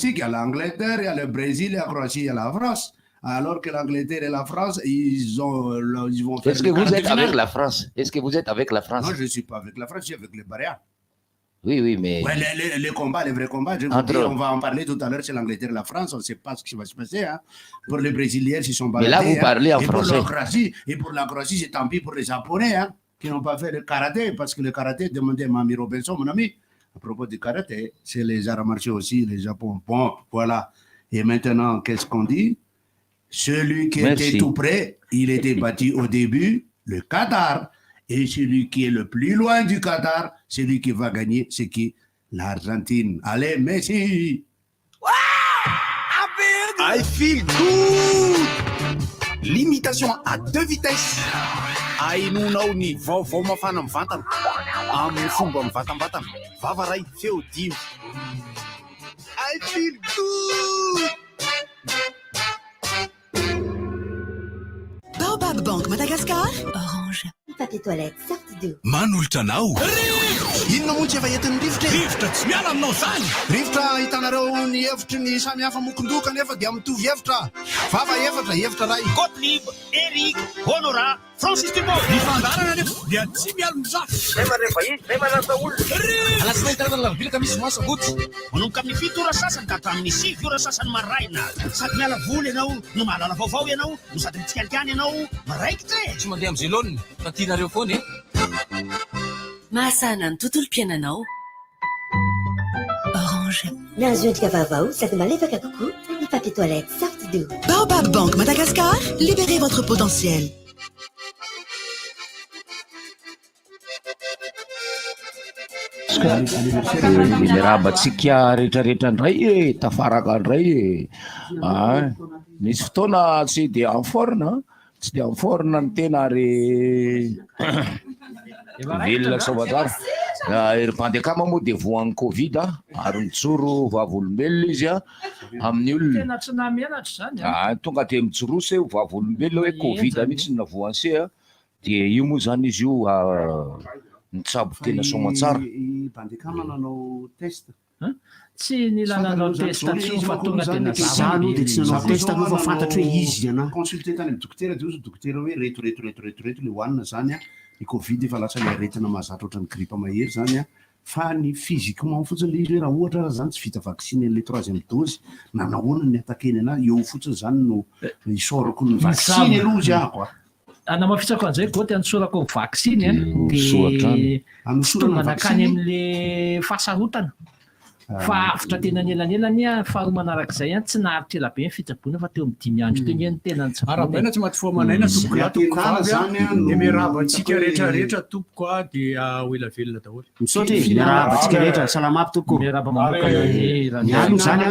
Il y a l'Angleterre, il y a le Brésil, il y a la Croatie, il y a la France. Alors que l'Angleterre et la France, ils, ont, ils vont faire Est-ce que le vous quart de êtes avec finale. la France Est-ce que vous êtes avec la France Non, je ne suis pas avec la France, je suis avec les Baréa. Oui, oui, mais Ouais, les combats, les vrais combats, je vous Entre- dis, on va en parler tout à l'heure, c'est l'Angleterre et la France, on ne sait pas ce qui va se passer. Hein. Pour les Brésiliens, ils sont Mais là, baladés. vous parlez en et Pour français. la Croatie, et pour la Croatie, c'est tant pis pour les Japonais hein, qui n'ont pas fait le karaté, parce que le karaté, demandez à Mami Robinson, mon ami, à propos du karaté, c'est les arts martiaux aussi, les Japon. Bon, voilà. Et maintenant, qu'est-ce qu'on dit Celui qui Merci. était tout près, il était battu au début, le Qatar. Et celui qui est le plus loin du Qatar, celui qui va gagner, c'est qui L'Argentine. Allez, Messi I feel good! Limitation à deux vitesses. Ahenoanao ny vaovao mafana mivantana amin'ny fomba mivantambatana. Vava ray, feo dimy. I feel good! Baobab Bank Madagascar. Orange. Papier toilette, Sortidou. Manolotra anao. Inona moa tsy efa entin'ny rivotra e? Rivotra tsy miala aminao zany! Rivotra hitanareo ny hevitry ny samy hafa mokondoka nefa dia mitovy hevitra. Vava efatra, hevitra ray. Gottlieb, Eric, Honora, Francis Dumont. Ny fandaharana nefa dia tsy mialon-jafy. Alatsinainy talata alarobia alakamisy zoma sabotsy. Manomboka amin'ny fito ora sasany ka hatramin'ny sivy ora sasany maraina. Sady miala voly ianao, no mahalala vaovao ianao, no sady mitsikalikany ianao, miraikitra e! Tsy mandeha amin'izay laoniny fa tianareo foana e. Mahasahana ny tontolom-piainanao. Orange. Nahazo endrika vaovao sady malefaka kokoa ny papier toilette Sortidou. Baobab Bank Madagascar. Libérez votre potentiel. Miarahaba antsika rehetrarehetra indray e, tafaraka indray e. Ah, misy fotoana tsy dia en forme, tsy dia en forme ny tena ary velona soamantsara. Ry bandy akama moa dia voan'ny Covid ary mijoro vavolombelona izy amin'ny olona. Tena tsy nahamenatra izany an. Ah, tonga dia mijoroa se ho vavolombelona hoe Covid mihitsy no navoan'i se. Dia io moa izany izy io nitsabo tena soamantsara. I Bandekama nanao test. Tsy nila nanao test intsony fa tonga dia nazava Za aloha dia tsy nanao Za test aloha fa koa fantatro hoe izy ianà. Consulter tany amin'ny dokotera dia hozy ny dokotera hoe reto reto reto reto reto le hohanina zany an, ny covid efa lasa le aretina mahazatra ohatran'ny grippe mahery zany an, fa ny physiquement fotsiny le izy hoe raha ohatra aza zany tsy vita vaksiny an'le troisième dose na nahoana ny attaquer-ny anazy, eo fotsiny zany no isaorako ny vaksiny aloha hozy aho a. Anamafisako an'izay Goty anotsorako ny vaksiny a, Dia dia tsy tonga nankany amin'le fahasarotana fa avotra teny anelanelany a, faharoa manarak'izay a, tsy naharitra ela be ny fitsaboana fa teo amin'ny dimy andro teo nge no tena nitsaboana e. Arahabaina tsy maty foha aman'aina tompoko lahy tompoko vavy a, dia miarahaba antsika rehetra rehetra tompoko a, dia ho ela velona daholo. Misaotra e, miarahaba antsika rehetra, salama aby tompoko. Miarahaba manokana an'i Ny aloha zany a.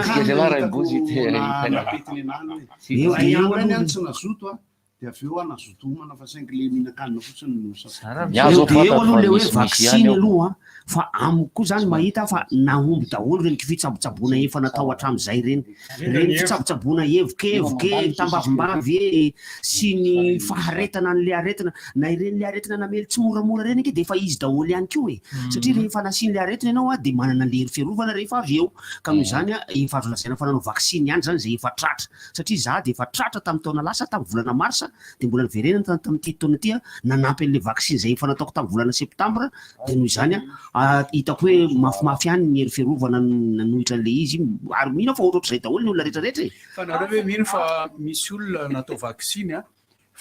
Eo dia eo aloha tsy nazoto a, Dia avy eo aho nazoto homana fa saingy le mihinan-kanina fotsiny no safidiko. Ny ahy Eo zao dia eo fantako aloha fa le hoe misimisy ihany vaksiny ao. aloha an, fa amiko koa zany mahita aho fa nahomby daholo ireny fitsabotsaboana efa natao hatramin'izay ireny. Ireny fitsabotsaboana evokevoka e, tambavimbavy e, sy ny faharetana an'le aretina, na ireny le aretina namely tsimoramora ireny ange dia efa izy daholo ihany koa e. Satria rehefa nasian'le aretina ianao an, dia manana an'le hery fiarovana rehefa avy eo. Ka noho izany an, efa azo lazaina fa nanao vaksiny ihany zany izay efa tratra. Satria izaho dia efa tratra tamin'ny taona lasa, tamin'ny volana marsa, dia mbola niverenana tamin'ity taona ity aho, nanampy an'ilay vaksiny izay efa nataoko tamin'ny volana septambra, dia noho izany hitako hoe mafimafy ihany ny hery fiarovana nanohitra an'ilay izy, ary mino aho fa ohatrohatr'izay daholo ny olona rehetra rehetra e! Fa nareo ve mino fa misy olona natao vaksiny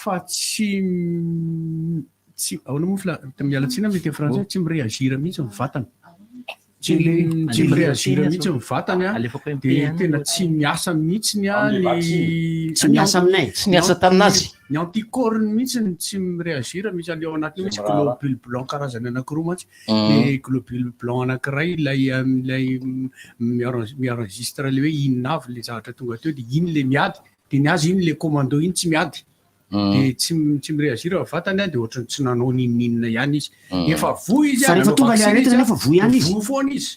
fa tsy tsy ahoana moa fila miala tsiny amin'ny teny frantsay tsy mi-réagir mihitsy ny vatana. Tsy tsy mi-réagir mihitsy ny vatany a, dia tena tsy miasa mihitsy a ny Tsy miasa aminay. Tsy niasa taminazy. Ny anticorps-ny mihitsy no tsy mi-réagir, misy an'ilay ao anatiny misy globule blanc karazany anankiroa mantsy, ny globule blanc anankiray ilay ilay mi-enregistre ilay hoe inona avy ilay zavatra tonga teo dia iny ilay miady, dia ny azy iny ilay commando iny tsy miady. Dia tsy tsy mi-réagir ny vatany dia ohatran'ny tsy nanao n'inon'inona ihany izy. Efa voa izy Fa rehefa nanao tonga ilay vaksiny aretina izy nefa voa ihany izy. Voa foana izy.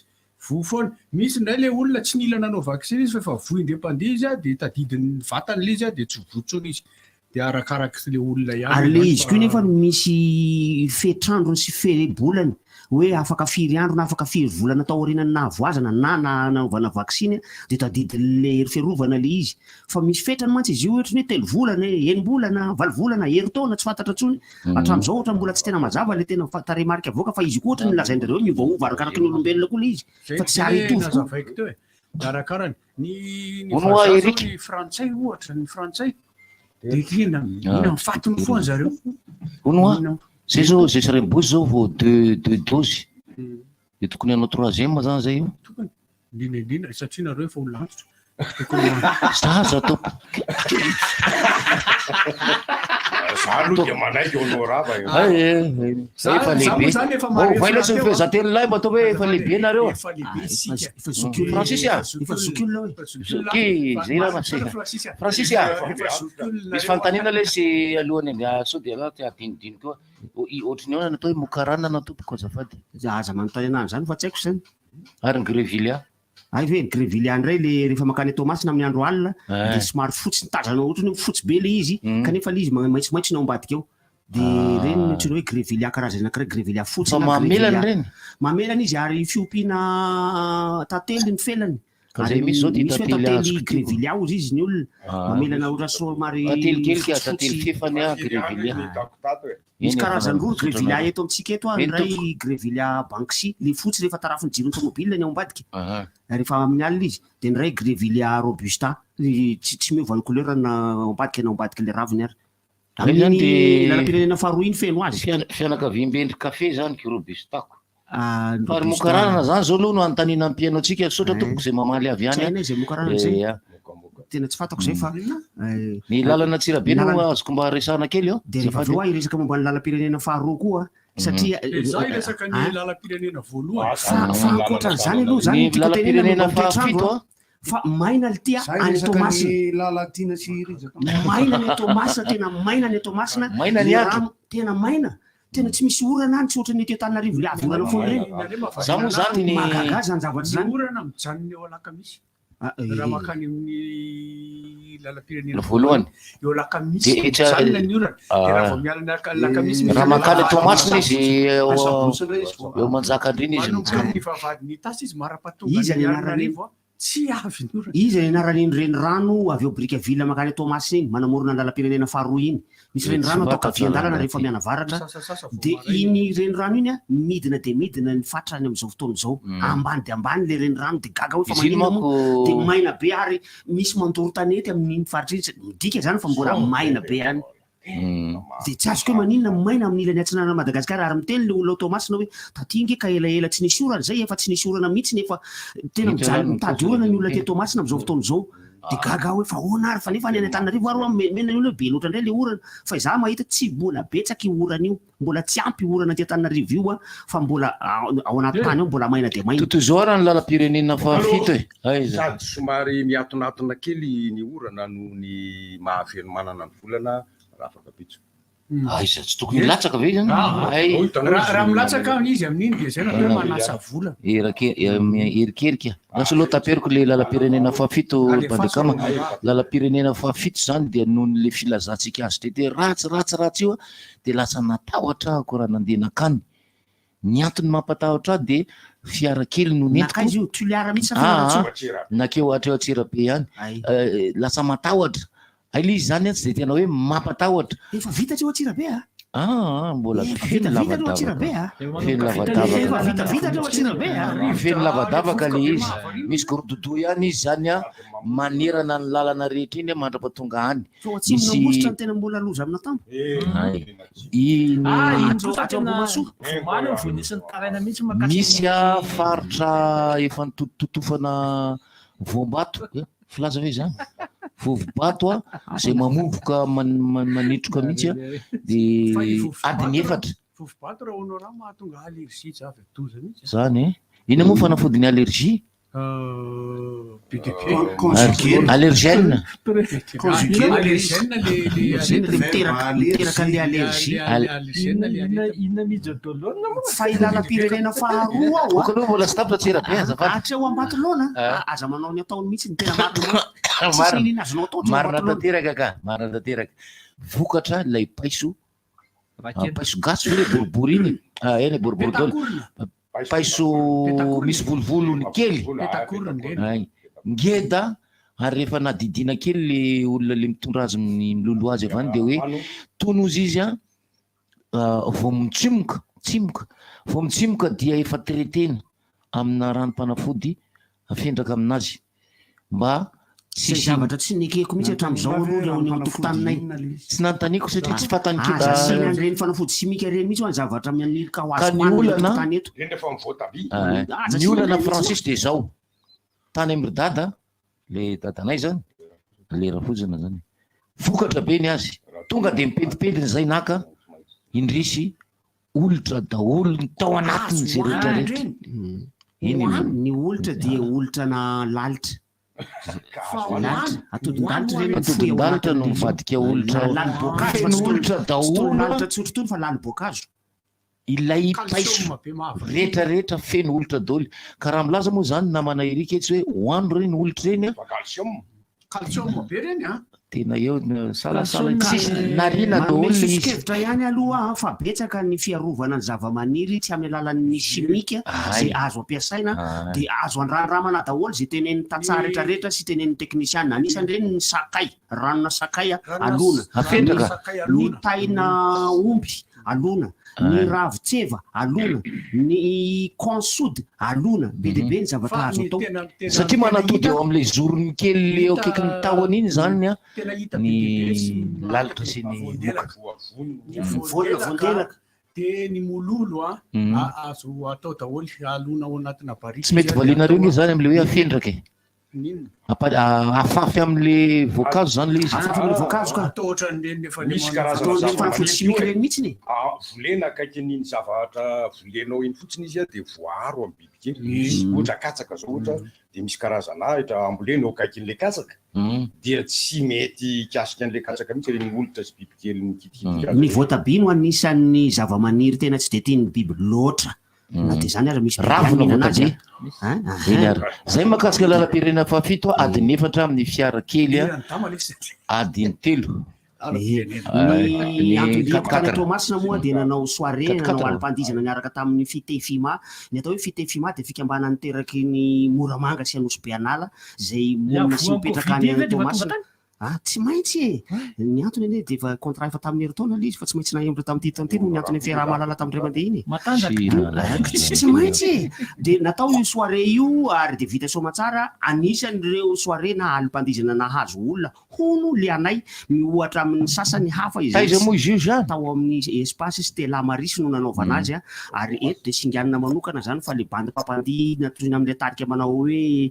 Voa foana. Misy indray ilay olona tsy nila nanao vaksiny izy fa efa voa indray mpandeha izy dia tadidin'ny vatany ilay izy dia tsy voa intsony izy. Dia arakarak'ilay olona ihany Ary ilay izany izy koa fa nefa misy fetr'androny sy fe-bolany. hoe afaka firy andro na afaka firy volana tao aorianan'ny nahavoazana na nanaovana vaksiny de tadidin'le hery fiarovana le izy. Fa misy fetrany mantsy izy io ohatry ny hoe telo volana e, enim-bolana, valo volana, herintaona, tsy fantatra intsony. Hatramin'izao ohatra mbola tsy tena mazava le tena tarehimarika avoaka fa izy koa ohatry ny lazain-dreo hoe miovaova arakaraky ny olombelona koa le izy Zay fa tsy ary zay hitovy koa. nazavaiko teo e. Arakarany. Ny ny Hono hoa vazaha zao Eric. ny frantsay ohatra, ny frantsay de tena mihina ny fatiny foana zareo. Hono hoa, Mihina. zay zao zay sy Rainibozy zao vao deux deux doses. De tokony hanao troisième zany zay io. Tokony. Indrindra indrindra satria nareo efa olona antitra. Tokony Zaza tompoko. Za aloha dia manaiky honorable e. Ay, eh, Za- efa za lehibe. moa zany efa Oh, marefo vaina sy rahateo, ny fehezanteny lahy mba atao hoe efa lehibe nareo. Efa lehibe isika. Efa zokiolona. Francis a. Efa zokiolona hoe. Efa zokiolona. Zoky, zay raha Fa- ma- Francis a. Francis a. Efa zokiolona Misy fanontaniana le sy alohany andeha sao dia ala te hadinodino koa. O- i- Ohatry ny ahoana natao hoe mokaranana tompoko azafady. Aza manontany anahy zany fa tsy haiko zany. Ary ny grevillea. Hay ve ny grevillea indray le rehefa mankany Toamasina amin'ny andro alina Eh. de somary fotsy ny tazanao ohatry ny hoe fotsy be le izy kanefa le izy maitsomaitso ny ao ambadika ao. De Ah. reny no antsoina hoe grevillea karazany anankiray grevillea fotsy Fa na mamelana grevillea. ireny? Mamelana izy ary fiompiana tantely ny felany. Ka zay misy zao ty Misy hoe tantely tantely azoko ty. grevillea hozy izy ny olona. Ah. Mamelana ohatra somary Tantely kely ka fotsifotsy. tantely fefany ah grevillea. Misy Eny, karazany roa efa grevillea eto amintsika eto Eny, iray tompoko. grevillea banksy le fotsy rehefa tarafin'ny jiron'ny tomobile ny ao ambadika. Aha. Rehefa amin'ny alina izy de ny iray grevillea robusta tsy tsy miova ny couleur na ao ambadika na ao ambadika le raviny ary. Zay zany Amin'iny de lalam-pirenena faharoa iny feno azy. Fianakaviambe ndry kafe zany ko robustako. Ah, ny Fa ry robusta. mokaranana zany zao aloha no anontaniana mpihaino antsika, misaotra Eh. tompoko zay mamaly avy Tsy any. hainay zay mokaranana zay. Eh, ah. Tena tsy fantako zay fa eh, Ny lalana Antsirabe no lalana- azoko mba resahana kely eo. De rehefa avy eo aho hiresaka momba ny lalam-pirenena faharoa koa satria De za hiresaka ny Ah? lalam-pirenena voalohany. Fa fa ankoatran'izany aloha zany Ny ny tiako tenenina lalam-pirenena momba ny toetr'andro fahafito a, fa maina le tia Za any hiresaka Toamasina. ny Lalatiana sy Rija. Maina ny Toamasina, tena maina ny Toamasina. Maina ny Ny andro. rano tena maina. Tena tsy misy orana any, tsy ohatran'ny eto Antananarivo le avy orana foana ireny. Za moa zany ny Mahagaga zany zavatra Ny zany. orana mijanona eo Alakamisy. Ah, eh, Raha mankany amin'ny lalam-pirenena voalohany. eo Alakamisy De etsa- mijanona ny orana. De raha Ah. vao miala ny Alaka- Alakamisy Raha mankany Toamasina izy eo Asabotsy indray izy vao- eo Manjakandriana izy Manomboka mijanona. amin'ny vavahadin'i Itasy izy mara-pahatonga Iza ny ny anaran'iny? Antananarivo a, tsy avy ny orana. Iza ny anaran'iny renirano avy eo Brickaville mankany Toamasina iny, manamorona ny lalam-pirenena faharoa iny. Misy renirano atao ankavian-dalana rehefa mianavaratra. Misasasasa vao De maraina. iny renirano iny a, midina de midina ny fatrany amin'izao fotoana izao. Mm. Ambany de ambany le renirano de gaga hoe fa Izy iny maninona moa. De manko maina be ary misy mandoro tanety amin'iny faritra iny. Midika zany fa mbola maina be any. Mm. De tsy azoko hoe maninona maina amin'ny ilany atsinanana Madagasikara ary miteny le olona ao Toamasina hoe taty nge ka elaela tsy nisy orana zay efa tsy nisy orana mihitsy nefa tena Hita mijaly ihany mitady ny orana ny olona teny. aty Toamasina amin'izao fotoana izao. De gaga aho hoe fa ahoana ary fa nefa any Antananarivo ary hoa mena ny olona hoe be loatra indray le orana fa izaho mahita tsy mbola betsaka io orana io mbola tsy ampy io orana aty Antananarivo io a fa mbola ao anaty tany ao mbola maina de maina. Totozo ara ny lalam-pirenena fahafito e. Aiza. Sady somary miatonatona kely ny orana noho ny mahavelomanana ny volana raha afaka pitso. Aiza tsy tokony hilatsaka ve zany? Ah, Ay. Raha raha milatsaka izy amin'iny de zay natao hoe manasa vola. Erake- em, erikerika. Lasa aloha taperiko le lalam-pirenena fahafito Alefaso Bandekama. aloha. Lalam-pirenena fahafito zany dia noho ny le filazantsika azy tete ratsy ratsy ratsy io a, de lasa natahotra aho raha nandeha nankany. Ny antony mampatahotra ahy de fiara kely no nentiko. Nakaiza io Tuliara mihitsy sa Ah, Fianarantsoa? ah, nakeo hatreo Antsirabe ihany. Ay. Eh, lasa matahotra. Ay le izy zany a tsy de tena hoe mampatahotra. Efa vita hatreo Antsirabe a. Ah, ah, mbola Efa feno vita vita hatreo Antsirabe lavadavaka. a. Feno Efa lavadavaka. vita vita hatreo Antsirabe a. Feno lavadavaka le izy. Misy gorododo ihany izy zany a manerana ny lalana rehetra iny a mandra-pahatonga any. Fa ao atsimo Misy Ambositra no tena mbola loza amina tampo. Ay. Iny Ah, iny Hatreo- koa hatreo tena Ambohimahasoa. vomaly vao nisy nitaraina mihitsy mahakasika misy ny- a faritra efa nitototofana voambato. Eh, filaza ve zany? Vovobato a zay mamovoka manitroka mihitsy a de Fa i vovobato adiny raha- efatra Vovobato raha honorable mahatonga allergie zava-doza mihitsy. zany e. Inona moa fanafodiny allergie? Be dia be. Conjugué. Allergène. Conjugué. Allergène le le Zay le aretina. miteraka miteraka an'le allergie. Allergène le Inona aretina. inona mijo dolona moa? Fa i lalam-pirenena faharoa ao a. Boka aloha mbola tsy tapitra Antsirabe azafady. Hatreo Ambatolaona Ah. aza manao ny ataony mihitsy ny tena marina. Tsisy Marina. nini azonao atao hatreo Marina Ambatolaona. tanteraka ka, marina tanteraka. Vokatra ilay paiso Paiso gasy ve le boribory iny? Ah, eny boribory daholo. Paiso misy volovolony kely. Ay, ngeda ary rehefa nadidiana kely le olona le mitondra azy miloloha azy avy any dia hoe tony ozy izy a vao mitsimoka, tsimoka, vao mitsimoka dia efa traiter-na amina ranom-panafody afendraka aminazy mba Tsy Izay zavatra tsy nekeko mihitsy hatramin'izao aloha ry ao an-tokotaninay. Tsy nanontaniako satria tsy fantany Aza kely. asiana an'ireny fanafody simika ireny mihitsy hoa ny zavatra maniry ka ho Ka azo ny hohanina eto olana an-tokotany eto. Indrindra fa ny voatabia. Aza Ny asiana olana an'ireny mihitsy Francis hoa. dia izao, tany amin-dry dada, le dadanay zany, le rafozana zany, vokatra be ny azy, tonga dia mipentipentiny izay naka, indrisy, olitra daholo ny tao anatiny Azo izay rehetra hohanina rehetra. ireny. Eny Hohanina, ny olitra dia olitra na lalitra. Lalitra, atodin-dalitra ireny mifoy ao Atodin-dalitra no anatin'ilay izy io. mivadika olitra Lali-boankazo fa feno tsy tony olitra tsy tony daholo lalitra tsotra itony fa lali-boankazo. Ilay paiso Calcium be mahavariana. rehetra rehetra feno olitra daholo. Ka raha milaza moa izany namana Eric etsy hoe hoano ireny olitra ireny an. Fa calcium. Calcium be ireny an. Tena eo ny salasala Calcium tsisy e. nariana Manome daholo ilay izy. soso-kevitra ihany aloha aho fa betsaka ny fiarovana ny zavamaniry tsy amin'ny alalan'ny simika izay Hay. azo ampiasaina Hay. dia azo andrandramana daholo izay tenenin'ny tantsaha rehetra rehetra sy tenenin'ny teknisiana. Anisan'ireny ny sakay, ranona sakay alona, ny Apetraka. ny taina omby alona, ny ravin-tseva alona, ny consoude alona, be dia be ny zavatra azo atao. Satria manatody eo amin'ilay zorony kely le eo akaikin'ny tahony iny izany ny lalitra sy ny moka. Ny Voandelaka, voandelaka. Dia ny mololo a, azo atao daholo, alona ao anatina barika. Tsy mety valianareo nge izany amin'ilay hoe afendraka e. N'inona? Afafy amin'le voankazo zany le izy. Afafy amin'le voankazo ka. Atao ohatran'ireny efa le Misy manao karazana Atao an'ireny zavamaniry fanafody simika koa e. ireny mihitsiny e. Ah, volena akaikin'iny zavatra volenao iny fotsiny izy dia voaaro amin'ny bibikely. Misy ohatra katsaka zao ohatra dia misy karazana ahitra ambolena eo akaikin'ilay katsaka dia tsy mety hikasika an'ilay katsaka mihitsy ireny olitra sy bibikely mikitikitika azy Ny ireny. voatabia no anisan'ny zavamaniry tena tsy dia tian'ny biby loatra. Na dia izany ary misy biby ihany Ravina mihinana azy voatabia. an. Eny ary. Zay mahakasika lalam-pirenena fahafito a, adiny efatra amin'ny fiara kely a, adiny telo. Ny Ny anton-diako tany quatre-quatre. Toamasina moa dia nanao soirée, nanao Quatre-quatre. alim-pandihizana niaraka tamin'ny Fitefima. Ny atao hoe Fitefima dia fikambanan'ny teraky ny Moramanga sy Anosibe An'ala izay monina sy Voan'ny mipetraka Covid any iny ve dia efa tonga Toamasina. tany? Ah, tsy maintsy e! Ny antony anie dia efa contrat efa tamin'ny herintaona ilay izy fa tsy maintsy nahemotra tamin'ity taona ity noho ny antony fiaraha-mahalala tamin'ny ray aman-dreny iny e. Matanjaka. Tsy maintsy e! Dia natao io soirée io ary dia vita soamantsara, anisan'ireo soirée na alim-pandihizana nahazo olona hono le anay miohatra amin'ny sasany hafa izay Taiza moa izy io Jean? tao amin'ny espace Stella Maris no nanaovana azy ary eto dia singanina manokana izany fa le bandy mpampandihy nantsoina amin'ilay tarika manao hoe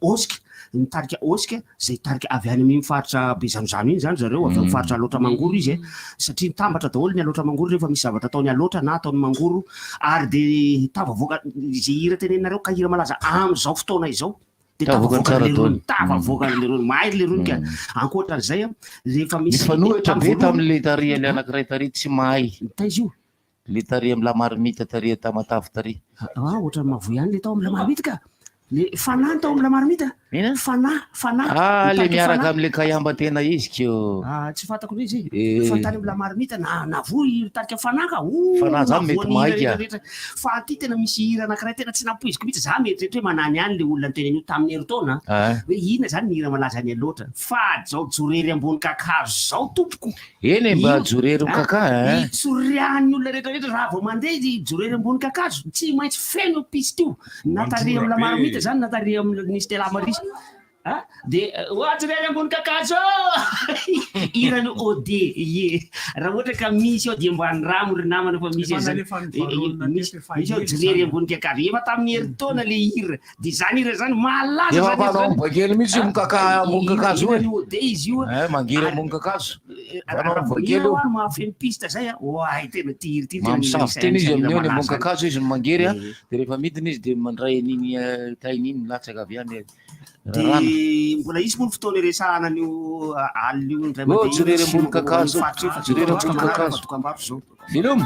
Osca Ny tarika Osca izay tarika avy any amin'iny faritra Bezanozano iny izany zareo, avy amin'ny faritra Alaotra Mangoro izy e, satria mitambatra daholo ny Alaotra Mangoro rehefa misy zavatra ataon'ny Alaotra na ataon'ny Mangoro ary dia tafavoaka izay hira teneninareo ka hira malaza amin'izao fotoana izao dia Tafavoaka tafavoaka tsara lerony, daholo. tafavoaka lerony, mahay lerony ka. Ankoatra an'izay a, rehefa misy Nifanohitra tamin'ny be voalohany tamin'ilay tary ilay anankiray tary tsy mahay. Taiza io? Le tary am la marmite tary a Tamatave tary. Ah ohatran'ny mahavoa ihany le tao am la marmite ka. Le fanahy tao am la marmite. Ina? Fanahy, fanahy. Ah le Mitarika miaraka fanahy. am le kayamba tena izy ko. Ah tsy fantako le izy e. Eh. Fa tany am la marmite na navoa mitarika fanahy ka. Oh Fanahy zany mety navoa ny hira mahay ka. rehetra rehetra. Fa aty tena misy hira anankiray tena tsy nampoiziko mihitsy. Za mieritreritra hoe manany ihany le olona niteny an'io tamin'ny herintaona. Ah. Hoe inona zany ny hira malaza any Alaotra. Fa zao jorery ambony kakazo zao tompoko. Eny e mba Io jorery a kaka eh. Itsoriahan'ny olona rehetra rehetra raha vao mandeha izy jorery ambony kakazo tsy maintsy feno io piste io na tary amin'ny Lamarmite zany na tary amin'ny Stella Maris a de oa jorery ambony kakazo hiran'i OD ie raha ohatra ka misy ao dia mba andramo ry namana fa misy Efa an'izany nalefan'ny Varona misy teto efa misy ao ela jorery izany. ambony kakazo efa tamin'ny herintaona le hira De zany hira zany malaza Efa zany hira mpanao zany. bakely mihitsy io mikaka ambony kakazo io e. Hiran'i Ode izy io. Eh, mangiry Ary ambony kakazo. raha Mpanao vao bakely hira io. hoa no mahafeno piste zay a, oay tena ty hira ty tena Mamosavy anisan'ny tena izy hira amin'io any ambony malaza zany. kakazo izy no mangery a, Eh. de rehefa midina izy de mandray an'iny eh, tainy iny milatsaka avy any De rarana. mbola hisy moa ny fotoana iresahana an'io alina io indray Oh, mandeha io jorery sy ambony momba momba an'io kakazo, faritra io fa jorery dokam-barotra ambony manaraka fa kakazo. dokam-barotra zao. Veloma.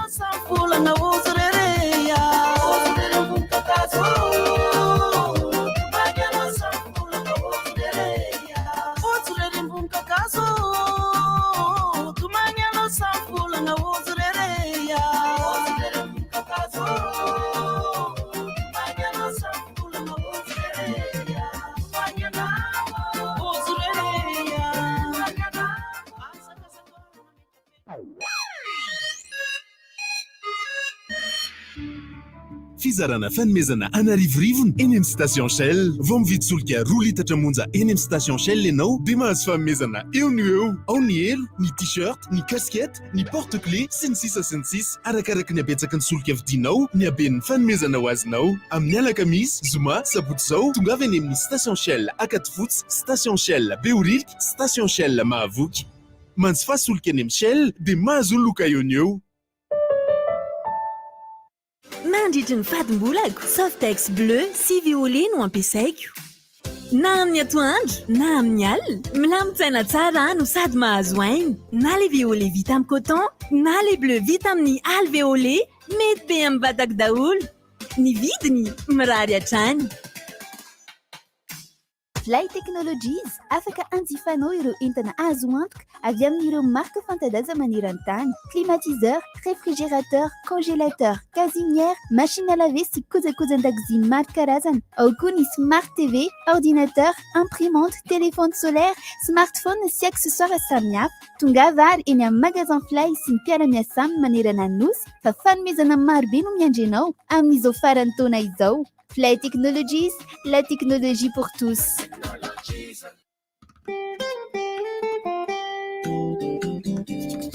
Fizarana fanomezana an'arivorivony eny amin'ny station Shell. Vao mividy solika roa litatra monja eny amin'ny station Shell ianao dia mahazo fanomezana eo no eo. Ao ny elo, ny t-shirt, ny casquette, ny porte clé, sy ny sisa sy ny sisa. Arakaraky ny habetsaky ny solika vidinao ny haben'ny fanomezana ho azonao. Amin'ny alakamisy, zoma, sabotsy izao, tongava eny amin'ny station Shell Ankadifotsy, station Shell Behoririka, station Shell Mahavoky. Manjifa solika eny amin'ny Shell dia mahazo loka eo no eo. Mandritry ny fadimbolako, Softex bleu sy violet no ampiasaiko. Na amin'ny atoandro na amin'ny alina, milamin-tsaina tsara aho no sady mahazo aina. Na le violet vita amin'ny coton, na le bleu vita amin'ny alvéolé, mety be amin'ny vatako daholo. Ny vidiny, mirary hatrany. Fly Technologies, afaka anjifanao ireo entana azo antoka avy amin'ireo marika fanta-daza maneran-tany. Climatiseur, réfrigérateur, congélateur, gazinière, machine à laver sy kojakojan-dakozia maro karazana. Ao koa ny Smart TV, ordinateur, imprimante, téléphone solaire, smartphone sy accessoires samihafa. Tongava ary eny amin'ny magasin Fly sy ny mpiara-miasa aminy manerana ny Nosy fa fanomezana marobe no miandry anao amin'izao faran'ny taona izao. Fly Technologies, la technologie pour tous.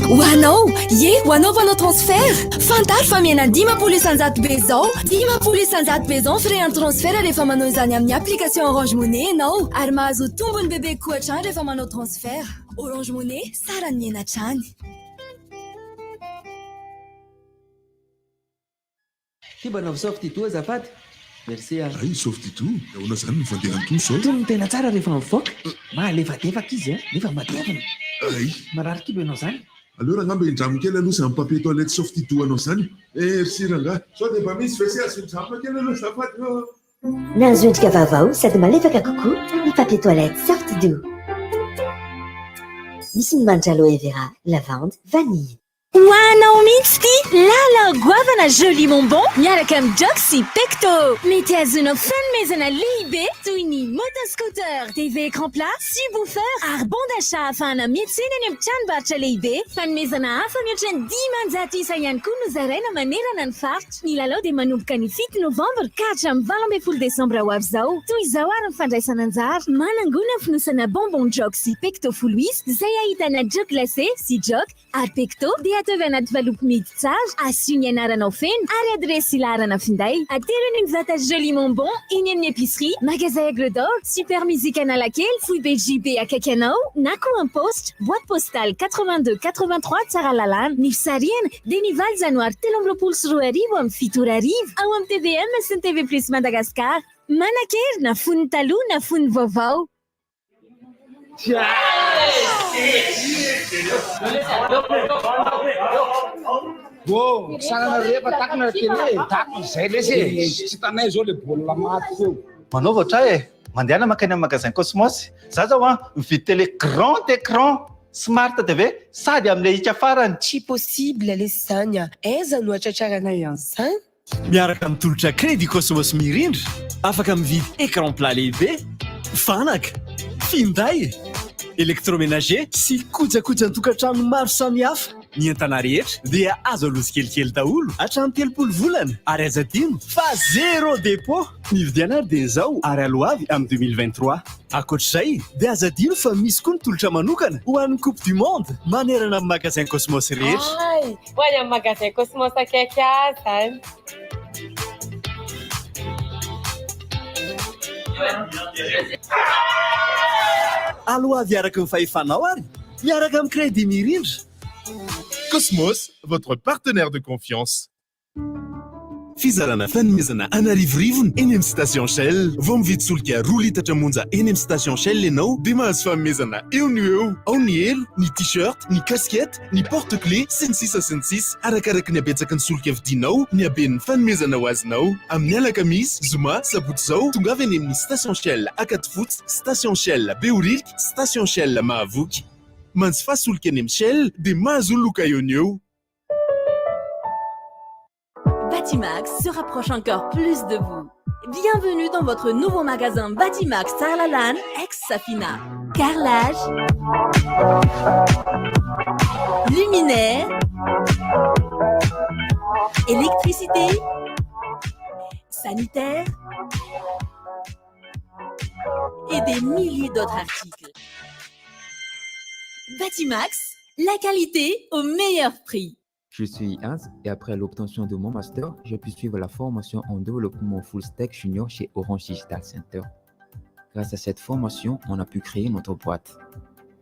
Ho anao, ie, ho anao mpanao transfert. Fantaro fa mihena 50% be izao. 50% be izao ny frais en transfert rehefa manao izany amin'ny application Orange Money ianao. Ary mahazo tombony bebe kokoa hatrany rehefa manao transfert. Orange Money, sarany mihena hatrany. Ty mba anaovy soft doux azafady. Merci a. Hay soft doux, ahoana zany ny fandehan'ny toa zao? Itony no tena tsara rehefa mivoaka. Mahalefadefaka izy a, nefa matevina. Hay. Marary kibo ianao zany. Aleo rangah mba indramo kely aloha zany papier toilette soft doux anao zany e. Merci rangah. Sao dia mba misy WC azo indramina kely aloha azafady ô. Nahazo endrika vaovao sady malefaka kokoa ny papier toilette soft doux. Misy ny manitra aloe vera, lavande, vanille. Ho anao mihitsy ity lalao goavana Joli Bonbon miaraka amin'ny Jok sy Pecto. Mety hahazoanao fanomezana lehibe toy ny moto scooter, TV écran plat, subwoofer ary bon d'achat ahafahana miantsena eny amin'ny tranombarotra lehibe. Fanomezana hafa mihoatra ny 500 isa ihany koa no zaraina manerana ny faritra. Ny lalao dia manomboka ny 7 novambra ka hatramin'ny 18 desambra ho avy izao. Toy izao ary ny fandraisana anjara. Manangona fonosana bonbon Jok sy Pecto folo isa izay ahitana Jok glacé sy Jok Ary pecto dia ataovy anaty valopy mihidy tsara, asio ny anaranao feno ary adiresy sy laharana finday. Atero eny amin'ny vata Joli Bonbon, eny amin'ny épicerie, magasin Aigle d'Or, Super Music Analakely, foibe JB akaiky anao, na koa en poste, boîte postale 82 83 Tsaralalàna. Ny fisarihana dia ny 8 janoary 2023 amin'ny 7 ora hariva ao amin'ny tvm sy ny TV Plus Madagascar. Manan-kery na fon'ny taloha na fon'ny vaovao. Bon, sarana rehefa takona télé e, takona zay lesy e. Tsy hitanay zao le baolina maty teo. Manaova ohatray e! Mandehana mankany amin'ny magasin Cosmos. Za zao an, mividy télé grand écran smart TV sady amin'ilay hika farany. Tsy possible lesy zany a! Aiza no hatratraranay an'izany? Miaraka amin'ny tolotra Crédit Cosmos Mirindra, afaka mividy écran plat lehibe, fanaka, finday, électroménager sy kojakojan-tokantrano maro samihafa. Ny entana rehetra dia azo aloa tsikelikely daholo hatramin'ny 30 volana ary aza adino fa zéro dépôt. Mividiana ary dia izao ary aloavy amin'ny 2023. Ankoatr'izay dia aza adino fa misy koa ny tolotra manokana ho an'ny Coupe du Monde manerana amin'ny magasin Cosmos rehetra. Hay! Ho any amin'ny magasin Cosmos akaiky ahy izany. Aloavy araka ny fahefanao ary miaraka amin'ny Crédit Mirindra. Cosmos, votre partenaire de confiance. Fizarana fanomezana an'arivorivony eny amin'ny station Shell. Vao mividy solika roa litatra monja eny amin'ny station Shell ianao dia mahazo fanomezana eo no eo. Ao ny elo, ny t-shirt, ny casquette, ny porte clé, sy ny sisa sy ny sisa. Arakaraky ny habetsaky ny solika vidinao ny haben'ny fanomezana ho azonao. Amin'ny alakamisy, zoma, sabotsy izao, tongava eny amin'ny station Shell Ankadifotsy, station Shell Behoririka, station Shell Mahavoky. Manjifa solika eny amin'ny Shell dia mahazo loka eo no eo. Batimax se rapproche encore plus de vous. Bienvenue dans votre nouveau magasin Batimax Tsaralalàna ex Safina. Carrelage, luminaire, électricité. sanitaires et des milliers d'autres articles. Batimax, la qualité au meilleur prix. Je suis Hans et après l'obtention de mon master, j'ai pu suivre la formation en développement full stack junior chez Orange Digital Center. Grâce à cette formation, on a pu créer notre boîte.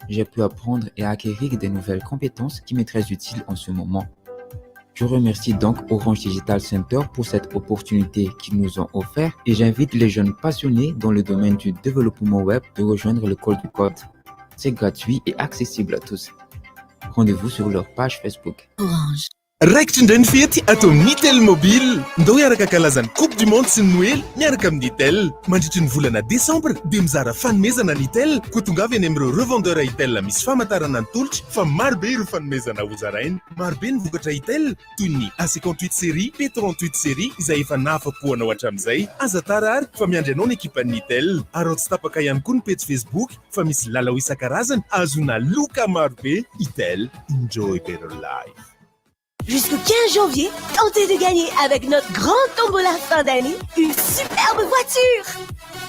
J'ai pu apprendre et acquérir des nouvelles compétences qui m'est très utile en ce moment. Je remercie donc Orange Digital Center pour cette opportunité qu'ils nous ont offerte et j'invite les jeunes passionnés dans le domaine du développement web de rejoindre l'école du code. C'est gratuit et accessible à tous. Rendez-vous sur leur page Facebook. Orange. Raikitra indray ny fety ato amin'ny Itel Mobile. Ndao hiaraka hankalaza ny Coupe du Monde sy ny Noely miaraka amin'ny Itel. Mandritry ny volana desambra dia mizara fanomezana ny Itel koa tongava eny amin'ireo revendeur Itel misy famantarana ny tolotra fa maro be ireo fanomezana hozaraina. Maro be ny vokatra Itel toy ny A58 série, P38 série izay efa nahafa-po anao hatramin'izay. Aza tara ary fa miandry anao ny ekipan'ny Itel. Araho tsy tapaka ihany koa ny pejy Facebook fa misy lalao isan-karazany ahazoana loka maro be. Itel, enjoy better life. Jusqu'au 15 janvier, tentez de gagner avec notre grande tombola fin d'année une superbe voiture.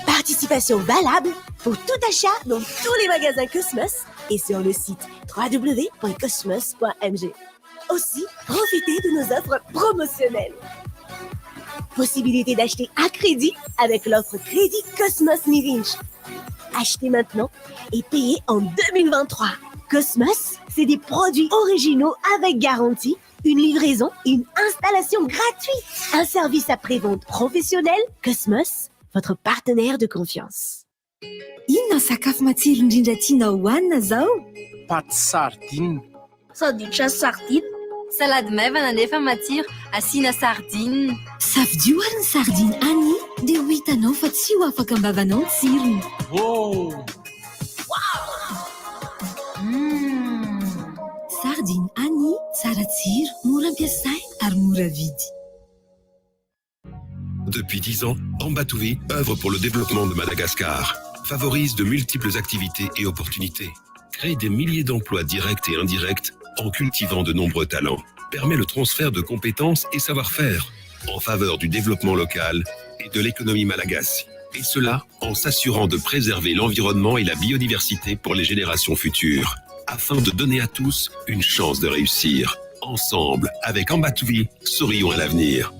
Participation valable pour tout achat dans tous les magasins Cosmos et sur le site www.cosmos.mg. Aussi, profitez de nos offres promotionnelles. Possibilité d'acheter à crédit avec l'offre Crédit Cosmos Mivinch. Achetez maintenant et payez en 2023. Cosmos, c'est des produits originaux avec garantie, une livraison et une installation gratuite. Un service après-vente professionnel. Cosmos, votre partenaire de confiance. Inona sakafo matsiro indrindra tianao hohanina zao? Pâte sardine. Sandwich sardine. Salady maivana nefa matsiro, asiana sardine. Safidio ary ny sardine Annie dia ho hitanao fa tsy ho afaka am-bavanao ny tsirony. Oh! Sardine Annie, tsara tsiro, mora ampiasaina ary mora vidy. Depuis 10 ans, Ambatovy œuvre pour le développement de Madagascar, favorise de multiples activités et opportunités, crée des milliers d'emplois directs et indirects en cultivant de nombreux talents, permet le transfert de compétences et savoir-faire en faveur du développement local et de l'économie malagasy. Et cela en s'assurant de préserver l'environnement et la biodiversité pour les générations futures, afin de donner à tous une chance de réussir. Ensemble, avec Ambatovy, sourions à l'avenir.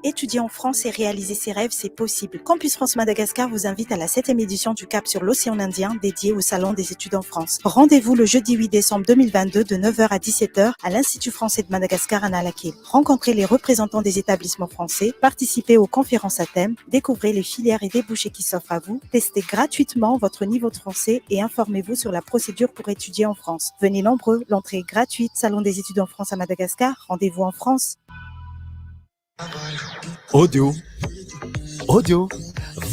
Étudier en France et réaliser ses rêves, c'est possible. Campus France Madagascar vous invite à la 7e édition du Cap sur l'océan Indien dédié au Salon des études en France. Rendez-vous le jeudi 8 décembre 2022 de 9h à 17h à l'Institut français de Madagascar à Analakely. Rencontrez les représentants des établissements français, participez aux conférences à thème, découvrez les filières et débouchés qui s'offrent à vous, testez gratuitement votre niveau de français et informez-vous sur la procédure pour étudier en France. Venez nombreux, l'entrée est gratuite. Salon des études en France à Madagascar. Rendez-vous en France. Audio. Audio.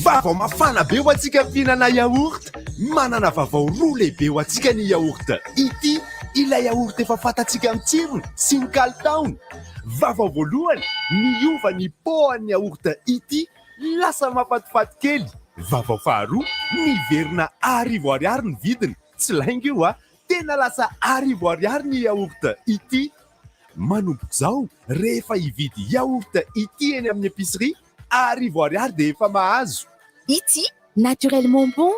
Vaovao mafana be ho antsika mpihinana yaourt. Manana vaovao roa lehibe ho antsika ny yaourt ity, ilay yaourt efa fantatsika amin'ny tsirony sy ny kalitaony. Vaovao voalohany, niova ny poan'ny yaourt ity, lasa mahafatifaty kely. Vaovao faharoa, niverina arivo ariary ny vidiny. Tsy lainga io a! Tena lasa arivo ariary ny yaourt ity. Manomboka izao, rehefa hividy yaourt ity eny amin'ny épicerie, arivo ariary dia efa mahazo. Ity, naturellement bon.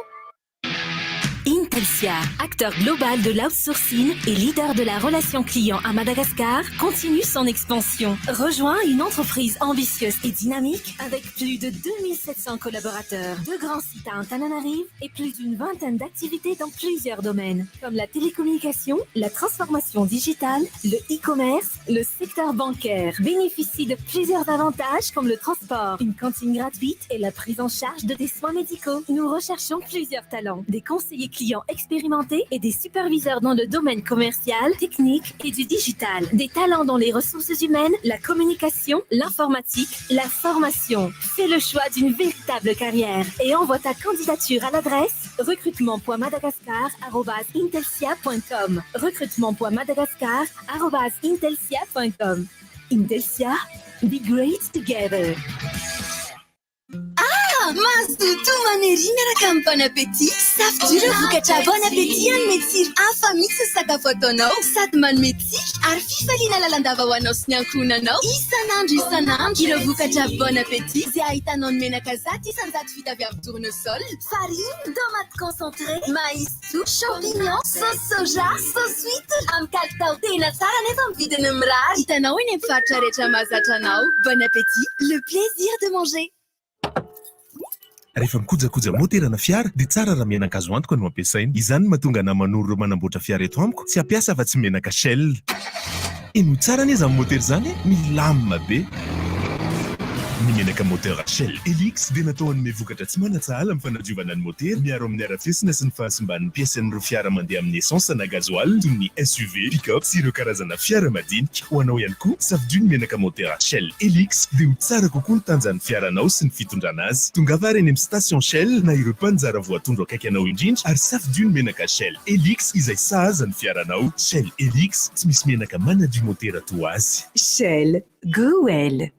Intelcia, acteur global de l'outsourcing et leader de la relation client à Madagascar, continue son expansion. Rejoins une entreprise ambitieuse et dynamique avec plus de 2700 collaborateurs, deux grands sites à Antananarivo et plus d'une vingtaine d'activités dans plusieurs domaines, comme la télécommunication, la transformation digitale, le e-commerce, le secteur bancaire. Bénéficie de plusieurs avantages comme le transport, une cantine gratuite et la prise en charge de tes soins médicaux. Nous recherchons plusieurs talents, des conseillers clients expérimentés et des superviseurs dans le domaine commercial, technique et du digital. Des talents dans les ressources humaines, la communication, l'informatique, la formation. Fais le choix d'une véritable carrière et envoie ta candidature à l'adresse recrutement.madagascar.intelcia.com recrutement.madagascar.intelcia.com Intelcia, be great together. Ah! Mazotoa manery miaraka amin'ny Bon Appétit. Safidio ireo vokatra Bon Appétit hanome tsiro hafa mihitsy ny sakafo ataonao. Sady manome tsiky ary fifaliana lalandava ho anao sy ny ankohonanao isan'andro isan'andro. Ireo vokatra Bon Appétit izay ahitanao ny menaka 100% vita avy amin'ny tournesol, farine, tomate concentrée, maïs doux, champignons, sauce soja, sauce huître, amin'ny kalitao tena tsara nefa amin'ny vidiny mirary. Hitanao eny amin'ny mpivarotra rehetra mahazatra anao. Bon appétit, le plaisir de manger. Rehefa mikojakoja motera na fiara dia tsara raha menaka azo antoka no ampiasaina. Izany no mahatonga anà manoro ireo manamboatra fiara eto amiko tsy hampiasa afa-tsy menaka Shell. Henoy tsara anie izany moteur izany e! Milamina be! Ny menaka moteur Shell Helix dia natao hanome vokatra tsy manan-tsahala amin'ny fanadiovana ny motera, miaro amin'ny harafesina sy ny fahasimban'ny pièces-n'ireo fiara mandeha amin'ny essence na gasoil toy ny SUV, pick-up sy ireo karazana fiara madinika. Ho anao ihany koa, safidio ny menaka motera Shell Helix dia ho tsara kokoa ny tanjan'ny fiaranao sy ny fitondrana azy. Tongava ary eny amin'ny station Shell na ireo mpaninjara voatondro akaiky anao indrindra ary safidio ny menaka Shell Helix izay sahaza ny fiaranao. Shell Helix, tsy misy menaka manadio motera toa azy. Shell, go well!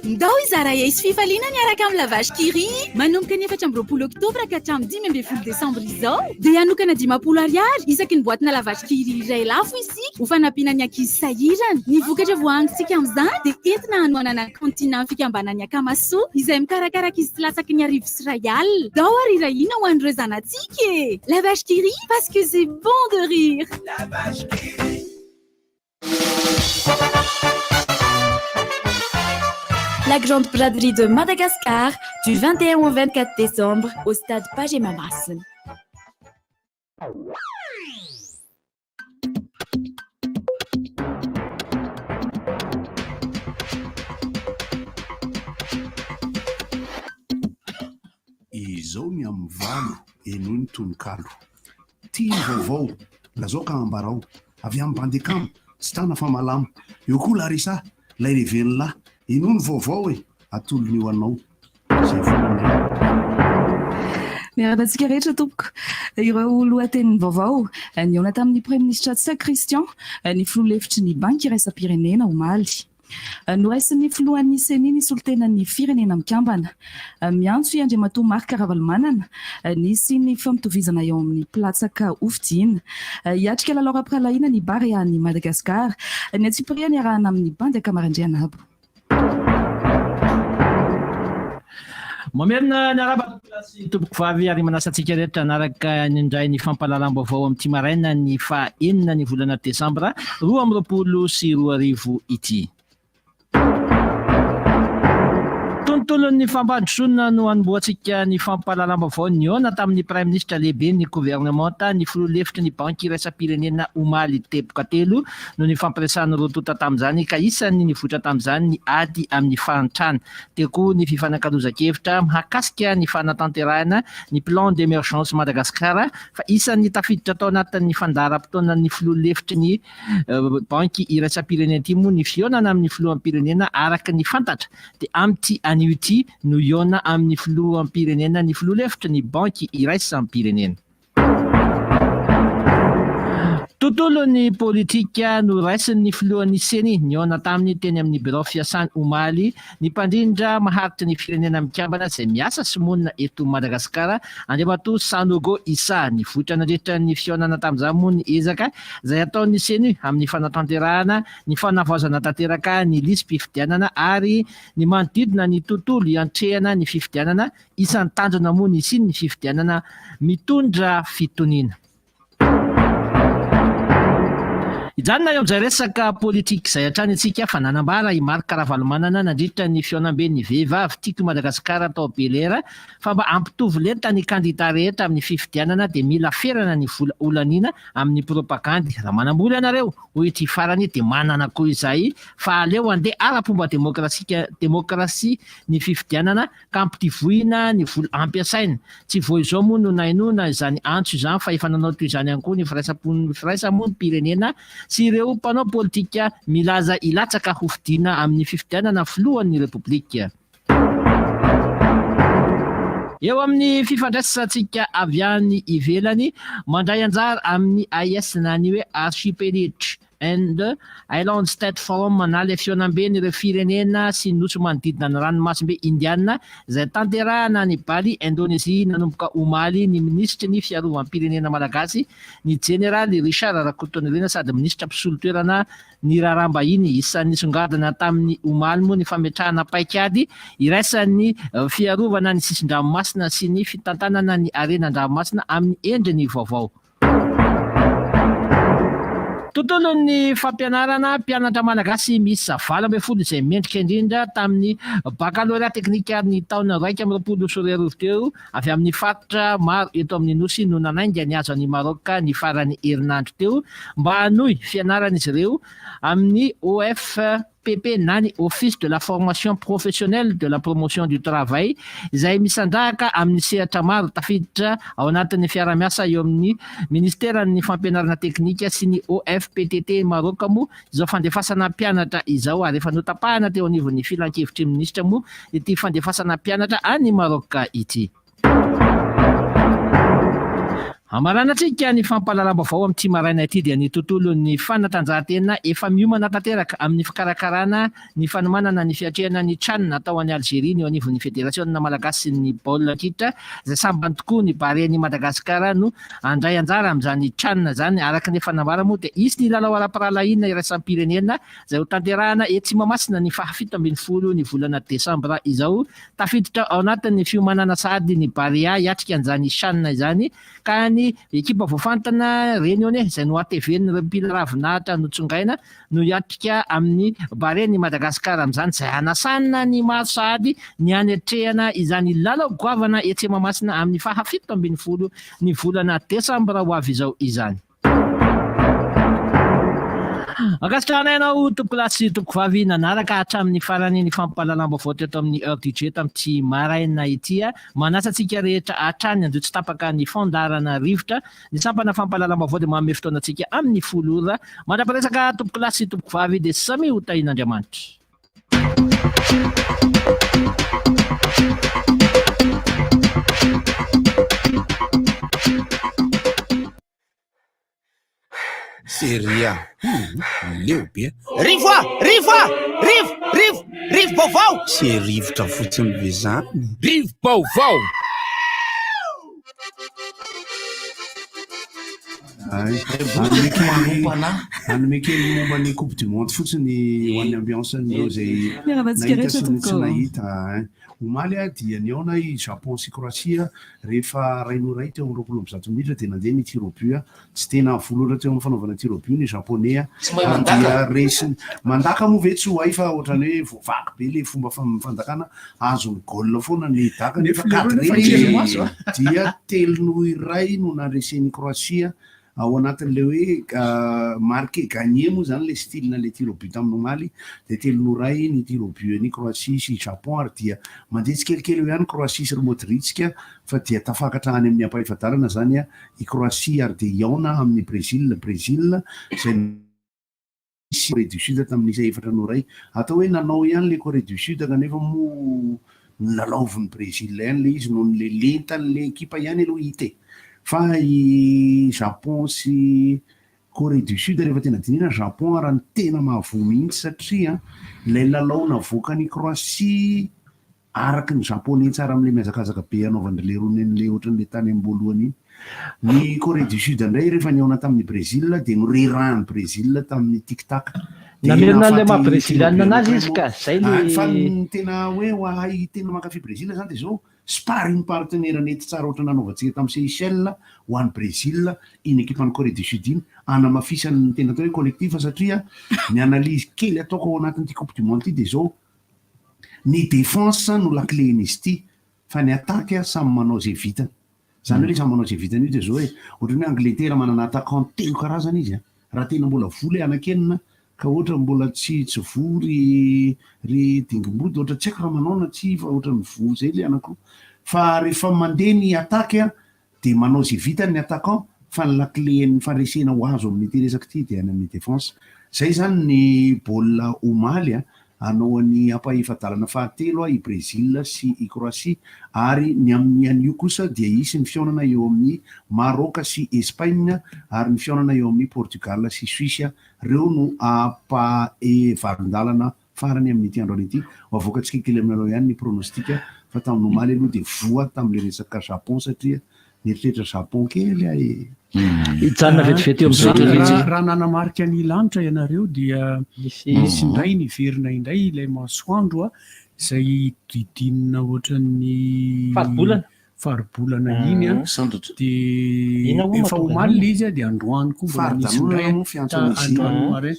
Ndao hizara hehy sy fifaliana miaraka amin'ny La Vache qui rit! Manomboka ny 24 oktobra ka hatramin'ny 15 desambra izao dia hanokana 50 ariary isaky ny boatina La Vache qui rit iray lafo isika ho fanampiana ny ankizy sahirana. Ny vokatra voahangintsika amin'izany dia entina hanohanana ny kaontinan'ny fikambanan'ny Akamasoa izay mikarakara ankizy tsy latsaky ny 1100. Ndao ary hirahina ho an'ireo zanatsika e! La Vache qui rit parce que c'est bon de rire! La Vache qui rit. La Grande Braderie de Madagascar du 21 au 24 décembre au stade Pagé Mahamasina. Izao ny amin'ny valo, henoy ny tononkalo. Tia ny vaovao, lazao ka ambarao. Avy amin'ny Bandekam, tsy tana fa malama. Eo koa Larissa, ilay reven'lah. Henoy ny vaovao e, atolony ho anao. Izay foana indray. Miarahaba antsika rehetra tompoko. Ireo lohatenin'ny vaovao, nihaona tamin'ny Praiminisitra Ntsay Christian ny filoha lefitry ny Banky iraisam-pirenena omaly. Noraisin'ny filohan'ny Ceni ny solontenan'ny Firenena Mikambana. Miantso i Andriamatoa Marc Ravalomanana ny hisian'ny fampitovizana eo amin'ny mpilatsaka hofidiana. Hiatrika lalao ara-pirahalahiana ny Barea an'i Madagasikara. Ny antsipiriany iarahana amin'i Bandy Akamarandrianabo. Mamerina ny arahaba tompokolahy sy tompokovavy ary manasa antsika rehetra hanaraka indray ny fampahalalam-baovao amin'ity maraina ny faha enina ny volana desambra 2022 ity. Tontolon'ny fampandrosoana no hanombohantsika ny fampahalalam-baovao nihaona tamin'ny Praiminisitra lehiben'ny governemanta ny filoha lefitry ny Banky iraisam-pirenena omaly teboka telo no nifampiresahan'ny roa tonta tamin'izany ka isan'ny nivoitra tamin'izany ny ady amin'ny fahantrana Teo koa ny fifanakalozan-kevitra mahakasika ny fanatanterahana ny Plan d'Emergence Madagascar fa isan'ny tafiditra tao anatin'ny fandaharam-potoanan'ny filoha lefitry ny Banky iraisam-pirenena ity moa ny fihaonana amin'ny filoham-pirenena araka ny fantatra dia amin'ity anio ity no hihaona amin'ny filoham-pirenena ny filoha lefitry ny Banky iraisam-pirenena. Tontolon'ny politika noraisin'ny filohan'ny Ceni nihaona taminy teny amin'ny birao fiasany omaly ny mpandrindra maharitry ny Firenena Mikambana izay miasa sy monina eto Madagasikara, Andriamatoa Sanogo Issa. Nivoitra nandritra ny fihaonana tamin'izany moa ny ezaka izay ataon'ny Ceni amin'ny fanatanterahana ny fanavaozana tanteraka ny lisi-pifidianana ary ny manodidina ny tontolo iantrehana ny fifidianana Isan'ny tanjona moa ny hisian'ny fifidianana mitondra fitoniana. Hijanona eo amin'izay resaka politika izay hatrany isika fa nanambara i Marc Ravalomanana nandritra ny fihaonamben'ny vehivavy Tiako i Madagasikara tao Bel'Air fa mba hampitovy lenta ny kandida rehetra amin'ny fifidianana dia mila ferana ny vola holaniana amin'ny propagandy. Raha manam-bola ianareo, hoy ity farany, dia manana koa izahay fa aleo handeha ara-pomba demokrasika demokrasia ny fifidianana ka ampitivohina ny vola ampiasaina. Tsy vao izao moa no nahenoana izany antso izany fa efa nanao toy izany ihany koa ny firaisamonim-pirenena sy ireo mpanao politika milaza hilatsaka hofidiana amin'ny fifidianana filohan'ny Repoblika. Eo amin'ny fifandraisantsika avy any ivelany, mandray anjara amin'ny AIS na ny hoe Archipelage. and Island State Forum na ilay fihaonamben'ireo firenena sy nosy manodidina ny ranomasimbe Indiana izay tanterahana any Bali, Indonesia nanomboka omaly ny minisitry ny fiarovam-pirenena malagasy ny jeneraly Richard Rakotonirina sady minisitra mpisolo toerana ny raharaham-bahiny. Isan'ny nisongadina tamin'ny omaly moa ny fametrahana paikady iraisan'ny fiarovana ny sisin-dranomasina sy ny fitantanana ny harena an-dranomasina amin'ny endriny vaovao. Tontolon'ny fampianarana, mpianatra malagasy miisa 18 izay mendrika indrindra tamin'ny bakalorea teknika ny taona 2021 teo avy amin'ny faritra maro eto amin'ny Nosy no nanainga nihazo an'i Maroc ny faran'ny herinandro teo mba hanohy fianarana izy ireo amin'ny OFPP na ny Office de la Formation Professionnelle de la Promotion du Travail izay misandrahaka amin'ny sehatra maro tafiditra ao anatin'ny fiarahamiasa eo amin'ny Ministeran'ny Fampianarana Teknika sy ny OFPTT Maroc moa izao fandefasana mpianatra izao ary efa notapahana teo anivon'ny filankevitry ny minisitra moa ity fandefasana mpianatra any Maroc ity. Hamaranantsika ny fampahalalam-baovao amin'ity maraina ity dia ny tontolon'ny fanatanjahantena efa miomana tanteraka amin'ny fikarakarana ny fanomanana ny fiatrehana ny Chan atao any Algerie ny eo anivon'ny Federasionina malagasin'ny baolina kitra izay sambany tokoa ny Barean'i Madagasikara no Handray anjara amin'izany Chan izany, araka ny efa nambara moa dia hisy ny lalao ara-pirahalahiana iraisam-pirenena izay hotanterahana etsy Mahamasina ny faha 17 ny volana desambra izao. Tafiditra ao anatin'ny fiomanana sahady ny Barea hiatrika an'izany Chan izany ka ny ekipa voafantana Réunionnais izay nohatevenin'ireo mpila ravinahitra notsongaina no hiatrika amin'ny Barea ny Madagascar amin'izany izay hanasana ny maro sahady ny hanetrehana izany lalao goavana etsy Mahamasina amin'ny faha 17 ny volana desambra ho avy izao izany. Ankasitrahanay anao tompokolahy sy tompokovavy nanaraka hatramin'ny farany ny fampahalalam-baovao teto amin'ny Heure du Jeu tamin'ity maraina ity. Manasa antsika rehetra hatrany hanjohy tsy tapaka ny fandaharana Rivotra. Ny sampana fampahalalam-baovao dia manome fotoana antsika amin'ny 10 ora. Mandra-piresaka tompokolahy sy tompokovavy dia samia ho tahian'Andriamanitra. Seria, leo be. Rivo a! Rivo a! Rivo! Rivo! Rivo-baovao! Tsy rivotra fotsiny ve zany? Rivo-baovao! Hanome kely momba ny coupe du monde fotsiny ho an'ny ambiance an'ireo izay Miarahaba antsika nahita rehetra sy ny tsy tompoko. nahita. Omaly dia nihaona i Japon sy Croatie rehefa iray noho iray teo amin'ny 120 minitra dia nandeha ny tir au but. Tsy tena avo loatra teo amin'ny fanaovana tir au but ny Japoney Tsy mahay ary mandaka. dia resiny. Mandaka moa ve tsy ho hay fa ohatran'ny hoe voavaky be ilay fomba fandakana, azony goal foana ny daka nefa Nefa cadré nefa ilay kely izy maso a. dia 3-1 no nandresen'i Croatie ao anatin'ilay hoe marqué gagné moa izany ilay style-n'ilay tir au but tamin'ny omaly dia 3-1 ny tir au but an'i Croatie sy Japon ary dia mandeha tsikelikely eo ihany Croatie sy ry Modric fa dia tafakatra any amin'ny ampahefa-dalana izany i Croatie ary dia hihaona amin'i Brésil, Brésil izay nisy Corée du Sud tamin'ny isa 4-1. Atao hoe nanao ihany ilay Corée du Sud kanefa moa nolalaovin'i Brésil ihany ilay izy noho ny lentan'ilay ekipa ihany aloha hita e. Fa i Japon sy Corée du Sud rehefa tena dinihina, Japon ary no tena mahavoa mihitsy satria ilay lalao navoakan'i Croatie Araka ny japonais tsara amin'ilay mihazakazaka be anaovan-dry lerony an'ilay ohatran'ilay tany am-boalohany iny. Ny Corée du Sud indray rehefa nihaona tamin'i Brésil dia norerahan'i Brésil tamin'ny tic tac. Dia Namerina an'ilay maha nahafaty brezilianina telo be anazy izy anankiray ka, moa. zay Ah, le. fa ny tena hoe ho ahy tena mankafy Brésil zany dia izao, sparring partenaire nety tsara ohatran'ny nanaovantsika tamin'i Seychelles ho an'i Brésil iny ekipan'i Corée du Sud iny, hanamafisany ny tena atao hoe collectif satria ny analyse kely ataoko ao anatin'ity coupe du monde ity dia izao, Ny défense no lakile-n'izy ity fa ny attaque samy manao izay vitany. Izany hoe ilay samy manao izay vitany io dia izao e, ohatran'ny hoe Angletera manana attaquant telo karazana izy an! Raha tena mbola voa ilay anankenina ka ohatra mbola tsy tsy voa ry ry Dingimbody ohatra tsy haiko raha manao na tsia fa ohatran'ny voa izay ilay anankiroa. Fa rehefa mandeha ny attaque dia manao izay vitany ny attaquant fa ny lakile-n'ny fandresena ho azo amin'ity resaka ity dia any amin'ny défense. Izay izany ny baolina omaly an! Hanao ny ampahefa-dalana fahatelo i Brezila sy i Kroasia ary ny amin'ny anio kosa dia hisy ny fihaonana eo amin'i Maroka sy Espaina ary ny fihaonana eo amin'i Portugal sy Suisse. Ireo no ampahevalon-dalana farany amin'ity androany ity. Ho avoakantsika kely aminareo ihany ny pronostic fa tamin'ny omaly aloha dia voa tamin'ilay resaka Japon satria Mieritreritra Japon kely aho e. Hijanona vetivety eo amin'izay Raha, kely. raha nanamarika ny lanitra ianareo dia Nisy- nisy indray niverina indray ilay masoandro a, izay didinina ohatran'ny Faribolana. faribolana iny a. Sandratra. Dia Inona moa efa mahatonga omaly an'iny? ilay izy a, dia androany koa mbola nisy Faridanonana indray moa fiantsoana ta- izy iny. androany maraina.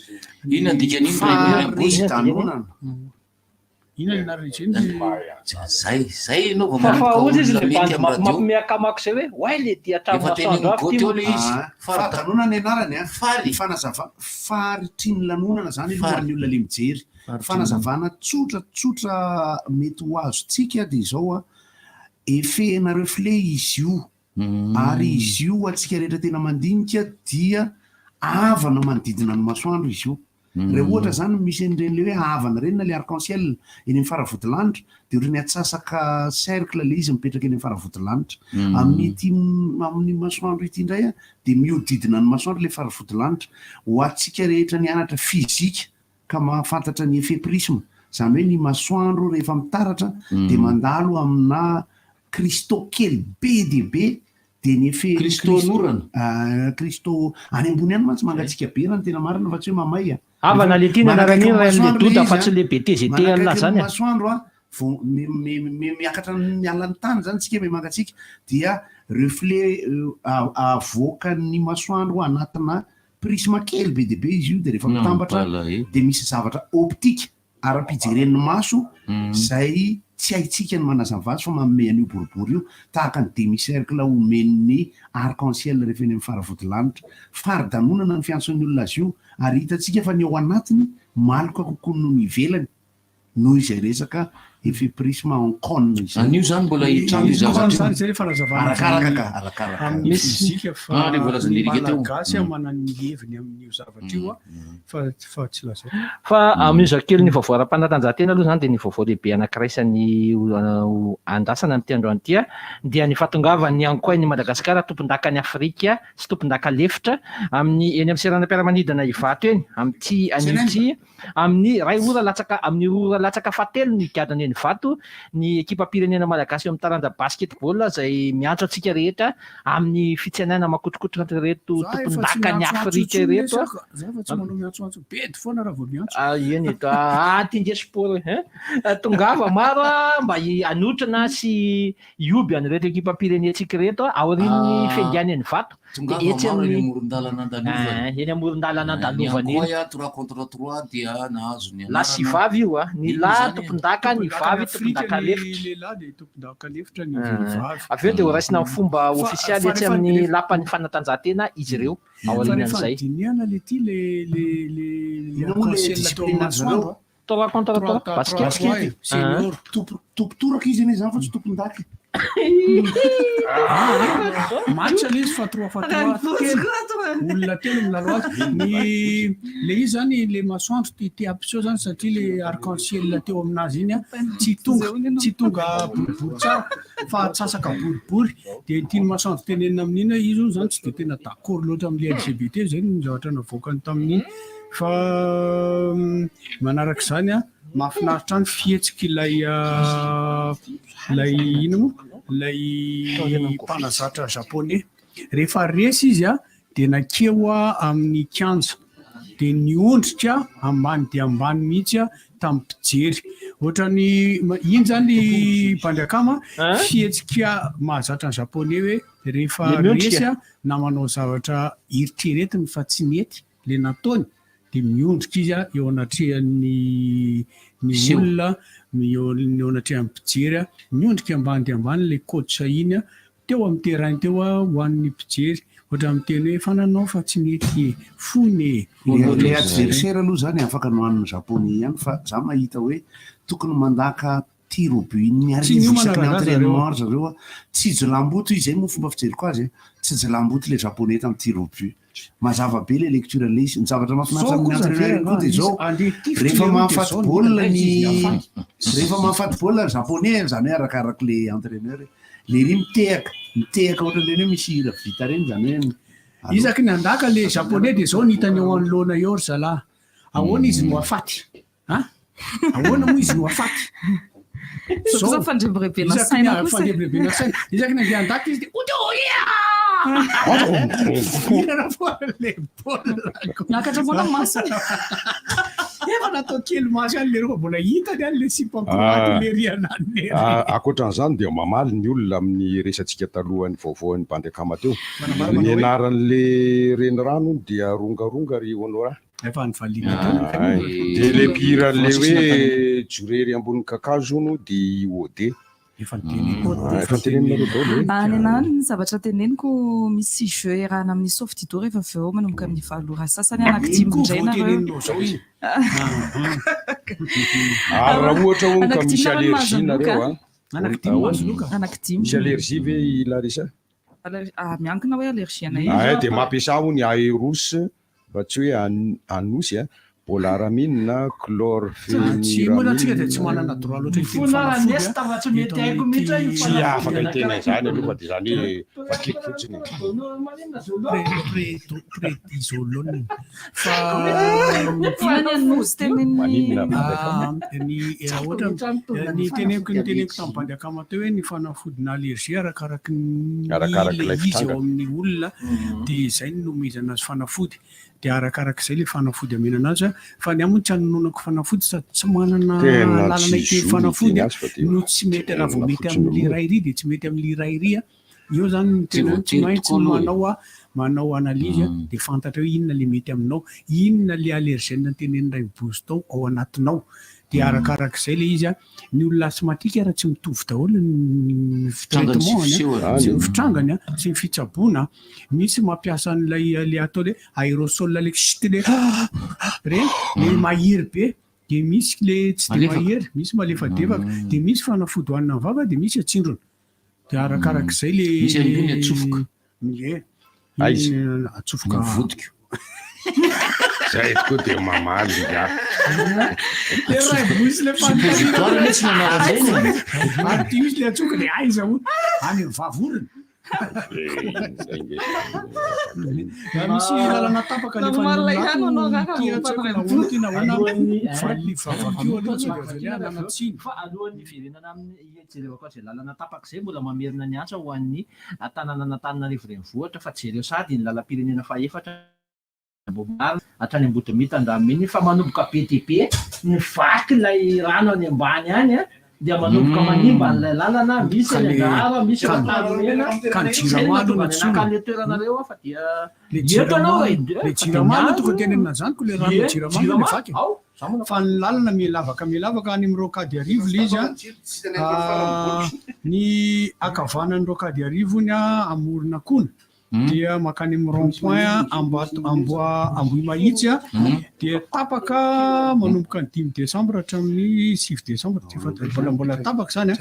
Inona ny dikan'iny ry Faridanonana. Inona ny anaran'izy iny? Zay, zay ianao vao Fa fa manomboka hozy izy olona le mety bandy amin'ny radio. mampimehy akamako zay hoe oay le ty hatramin'ny Efa masoandro tenenin'i avy ty Goty eo le izy. Ah, Faridanonana ny anarany a. Faly. Fanazava faritry ny lanonana zany aloha ho an'ny olona le mijery. Fanazavana tsotra tsotra mety ho azontsika dia izao a, effet-na reflet izy io. Ary izy io ho antsika rehetra tena mandinika dia avana manodidina ny masoandro izy io. Raha ohatra izany misy an'ireny le hoe avana ireny na le arc-en-ciel eny amin'ny faravodilanitra dia ohatran'ny atsasaka cercle le izy mipetraka eny amin'ny faravodilanitra. Amin'ity amin'ny masoandro ity indray dia mihodidina ny masoandro le faravodilanitra. Ho antsika rehetra nianatra fizika ka mahafantatra ny effet prisme, izany hoe ny masoandro rehefa mitaratra dia mandalo amina cristaux kely be dia be dia ny effet Cristaux anorana? Ah, cristaux any ambony any mantsy mangatsiaka be raha ny tena marina fa tsy hoe mamay a. Havana le tiana Manakaiky anaran'iny ny raha le masoandro doda ilay fa izy tsy a. le BTGT Manakaiky an'lah ny zany a. masoandro a, vao mi- mi- mi- miakatra ny miala ny tany zany tsika miha-mangatsiaka dia reflet euh, a- avoakan'ny masoandro anatina prisme kely be dia be izy io dia rehefa mitambatra dia misy zavatra optique ara-pijeren'ny maso izay tsy haintsika ny manazava azy fa manome an'io boribory io tahaka ny demi-cercle omen'ny arc-en-ciel rehefa eny amin'ny faravodilanitra. Fari-danonana ny fiantson'ny olona azy io ary hitantsika fa ny ao anatiny maloka kokoa noho ny ivelany. Noho izay resaka effet prisme en cône izay. Anio izany mbola hitranga io zavatra io. Izay le fanazavana Arakaraka ka, arakaraka. amin'ny fizika fa Ah, le voalazan'i ny Erika teo. Malagasy manana ny heviny amin'io zavatra io fa fa tsy lazaiko. Fa amin'io zakelin'ny vaovao ara-panatanjahantena aloha izany dia ny vaovao lehibe anankiray isan'ny ho andrasana amin'ity androany ity dia ny fahatongavan'ny Ankoay-n'i Madagasikara tompondakan'i Afrika sy tompondaka lefitra amin'ny eny amin'ny seranam-piaramanidina Ivato eny amin'ity anio ity. Amin'ny iray ora latsaka amin'ny roa ora latsaka fahatelo ny higadona eny Ivato ny ekipam-pirenena malagasy eo amin'ny taranja basketball izay miantso antsika rehetra amin'ny fitsenaina makotrokotroka an'ireto Za efa tsy tompondakan'i miantsoantso Afrika intsony ireto. lesy a. Za efa tsy manao miantsoantso bedy foana raha vao miantso. Ah, eny e, ah, ty nge sport e, hein? Tongava maro ah, mba hanotrona sy hihoby an'ireto ekipam-pirenentsika ireto aorian'ny Ah, fiaingàna eny Ivato. Tongava Dia etsy maro eny amin'ny amoron-dalana andalovana. Ah, eny amoron-dalana Ny andalovana eny. Ankoay trois contre trois dia nahazo ny Lahy sy anarana. vavy io a. Ny Inona lahy izany e? tompondaka, ny Tompondakan'i vavy Afrika tompondaka ny lefitra. lehilahy dia tompondaka lefitra ny Ah. vehivavy. Avy eo dia horaisina amin'ny fomba Fa ofisialy fa etsy rehefa amin'ny rehefa lapan'ny fanatanjahantena izy ireo fa rehefa aorianan'izay. dinihana le ty le le le le Inona moa le arc-en-ciel atao discipline amin'ny zareo? masoandro a? Trois contre Trois trois, trois basket. trois trois e, Ah. senior. Tompo tompo-toraka izy anie zany fa tsy tompon-daka. Match le izy fa trois fois trois telo. Olona telo milalao azy. Ny le izy zany le masoandro ty te hampiseho zany satria le arc-en-ciel teo aminazy iny a tsy tonga tsy tonga boribory tsara fa atsasaka boribory dia ny tian'ny masoandro tenenina amin'iny hoe izy hono zany tsy dia tena d'accord loatra amin'le LGBT zay ny zavatra navoakany tamin'iny. Fa manaraka izany an, mahafinaritra ny fihetsik'ilay ilay inona moa? Ilay mpanazatra japonais. Rehefa resy izy an, dia nankeo amin'ny kianja. Dia niondrika ambany dia ambany mihitsy tamin'ny mpijery. Ohatran'ny iny izany Bandy Akama, fihetsika mahazatra ny japonais hoe rehefa resy na manao zavatra eritreretiny fa tsy nety le nataony de miondrika izy eo anatrehan'ny ny olona, eo anatrehan'ny mpijery, miondrika ambany dia ambany le coach iny teo amin'ny terrain teo ho an'ny mpijery, ohatran'ny miteny hoe efa nanao fa tsy nety e, fony e. Le adversaire aloha zany afaka nohanin'ny japonais ihany fa za mahita hoe tokony mandaka tir au but ny Tsy arivo niomana isaky ny rangahy zareo. entrainement ry zareo a, tsy jiolahimboto izy, zay moa fomba fijeriko azy e, tsy jiolahimboto le japonais tamin'ny tir au but. Mazava be le lecture an'le izy. Ny zavatra mahafinaritra Zao amin'ny kosa entraîneur ve koa dia izy zao, andeha hitifitra rehefa le eo dia mahafaty zao ny baolina hitany ny izy afaty. rehefa mahafaty baolina ny japonais, zany hoe arakaraky le entraîneur e. Le ry mitehaka, mitehaka ohatran'ireny hoe misy hira vita reny zany hoe aloha. Isaky ny handaka le japonais dia zao ny hitany eo anoloana eo ry zalahy. Ahoana izy no afaty? A? Ahoana moa izy no afaty? Zao kosa fandrebirebena Isaky ny saina kosa e. fandrebirebena saina. Isaky ny andeha handaka izy dia otoria! Mihinana foana le baolina. Miakatra foana ny masony. Efa natao kely maso ihany le roa fa mbola hitany ihany le sipa Ah. koraty le rihana any. Ah, ankoatran'izany dia mamaly ny olona amin'ny resatsika talohan'ny vaovaon'ny bandy akama teo. Manambara Ny manao hoe. anaran'le renirano hono dia rongaronga ry Honora. Efa nivaliana Ah, Dia le mpihira an'le hoe jorery ambony kakazo hono dia i Ode. Efa Efa niteneninareo daholo e. Any anany ny zavatra teneniko misy jeu iarahana amin'ny Sofidido rehefa avy eo manomboka amin'ny valo ora sasany anankidimy Iny koa indray vao nareo. teneninao zao iny. Ary raha ohatra hono ka Anankidimy misy nareo no mahazo allergie ny nareo loka. a. Anankidimy mahazo loka. Anankidimy. Misy allergie ve i Larissa? Ah, miankina hoe allergie anay. Ah, dia mampiasa hono aeros fa tsy hoe anosy a, Polaramine, Tsy moa zany tsika dia tsy chlorpheniramine. manana droit loatra hiteny Fona raha fanafody nesta a. fa tsy mety Eto haiko mihitsy hoe io Tsy fanafody afaka hiteny anankiray. an'izany aloha fa dia izany hoe vakiko fotsiny. Prédisolone. Fa Inona ny anosy teneniny? Maninona Ah, ny ohatra ny teneniko ny teneniko tamin'ny bandy akama teo hoe ny fanafodina allergie arakaraky ny Arakaraky le ilay izy eo fitrangana. amin'ny olona dia izay no nomezana azy fanafody dia arakarak'izay le fanafody amena anazy a. Fa ny ahy moa tsy anononako fanafody sady tsy manana Tena lalana tsy hiteny zo ny fanafody hiteny a, azy fa dia no tsy mety raha vao tenenina mety fotsiny amin'le aloha. iray ry dia tsy mety amin'le iray ry a. Eo zany ny Tsy tena hoe tsy voatery maintsy tokoa aloha e. manao a, manao analyse a, dia fantatra hoe inona le mety aminao, inona le allergène tenenin'i Raivobozo tao ao anatinao. Dia arakarak'izay le izy a, ny olona asthmatique ary tsy mitovy daholo ny Fitrangany sy traitement-ny a, fisehony. sy ny fitrangany a, sy ny fitsaboana. Misy mampiasa an'ilay le atao hoe aérosol le chut le reny, le mahery be, dia misy le tsy dia Malefaka. mahery, misy malefadefaka, dia misy fanafody hohanina amin'ny vava, dia misy atsindrona. Dia arakarak'izay le Misy ihany koa ny atsofoka. Ie. Aiza? Ny atsofoka. Ny vodiko. Zay tokoa dia mamaly ingahy. Le Raivobozo le Suppositoire mihitsy ny anaran'izay e. Ary ty misy le atsofoka dia aiza hono? Any amin'ny vavorona. Raha misy lalana tapaka le Normal ihany anao raha ty vao tsy haiko mpanao na ahoana ty na ahoana Alohan'ny fa vavakio aloha tsy dia avy anana tsiny. Fa alohan'ny hiverenana amin'ny jerevako azy lalana tapaka izay mbola mamerina ny antsa ho an'ny tanànan'Antananarivo renivohitra fa jereo sady ny lalam-pirenena fahefatra Ambohimarina hatrany Ambodimita Andranomena fa manomboka be dia be ny vaky ilay rano any ambany any a dia manomboka manimba an'ilay lalana misy any Andraharo misy Ka- Antanimena ka ny Izay no Jirama aloha mahatonga no ny antsoina. anakany le toeranareo a fa dia Le eto Jirama anao e le Jirama aloha tokony tenenina an'izany ko le rano Ie, Jirama aloha le Jirama, vaky. ao, za manao Fa ny lalana milavaka milavaka any amin'ny Rocade Arivo le izy a. Ah, ny ankavanan'ny Rocade Arivo iny a Amoronakona dia mankany amin'ny rond point Ambato Amboa Ambohimahitsy a dia tapaka manomboka ny dimy desambra hatramin'ny sivy desambra tsy fantatra mbola mbola tapaka izany a.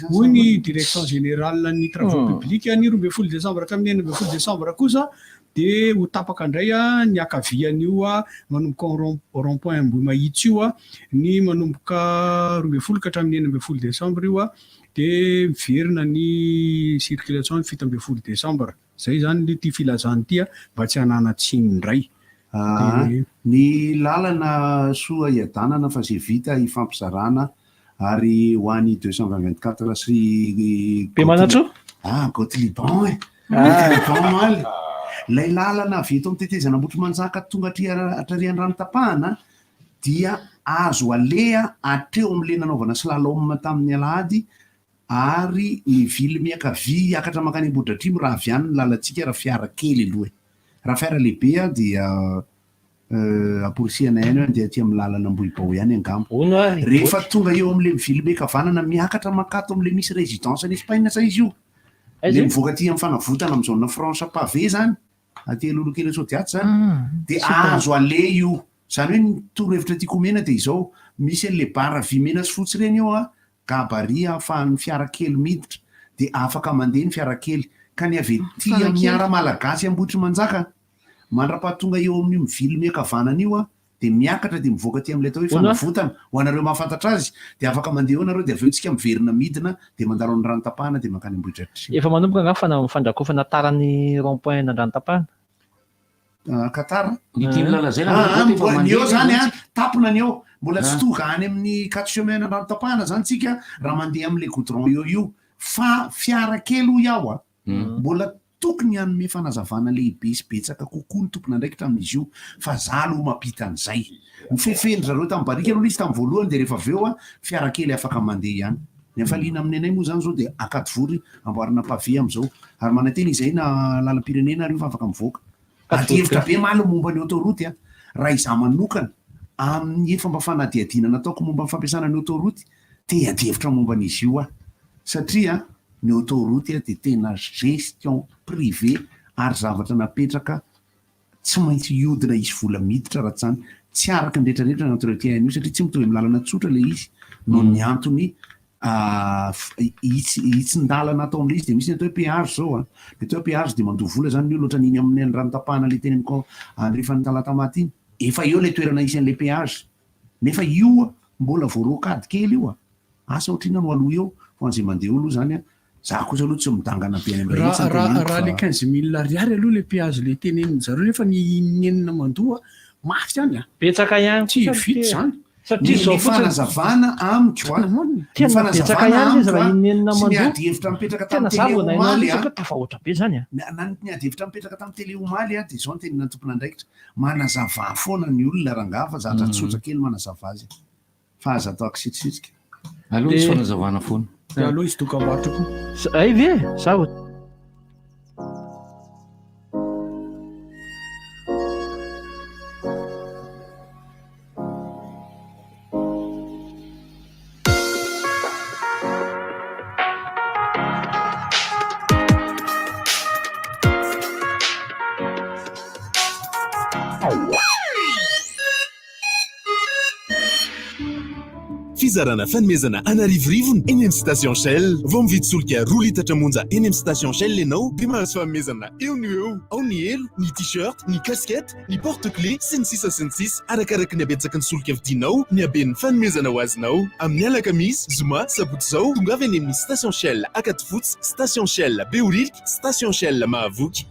Hoy ny direction générale ny travaux publics ny 12 desambra hatramin'ny 16 desambra kosa dia ho tapaka indray a ny ankavian'io a manomboka ao rond rond point Ambohimahitsy io a ny manomboka 12 ka hatramin'ny 16 desambra io a dia miverina ny circulation ny 17 desambra. Zay zany le ty filazana ity a mba tsy hanana tsiny indray. Ah, Dia ny lalana soa hiadanana fa zay vita hifampizarana ary ho an'i 224 sy Be manatsoa? Ah, Goth Liban e. Ah. Goth Liban maly. Ilay lalana avy eto amin'ny tetezana Ambohitrimanjaka tonga atria hatrarian'ny rano tapahana dia azo aleha hatreo amin'ilay nanaovana slalom tamin'ny alahady ary ny ville miankavia hiakatra mankany Ambohidratrimo raha avy any ny lalantsika raha fiara kely aloha e. Raha fiara lehibe a dia amporisihana ihany hoe andeha aty amin'ny lalana Ambohibao ihany angamba. Hono ary, Rehefa Boty. tonga eo amin'ilay ville miankavanana miakatra mankato amin'ilay misy résidence any Espagne sa izy io? Aiza Ilay io? mivoaka aty amin'ny fanavotana amin'ny zone franche pavé zany, aty Alolokely Sodiaty zany, dia Super. azo aleha io. Izany hoe ny torohevitra tiako omena dia izao, misy an'ilay barre vy mena sy fotsy ireny eo a, gabarit ahafahan'ny fiara kely miditra, dia afaka mandeha ny fiara kely. Ka ny avy ety Fiara amin'ny kely. ara malagasy Ambohitrimanjaka, Mandra-pahatonga eo amin'io mivily miankavanana io an, dia miakatra dia mivoaka aty amin'ilay atao hoe fanavotana, ho anareo mahafantatra azy dia afaka mandeha eo nareo dia avy eo tsika miverina midina dia mandalo amin'ny Ranotapahana dia mankany Ambohidratrimo. Efa manomboka angaha fana fandrakofana tara ny rond point an'Andranotapahana? Qatar? Ny tian'i Lala lazaina Ah, aloha efa mbola ny mandeha eo zany ilay an, izy. tapona ny eo, mbola tsy Ah. tonga any amin'ny quatre chemins an'Andranotapahana zany tsika raha mandeha amin'ilay goudron eo io, fa fiara kely hoy aho an, Mbola tokony hanome fanazavana lehibe sy betsaka kokoa ny tompon'andraikitra amin'izy io fa za aloha mampita an'izay. Nifefehin-dry zareo tamin'ny barika aloha ilay izy tamin'ny voalohany dia rehefa avy eo fiara kely afaka mandeha ihany. Ny hafaliana amin'ny anay moa izany izao dia Ankadivory amboarina pavé amin'izao ary manantena izahay na lalam-pirenena ary io fa afaka mivoaka. Adihevitra be maly ny momba ny autoroute a! Raha izaho manokana amin'ny efa mba fanadihadiana nataoko momba ny fampiasana ny autoroute te hiadihevitra momba an'izy io aho satria ny autoroute dia tena gestion privée ary zavatra napetraka tsy maintsy hiodina hisy vola miditra raha tsy izany tsy araka ny rehetra rehetra ny entretien an'io satria tsy mitovy amin'ny lalana tsotra ilay izy noho ny antony hitsin-dalana atao amin'ilay izy dia misy ny atao hoe péage izao an, ny atao hoe péage dia mandoa vola izany ny olona ohatran'iny amin'ny Andranotapahana ilay teny amin'ny andrefan'ny Talatamaty iny, efa eo ilay toerana hisy an'ilay péage Nefa io mbola vao rocade kely io a! Asa ohatrinona no aloha eo fa ho an'izay mandeha eo aloha izany a! Za kosa aloha tsy midangana be any amin'ilay Raha hetsy ny raha teneniko raha fa. le 15 000 ariary aloha le péage le tenenin zareo nefa ny inenina mandoa mafy ihany a! Betsaka ihany Tsy kosa ry vita te. izany. Satria Ny izao ny fotsiny. fanazavana amiko a! Ny Tena betsaka fanazavana ihany izy amiko raha a! inenina Sy ny mandoa. adihevitra mipetraka Tena tamin'ny za télé vao nahaino omaly an'io a! fa tafahoatra be izany a! Na na ny adihevitra mipetraka tamin'ny télé omaly a dia izao no tenenin'ny tompon'andraikitra, Manazava foana ny olona rangaha fa zatra tsotra kely manazava azy fa aza atao akisitrisitrika. Aleo misy fanazavana foana. Dia aleo izy dokam-barotra koa. Hay ve? Za Fizarana fanomezana an'arivorivony eny amin'ny station Shell. Vao mividy solika roa litatra monja eny amin'ny station Shell ianao dia mahazo fanomezana eo no eo. Ao ny elo, ny t-shirt, ny casquette, ny porte clé, sy ny sisa sy ny sisa Arakaraky ny habetsaky ny solika vidinao ny haben'ny fanomezana ho azonao. Amin'ny alakamisy, zoma, sabotsy izao, tongava eny amin'ny station Shell Ankadifotsy, station Shell Behoririka, station Shell Mahavoky.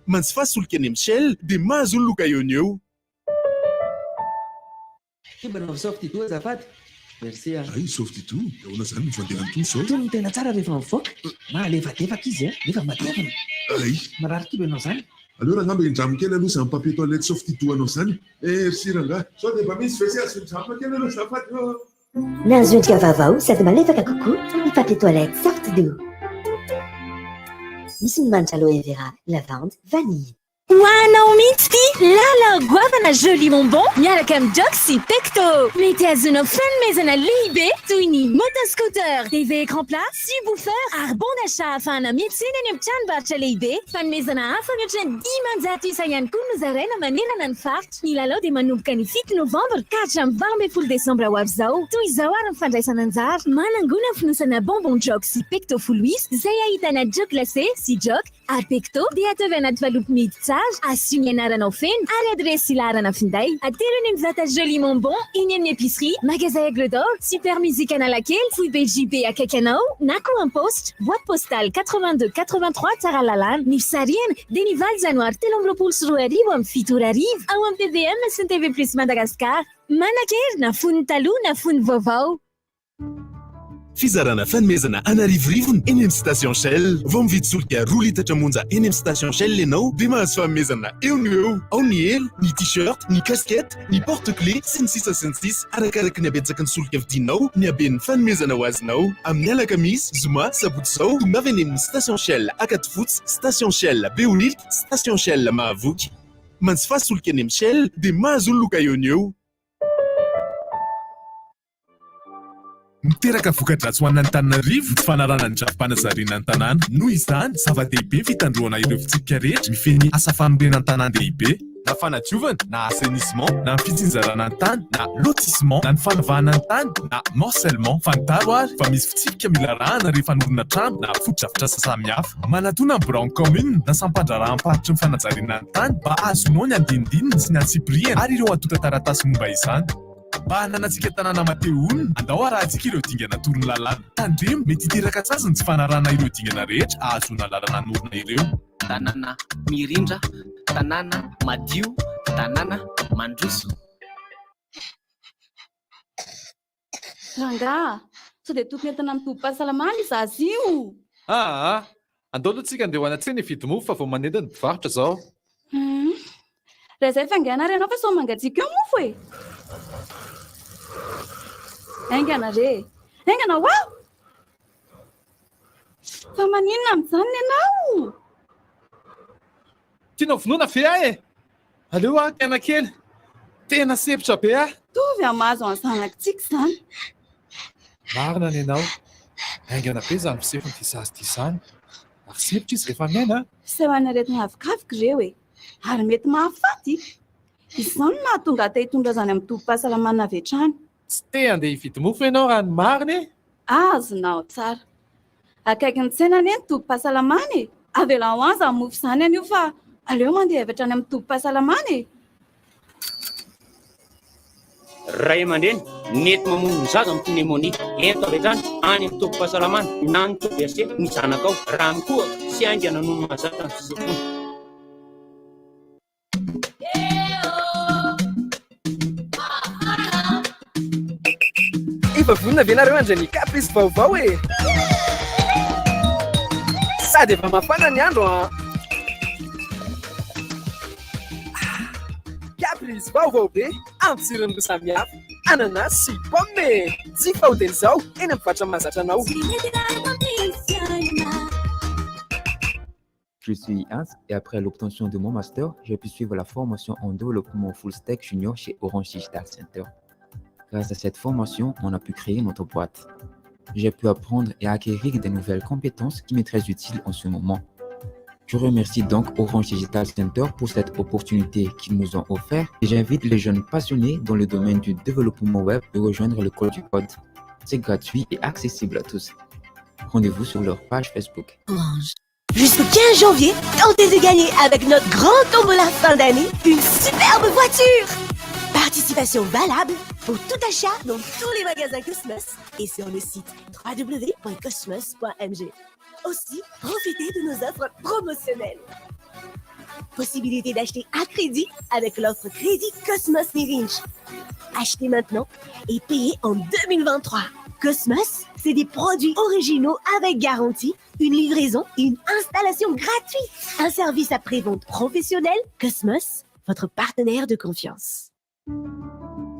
Manjifa solika eny amin'ny Shell dia mahazo ny loka eo no eo. Ty mba nanao soft-doux azafady. Merci a. Hay soft-doux, dia ahoana izany ny fandehan'ny toa izao? Itony no tena tsara rehefa mivoaka. Mahalefadefaka izy a, nefa matevina. Hay. Marary kibo ianao izany. Aleo rangah mba hindramo kely aloha izany papier toilette soft-doux anao izany e. Merci rangah. Sao dia mba misy WC azo hindramina kely aloha azafady ô. Nahazo endrika vaovao sady malefaka kokoa ny papier toilette soft-doux. Misy ny manitra aloe vera, lavande, vanille. Ho anao mihitsy ity lalao goavana Joli Bonbon miaraka amin'ny Jok sy Pecto. Mety hahazoanao fanomezana lehibe toy ny moto scooter, TV écran plat, subwoofer ary bon d'achat ahafahana miantsena eny amin'ny tranombarotra lehibe. Fanomezana hafa mihoatra ny 500 isa ihany koa no zaraina manerana ny faritra. Ny lalao dia manomboka ny 7 novambra ka hatramin'ny 18 desambra ho avy izao. Toy izao ary ny fandraisana anjara. Manangona fonosana bonbon Jok sy Pecto folo isa izay ahitana Jok glacé sy Jok Ary pecto dia ataovy anaty valopy mihidy tsara, asio ny anaranao feno ary adiresy sy laharana finday. Atero eny amin'ny vata Joli Mon Bon, eny amin'ny épicerie, magasin Aigle d'Or, Super Music Analakely, foibe JB akaiky anao, na koa am-paositra, boîte postale 82 83 Tsaralalàna. Ny fisarihana dia ny 8 janoary 2023 amin'ny 7 ora hariva ao amin'ny tvm sy ny TV Plus Madagascar. Manan-kery na fon'ny taloha na fon'ny vaovao. Fizarana fanomezana an'arivorivony eny amin'ny station Shell. Vao mividy solika roa litatra monja eny amin'ny station Shell ianao dia mahazo fanomezana eo no eo. Ao ny elo, ny t-shirt, ny casquette, ny porte clé, sy ny sisa sy ny sisa Arakaraky ny habetsaky ny solika vidinao ny haben'ny fanomezana ho azonao. Amin'ny alakamisy, zoma, sabotsy izao, tongava eny amin'ny station Shell Ankadifotsy, station Shell Behoririka, station Shell Mahavoky. Manjifa solika eny amin'ny Shell dia mahazo ny loka eo no eo. Miteraka voka-dratsy ho an'Antananarivo ny fanarahana ny drafi-panajariana ny tanàna. Noho izany, zava-dehibe ny fitandroana ireo fitsipika rehetra mifehy ny asa fanorenan-tanàn-dehibe. na fanadiovana, na assainissement, na ny fitsinjarana ny tany, na lotissement, na ny fanavahana ny tany, na morcellement. Fantaro ary fa misy fitsipika mila arahana rehefa hanorina trano na fotodrafitrasa samihafa. Manatòna ny biraon'ny kaominina na sampandraharaham-paritry ny fanajariana ny tany mba hahazoanao ny andinindininy sy ny antsipiriany ary ireo antontan-taratasy momba izany. Mba hananantsika tanàna maha-te honina, andao harahantsika ireo dingana atoron'ny lalàna. Tandremo, mety hiteraka sazy ny tsy fanarahana ireo dingana rehetra ahazoana lalana hanorina ireo. Tanàna mirindra, tanàna madio, tanàna mandroso. Rangaha, sao dia tokony entina amin'ny tobim-pahasalamana io zaza io? Aa! Andao aloha tsika andeha ho any an-tsena hividy mofo fa vao manendy ny mpivarotra izao. Hum. Raha izay faingàna ary ianao fa sao mangatsiaka eo ny mofo e! Haingana re e! Haingana ho'aho! Fa maninona mijanona ianao? Tianao vonoina ve aho e? Aleo aho tena kely. Tena sempotra be aho. Mitovy amin'ny mahazo an'ny zanakitsika izany. Marina ny anao. Haingana be izany fisefon'ity zaza ity izany. Ary sempotra izy rehefa miaina an! Fisehoan'ny aretina havokavoka ireo e! Ary mety mahafaty. Izany no nahatonga ahy te hitondra azy any amin'ny tobim-pahasalamana avy hatrany. Tsy te handeha hividy mofo ianao raha ny marina e! Azonao tsara. Akaikin'ny tsena anie ny tobim-pahasalamana e! Avelao any izany mofo izany anio fa aleo mandeha avy hatrany amin'ny tobim-pahasalamana e! Ray aman-dreny, mety mamono ny zaza ny pneumonie. Ento avy hatrany any amin'ny tobim-pahasalamana na ny toby HC ny zanakao raha mikohaka sy haingana noho ny mahazatra ny fisefoana. Efa vonona ve nareo handray ny Caprice vaovao e? Sady efa mafana ny andro an! Caprice vaovao be amin'ny tsirony roa samihafa, ananas sy pomme e! Jifa hotely izao eny amin'ny mpivarotra mahazatra anao. Je suis Hans et après l'obtention de mon master, j'ai pu suivre la formation en développement full stack junior chez Orange Digital Center. Grâce à cette formation, on a pu créer notre boîte. J'ai pu apprendre et acquérir des nouvelles compétences qui m'est très utile en ce moment. Je remercie donc Orange Digital Center pour cette opportunité qu'ils nous ont offerte et j'invite les jeunes passionnés dans le domaine du développement web de rejoindre l'école du code. C'est gratuit et accessible à tous. Rendez-vous sur leur page Facebook. Orange. Jusqu'au 15 janvier, tentez de gagner avec notre grand tombola fin d'année une superbe voiture. Participation valable pour tout achat dans tous les magasins Cosmos et sur le site www.cosmos.mg. Aussi, profitez de nos offres promotionnelles. Possibilité d'acheter à crédit avec l'offre Crédit Cosmos Mirinch. Achetez maintenant et payez en 2023. Cosmos, c'est des produits originaux avec garantie, une livraison et une installation gratuite. Un service après-vente professionnel, Cosmos, votre partenaire de confiance.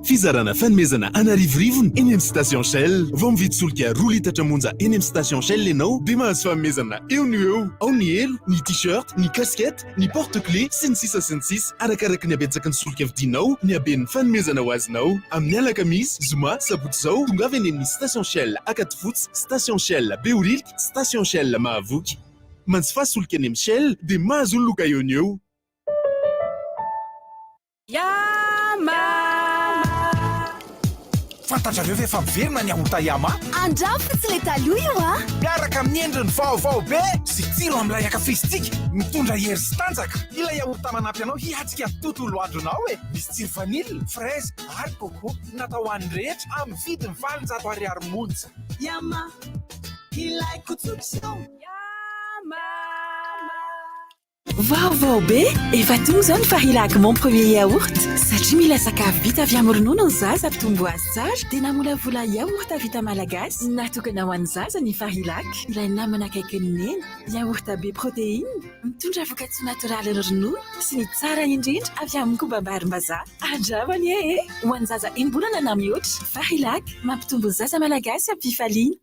Fizarana fanomezana an'arivorivony eny amin'ny station Shell. Vao mividy solika roa litatra monja eny amin'ny station Shell ianao dia mahazo fanomezana eo no eo. Ao ny elo, ny t-shirt, ny casquette, ny porte clé, sy ny sisa sy ny sisa Arakaraky ny habetsaky ny solika vidinao ny haben'ny fanomezana ho azonao. Amin'ny alakamisy, zoma, sabotsy izao, tongava eny amin'ny station Shell Ankadifotsy, station Shell Behoririka, station Shell Mahavoky. Manjifa solika eny amin'ny Shell dia mahazo ny loka eo no eo. Yama! Fantatrareo ve fa miverina ny yaourt Yama? Andramo fa tsy ilay taloha io a! Miaraka amin'ny endriny vaovao be sy tsiro amin'ilay ankafizintsika, mitondra hery sy tanjaka. Ilay yaourt manampy anao hiatrika ny tontolo andronao e! Misy tsiro vanille, fraise ary coco. Natao ho an'ny rehetra amin'ny vidiny 800 ariary monja. Yama, ilaiko tsotra izao. Yama! Vaovao be! Efa tonga izao ny Farilac Mon Premier Yaourt! Satria mila sakafo vita avy amin'ny ronono ny zaza hampitombo azy tsara dia namolavola yaourt vita malagasy natokana ho an'ny zaza ny Farilac, ilay namana akaikin'ny neny. Yaourt be protéine, mitondra vokatsoa natoralin'ny ronono sy ny tsara indrindra avy amin'ny kobam-barimbazaha. Andramo anie e! Ho an'ny zaza enim-bolana na mihoatra, Farilac, mampitombo ny zaza malagasy am-pifaliana.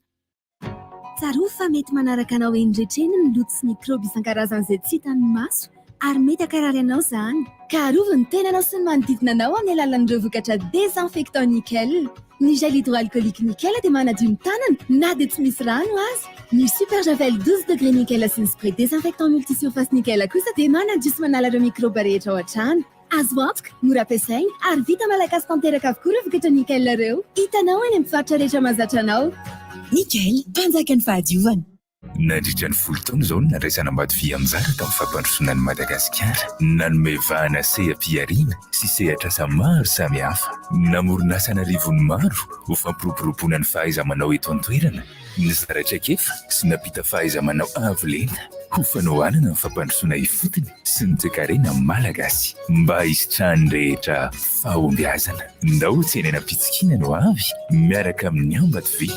Tsarovy fa mety manaraka anao eny rehetra eny ny loto sy mikraoba isan-karazany izay tsy hitan'ny maso ary mety hankarary anao izany. Ka arovy ny tenanao sy ny manodidina anao amin'ny alalan'ireo vokatra désinfectant nickel. Ny gel hydroalcoolique nickel dia manadio ny tanana na dia tsy misy rano aza. Ny super javel 12 degré nickel sy ny spray désinfectant multisurface nickel kosa dia manadio sy manala ireo mikraoba rehetra ao an-trano. Azo antoka, mora ampiasaina ary vita malagasy tanteraka avokoa ireo vokatra Nickel ireo. Hitanao any amin'ny mpivarotra rehetra mahazatra anao. Nickel, mpanjakan'ny fahadiovana. Nandritra ny 10 taona izao no nandraisana Ambatovy anjara tamin'ny fampandrosoana an'i Madagasikara. Nanome vahana seha-pihariana sy sehatr'asa maro samihafa. Namorona asa an'arivony maro ho fampiroboroboana ny fahaiza-manao eto an-toerana. Nizara traikefa sy nampita fahaiza-manao avo lenta ho fanohanana ny fampandrosoana ifotony sy ny toekarena malagasy. Mba hisitrahan'ny rehetra fahombiazana. Ndao tsenaina am-pitsikiana ny hoavy miaraka amin'ny Ambatovy.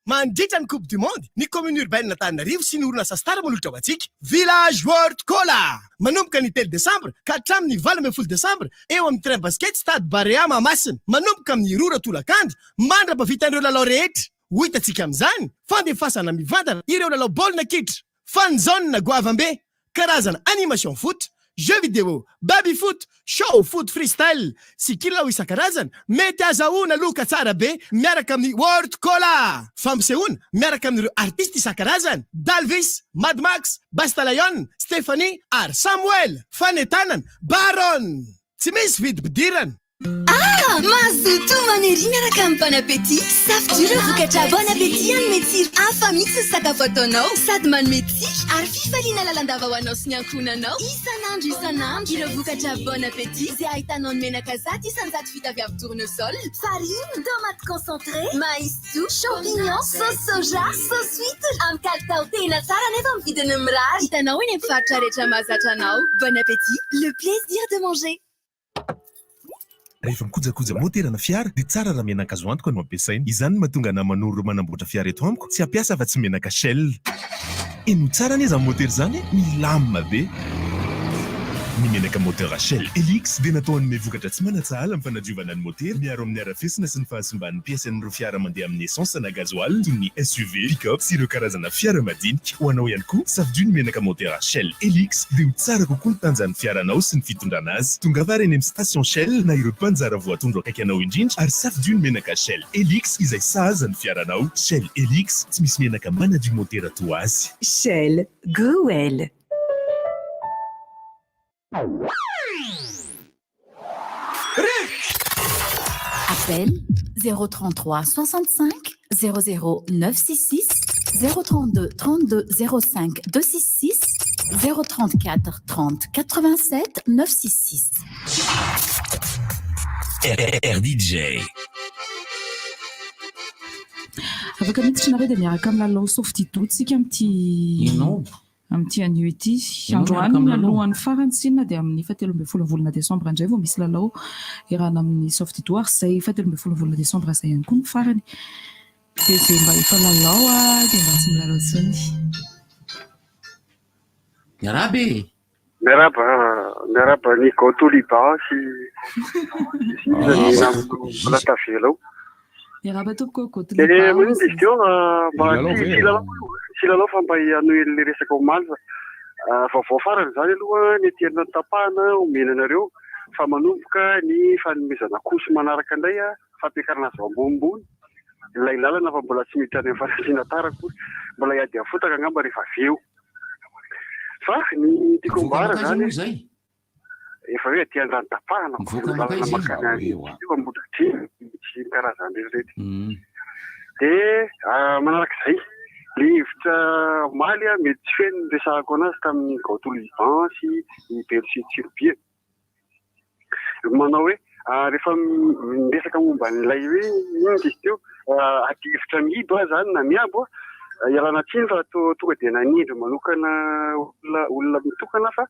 Mandritra ny Coupe du Monde, ny Commune Urbaine Antananarivo sy ny orinasa Star manolotra ho antsika Village World Cola! Manomboka ny 3 desambra ka hatramin'ny 18 desambra eo amin'ny terrain basket Stade Barea Mahamasina. Manomboka amin'ny 2 ora tolakandro mandra-pavitan'ireo lalao rehetra. Ho hitantsika amin'izany fandefasana mivantana ireo lalao baolina kitra, fan zone goavambe, karazana animation foot, jeux vidéo, baby foot, show foot freestyle sy kilalao isan-karazany mety azahoana loka tsara be miaraka amin'ny World Cola. Fampisehoana miaraka amin'ireo artista isan-karazany, Dalvis, Mad Max, Basta Lion, Stephanie ary Samuel. Fanentanana, Baron! Tsy misy vidim-pidirana. Ah! Mazotoa manery miaraka amin'ny Bon Appétit. Safidio ireo vokatra Bon Appétit hanome tsiro hafa mihitsy ny sakafo ataonao. Sady manome tsiky ary fifaliana lalandava ho anao sy ny ankohonanao isan'andro isan'andro. Ireo vokatra Bon Appétit izay ahitanao ny menaka 100% vita avy amin'ny tournesol, farine, tomate concentrée, maïs doux, champignons, sauce soja, sauce huître amin'ny kalitao tena tsara nefa amin'ny vidiny mirary. Hitanao eny amin'ny mpivarotra rehetra mahazatra anao. Bon Appétit, le plaisir de manger. Rehefa mikojakoja motera na fiara dia tsara raha menaka azo antoka no ampiasaina. Izany no mahatonga anà manoro ireo manamboatra fiara eto amiko tsy hampiasa afa-tsy menaka Shell. Henoy tsara anie izany motera izany e! Milamina be! Ny menaka moteur Shell Helix dia natao hanome vokatra tsy manan-tsahala amin'ny fanadiovana ny motera, miaro amin'ny harafesina sy ny fahasimban'ny pièces an'ireo fiara mandeha amin'ny essence na gasoil toy ny SUV, pick-up sy ireo karazana fiara madinika. Ho anao ihany koa, safidio ny menaka motera Shell Helix dia ho tsara kokoa ny tanjan'ny fiaranao sy ny fitondrana azy. Tongava ary eny amin'ny station Shell na ireo mpanjara voatondro akaiky anao indrindra ary safidio ny menaka Shell Helix izay sahaza ny fiaranao. Shell Helix, tsy misy menaka manadio motera toa azy. Shell, go well! Appel 033 65 00 966 032 32 05 266 034 30 87 966. RDJ. Afaka miditra nareo dia miaraka amin'ny lalao Softido tsika amin'ity Ianao. Amin'ity anio ity. Ianao Androany miaraka amin'ny lalao. alohan'ny farany tsinona dia amin'ny fahatelo ambin'ny folo volana desambra indray vao misy lalao iarahana amin'ny Softido ary izay fahatelo ambin'ny folo volana desambra izay ihany koa ny farany. Dia izay mba efa lalao dia mba tsy milalao intsony. Miarahaba e! Miarahaba, miarahaba ny Gaotoliba sy sy iza ny namana mbola tavela ao. Miarahaba tompoko Eh, Gaotoliba. maninona izy teo ah, mba Hilalao tsy ve? tsy hilalao aloha, tsy hilalao fa mba hanohy an'ilay resaka omaly fa vaovao farany izany aloha ny aty Antanotapahana omena anareo fa manomboka ny fanomezana couche manaraka indray fampiakarana azy ambonimbony ilay lalana fa mbola tsy miditra any amin'ny fanasina tara akory, mbola hiady amin'ny fotaka angamba rehefa avy eo. Fa ny tiako Mivoaka ambara mankaiza izany moa izay? efa hoe aty Andrano-tapahana Mivoaka lalana mankaiza izy? mankany any io Ambohidratrimo sy ny karazany rehetra. Dia manarak'izay, ilay hevitra omaly mety tsy feno ny resahako anazy tamin'ny Gaotolo Yvan sy i Belo sy Tsiribihina. Manao hoe rehefa miresaka momba an'ilay hoe inona izy teo, adihevitra mihibo aho izany na miabo aho, ialana tsiny raha toa tonga dia nanindry manokana olona olona mitokana fa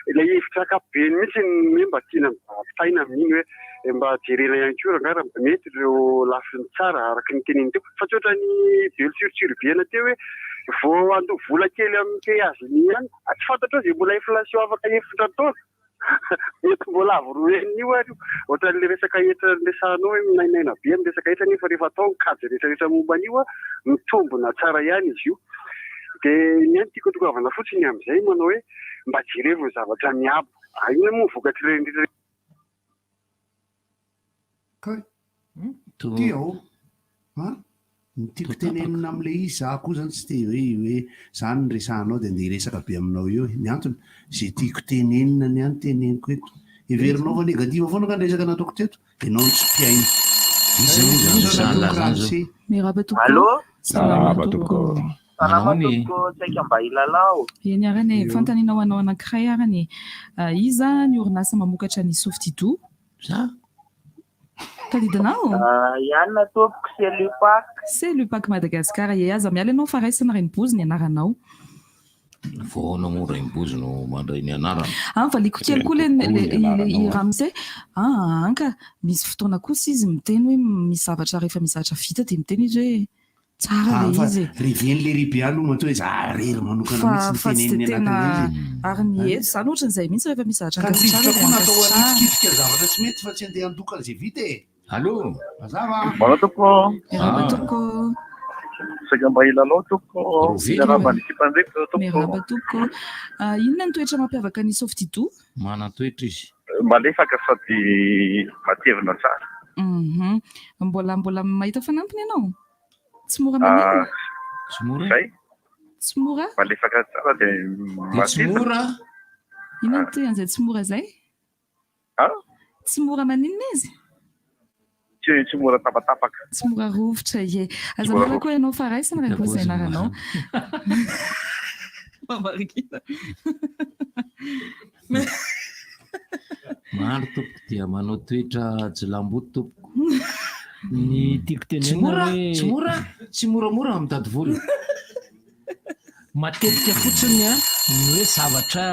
ilay hevitra ankapobeny mihitsy no hoe mba tiana mba ampitaina amin'iny hoe mba jerena ihany koa rangahy raha mba mety ireo lafiny tsara araka ny teneniny teo fa tsy ohatran'ny Belo tsiritsiribihana teo hoe vao handoa vola kely amin'ny péage iny ihany, tsy fantatrao izay mbola inflation afaka efatra taona. Mety mbola avo roa heny io ary io. Ohatran'ilay resaka hetra niresahanao hoe minainaina be amin'ny resaka hetra nefa rehefa atao ny kajy rehetrarehetra momba an'io mitombina tsara ihany izy io. Dia ny ahy ny tiako hatongavana fotsiny amin'izay manao hoe mba jerevo ny zavatra miabo. Inona moa ny vokatr'ireny rehetra Kay. Ty ao. Ha? Ny tiako tenenina amin'ilay izy, za koa zany tsy te hoe hoe zany ny resahanao dia andeha hiresaka be aminao eo e. Ny antony, izay tiako tenenina ny ahy no teneniko eto. Heverinao fa négative foana nga ny resaka nataoko teto? Ianao no tsy mpihaino. Iza moa izany resahana izany zao? Miarahaba tompoko. Allô? Salama tompoko. Salama tompoko, saika mba hilalao. Eny arany e, fanontaniana ho anao anankiray arany e. Iza ny orinasa mamokatra ny Softido? Za? Tadidinao? Ihany tompoko, Celupac. Celupac Madagascar, ye aza miala ianao fa raisina Rainibozy ny anaranao. Vao ahoana moa Rainibozy no mandray ny anarana? Ah, valiako kely koa le i Ramose. Ah, anka misy fotoana kosa izy miteny hoe misy zavatra rehefa misy zavatra vita dia miteny izy hoe tsara Ah, le fa izy e. reven'le ry be aloha matoa hoe za rery manokana Fa mihitsy fa tsy ny dia teneniny tena anatin'ilay izy. ary ny eto izany ohatran'izay mihitsy rehefa misy zavatra Ka ny rivotra ankasitrahana koa dia natao ankasitrahana. hanitrikitrika zavatra tsy mety fa tsy andeha handoka an'izay vita e. Allô? Mazava? Manao tompoko. Miarahaba tompoko. Saika mba hilalao tompoko. Rovitra. Miarahaba ny ekipa ndraiky tompoko. Miarahaba tompoko. Ah, inona ny toetra mampiavaka ny Softido? Manan-toetra izy. Malefaka sady matevina tsara. Mhm. Mbola mbola mahita fanampiny ianao? Tsy mora maninona? Tsy mora? Zay. Tsy mora? Malefaka tsara dia Dia tsy matevina. mora? Inona no toy an'izay tsy mora izay? Ah? Tsy mora maninona izy? Tsy tsy mora tapatapaka. Tsy mora rovitra ie. Aza mora miala koa ianao fa raisina raha koa izay anaranao. Mamarikina. Maro tompoko dia manao toetra jilamboto tompoko. Ny tiako Tsy tenenina mora, hoe tsy mora, tsy moramora mitady vola. Matetika fotsiny an, ny hoe zavatra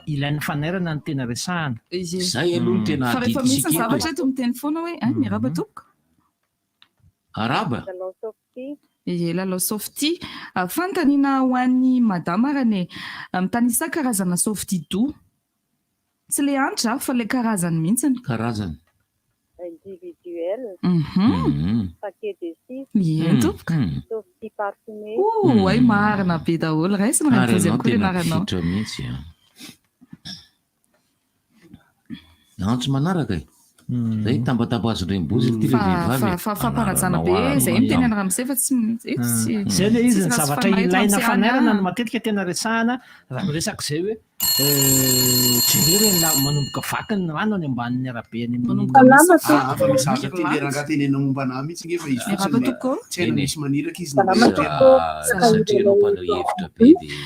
ilain'ny fanairana no tena resahana. Zay aloha no tena Fa rehefa misy ny adidintsika eto zavatra e. eto miteny foana hoe ein miarahaba tompoko. Arahaba. Lalao Softy. Ie, Lalao Softy. Fanontaniana ho an'i Madama arany e. Mitanisà karazana Softy doux. Tsy le hanitra fa le karazany mihitsiny. Karazany. Individuel. Mhm. Paquet de six. Ie tompoko. Softy parfumé. Oh, hay marina be daholo. Raisina Ary Rainivozy ianao ihany koa tena ianaranao. mpifotra mihitsy an. Antso manaraka e. Zay tambatambazo-dRainibozy ity le Fa vehivavy fa e. fa fampanajana Anaranao be arany zay miteny madama. an'i Ramose fa tsy eto tsy Zay le izy tsisy ny raha tsy zavatra fanahy eto ilaina Ramose any fanairana an. no matetika tena resahana raha miresaka izay hoe jereo ireny la manomboka vaky ny rano any ambanin'ny arabe any amin'ny Manomboka misy Ah, fa misy zavatra vaky teny rangahy tenenina momba anah mihitsy nge fa izy Miarahaba fotsiny tompoko. tsy haina Eny e. misy maniraka izy na Salama misy tompoko. Satria ianao mpanao hevitra be dia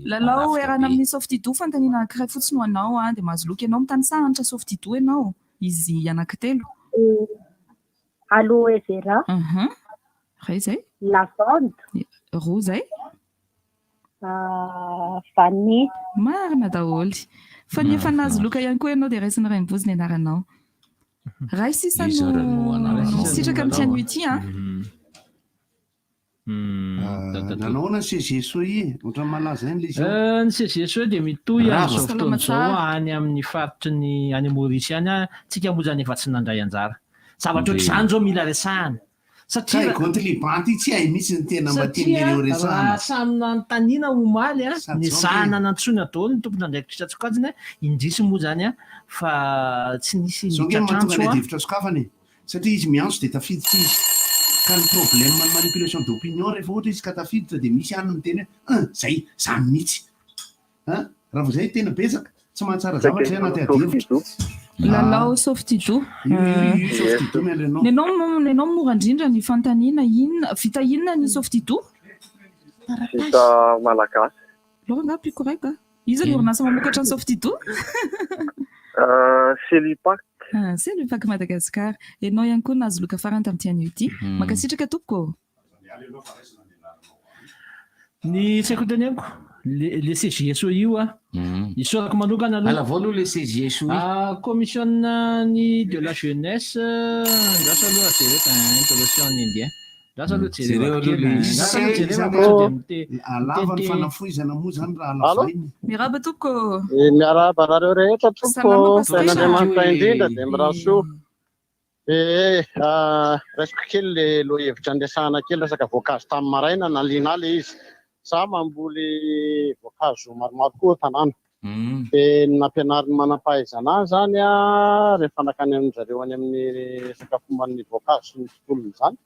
Lalao manafika erana be. amin'ny Softido fanontaniana anankiray fotsiny ho anao an, dia mahazo loka ianao. Mitanisa hanitra Softido ianao, izy anankitelo. Aloe vera. Mhm. Iray izay. Lavande. Roa izay. Vanille. Marina daholo. Fa ny efa nahazo loka ihany koa ianao dia raisina Rainibozy ny anaranao. Ray sisa Iza no ary no anaranao? sitraka amin'ity anio ity an. Nanao ahoana ny CGSOI e? Ohatran'ny malaza ihany ilay izy ao. Ny CGSOI dia mitohy Rava. amin'izao Salama fotoana izao tsara. any amin'ny faritry ny any Maurice any, tsika moa izany efa tsy nandray anjara. Zavatra Ndre. ohatr'izany izao mila resahana. Satria Kay gonty Liban ty tsy hay mihitsy ny tena mba Satria tian'ireo resahana. raha samy nanontaniana omaly a, Sady zao nezahana nge. nantsoina daholo ny tompon'andraikitra isan-tsokajiny a, indrisy moa izany a, fa tsy nisy Zao nge no mahatonga nitratrantso ny a. adihevitra sokafana e. Satria izy miantso dia tafiditra izy. Ka ny problème ny manipulation d'opinion rehefa ohatra izy ka tafiditra dia misy any miteny hoe un zay, zany mihitsy. An! Raha vao zay tena betsaka, tsy mahatsara zavatra zay anaty adihevitra. Lalao Softido. Io io io Softido miandry anao. Ny anao ny anao mora indrindra ny fanontaniana inona vita inona ny Softido? Vita malagasy. Laura angaha mpikoraika? Iza ny orinasa mamokatra ny Softido? Celipac. Celipac Madagascar. Ianao ihany koa nahazo loka farany tamin'ity anio ity. Mankasitraka tompoko ô. Ny tsy haiko teneniko, le le CJSOI io a, isaorako manokana aloha. Alavao aloha le CJSOI. Commission ny de la jeunesse, andraso aloha jereko hein, de l'océan Indien. Andraso aloha Jereo jerevako aloha kely le hein, izy. andraso aloha jerevako Zany sao dia mite- Alava ny mitete- fanafohizana moa zany raha Allô? alavaina. Miarahaba tompoko ô. Miarahaba anareo rehetra tompoko. Salama Pasitera. Sain'Andriamanitra indrindra dia mirary soa. Ee, raisiko kely le lohahevitra niresahana kely resaka voankazo tamin'ny maraina, naliana ahy le izy. Za mamboly voankazo maromaro koa an-tanàna. Dia ny nampianarin'ny manam-pahaizana ahy izany rehefa nankany amin-dry zareo any amin'ny resaka fomban'ny voankazo sy ny tontolony izany.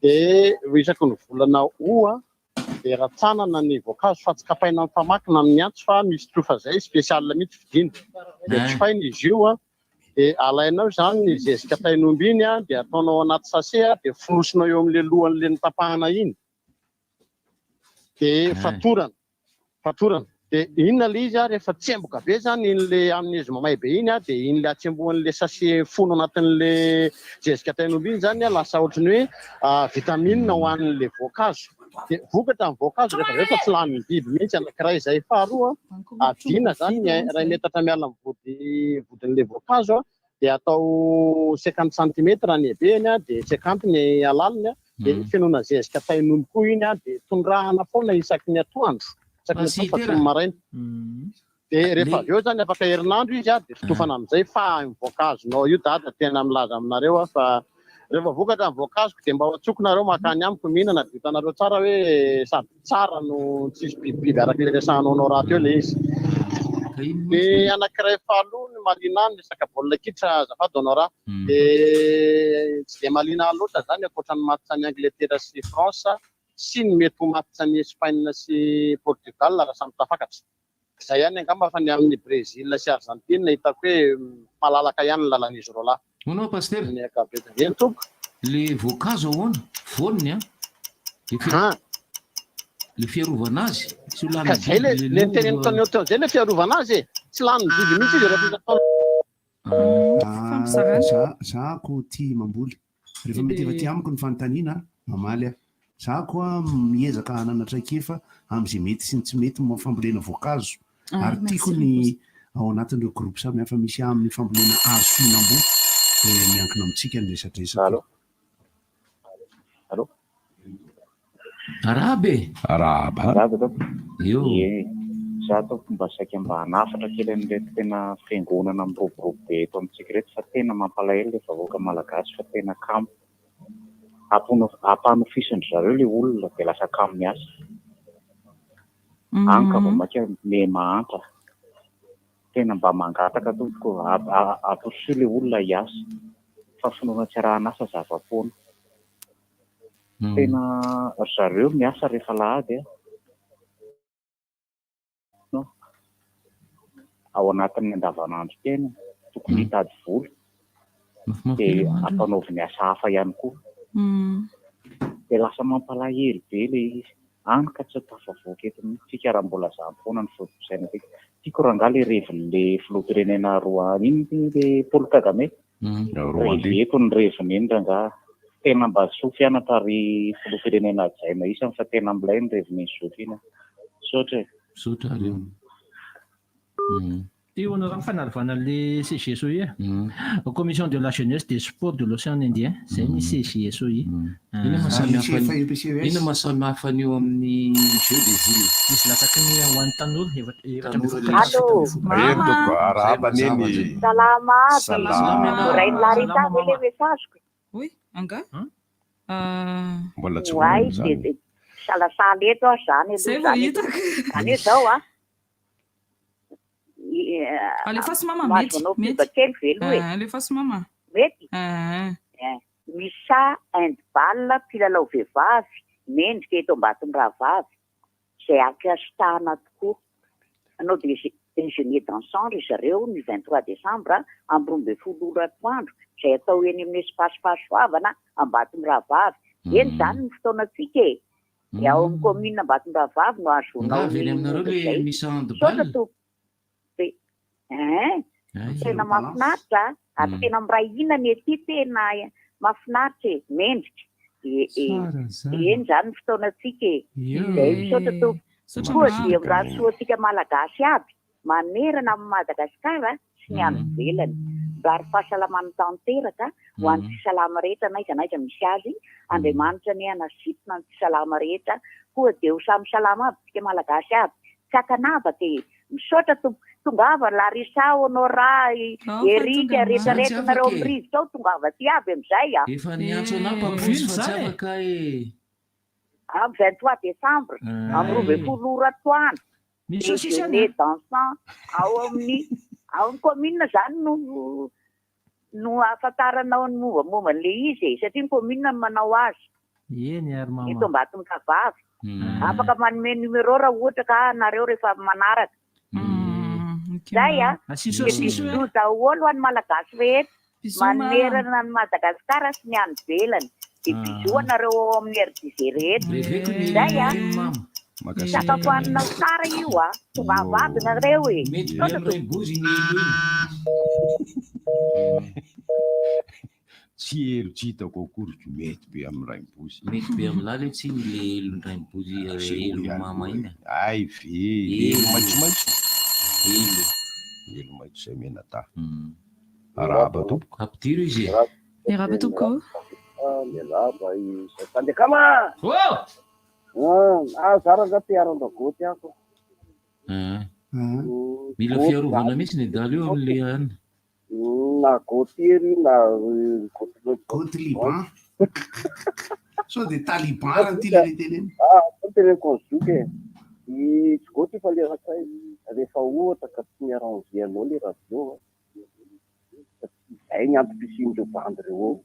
Dia isaky ny volana août dia rantsanana ny voankazo fa tsy kapaina amin'ny famaky na amin'ny antsy fa misy tsofa izay spécial mihitsy vidiana. Dia tsofaina izy io an, dia alainao izany ny zezika tain'omby iny an, dia ataonao anaty sachet dia fonosinao eo amin'ilay lohan'ilay notapahana iny. Dia fatorana. Fatorana. Dia inona ilay izy ary rehefa tsemboka be izany iny ilay amin'izy mamay be iny dia iny ilay hatsembohan'ilay sachet fono anatin'ilay zezika tain'omby iny izany lasa ohatran'ny hoe vitamine ho an'ilay voankazo. Dia vokatra ny voankazo rehefa avy eo fa tsy lanin'ny biby mihitsy anankiray izay. Faharoa, adina izany ny iray metatra miala amin'ny vody vodin'ilay voankazo dia atao 50 centimètre ny habeny dia 50 ny halaliny dia fenoina zezika tain'omby koa iny dia tondrahana foana isaky ny atoandro, isaky ny atoandro fa tsy ny maraina. Dia rehefa avy eo izany afaka herinandro izy dia fotofana amin'izay fa ny voankazonao io dada tena milaza aminareo aho fa rehefa vokatra ny voankazoko dia mba ho antsoiko nareo mankany amiko mihinana dia hitanareo tsara hoe sady tsara no tsisy bibibiby araka ilay resahanao anao rahateo ilay izy. Ny anankiray faharoa ny mahaliana ahy ny resaka baolina kitra azafady Honora dia tsy dia mahaliana ahy loatra izany ankoatra ny match an'i Angletera sy France sy ny mety ho match an'i Espagne sy Portugal raha samy tafakatra. Izay ihany angamba fa ny amin'i Brésil sy Argentine hitako hoe malalaka ihany ny lalan'izy roalahy. Hono hoa Pasitera? Ny ankabetsany. Eny tompoko. Le voankazo ahoana? Voaniny an? Le fi- Le fiarovana azy? Tsy ho Ka lanin'ny zay le biby le le niteneniko loha. taminao teo zay le fiarovana azy e! Tsy lanin'ny biby mihitsy izy rehefa isan-taona. Ah, za za ko tia mamboly. Rehefa mety efa aty amiko ny fanontaniana, mamaly aho. Za koa miezaka hanana traikefa amin'izay mety sy ny tsy mety momba ny fambolena voankazo. Ah, Ary merci tiako ny Ramose. ao anatin'ireo groupe samihafa misy ahy amin'ny fambolena hazo fihinam-boa dia miankina amintsika ny resadresaka. Allô? Allô? Arahaba e! Arahaba. Arahaba tompoko. Eo. Ie, za tompoko mba saika mba hanafatra kely an'ireto tena fiangonana miroborobo be eto amintsika ireto fa tena mampalahelo le vahoaka malagasy fa tena kamo. Ampanofisin-dry zareo le olona dia lasa kamo miasa. Any ka vao mainka miha mahantra. Tena mba mangataka tompoko, amporisiho le olona hiasa fa finoana tsy arahan'asa zava-poana. Tena ry zareo miasa rehefa alahady an, ao anatin'ny andavanandrom-piainana, tokony hitady vola dia ampanaoviny asa hafa ihany koa. Dia lasa mampalahelo be ilay izy, hany ka tsy tafavoaka eto mihitsy tsika raha mbola zany foana ny foto-pisainantsika. Tiako rangahy ilay revin'ilay filoham-pirenena roa, inona ity ilay Paul Kagame? Reveko ny reviny iny rangaha. Tena mba soa fianatra ry filoham-pirenena hajaina isany fa tena milay ny revin'iny zoky iny a. Misaotra e. Misaotra ary eo. Ty honorable fanalvana le CGSOI e. Commission de la jeunesse des sports de l'océan Indien, zay ny CGSOI. Inona mahasamihafa ny inona mahasamihafa an'io amin'ny jeux des îles? Izy latsaky ny ho an'ny tanora, 14 Tanora ka Allô. 17. Mahery tompoko, arahaba neny. Salama aby. Salama. Voarain'i Larissa ve le message-ko? Oy, angaha? Mbola tsy Oay, voarainy izany. dia salasala eto aho izany aloha Zay vao izany. hitako. Izany hoe izao an. Alefaso mama, Mahazo mety, anao mety. pub kely ve aloha e? Ah, Alefaso mama. Mety? Ah. Eh, Misa handball mpilalao vehivavy mendrika eto Ambatomirahavavy izay ankasitrahana tokoa. Hanao déjeuner dansant ry zareo ny 23 décembre amin'ny 12 ora atoandro izay atao eny amin'ny espace Fahasoavana Ambatomirahavavy. Eny izany ny fotoanantsika e! Dia ao amin'ny commune Ambatondrahavavy no ahazoanao Nga avy eny ny aminareo momba le izay. misa Misaotra handball? tompoko. Dia hein, Ay. tena mahafinaritra ary tena miray hina ny aty tena mahafinaritra e, mendrika. E, e, Tsara zany. eny izany ny fotoanantsika e. Eo. Izay misaotra tompoko. Misaotra Koa mama. dia mirary soa antsika Malagasy aby manerana amin'i Madagasikara sy ny any ivelany. Mirary fahasalamana tanteraka ho an'ny tsy salama rehetra n'aiza n'aiza misy azy. Andriamanitra anie hanasitona ny tsy salama rehetra. Koa dia ho samy salama aby tsika Malagasy aby. Tsy ankanavaka e. Misaotra tompoko. Tongava Larissa, Honora, Ao fa Eric, tonga rehetra Za tsy rehetra nareo afaka amin'ny e. rivotra ao tongava aty aby amin'izay a. Efa niantso anah Eh, Papoose oviana fa tsy izany e? afaka e. Amin'ny 23 décembre, amin'ny 12 ora atoandro. Misy saosisy any Déjeuner an? dansant ao amin'ny ao amin'ny commune zany no no ahafantaranao ny mombamomba an'ilay izy e, satria ny commune no manao azy. Eny ary mama. Eto Ambatomirahavavy. Afaka manome numéro raha ohatra ka nareo rehefa manaraka. Zay a. Asio Dia saucisse hoe. bisous daholo ho an'ny Malagasy rehetra Bisous mama. manerana an'i Madagasikara sy ny any ivelany. Dia bisous anareo ao amin'ny RDG rehetra. Reveko ny Zay a. elo mama. Sakafo haninao tsara io a. Tongava aby nareo e. Mety be Misaotra amin'ny raim-bozy iny elo iny. Tsy elo tsy hitako akory ko mety be amin'ny raim-bozy. Mety be amin'lah le tsy iny le elon'ny raim-bozy elo mama iny a. Ay ve, elo maitsomaitso. Elo. Elo maitso izay mianadahy. Arahaba tompoko. Ampidiro izy e. Miarahaba tompoko. Miarahaba i Tandekama! Oh! Ah, za rangahy te haran-dragoty aho ko. Mila fiarovana mihitsy ny adala io amin'le an. Na Gauthier io na Gauthier Liban. Sao dia Taliban raha ny tiana tenenina. Ah, sao teneniko ny zoky e. I tsy Gauthier fa le rakay rehefa ohatra ka tsy mi-arranger anao le radio a. Satria izay ny antom-pisian'ireo bandy ireo ao.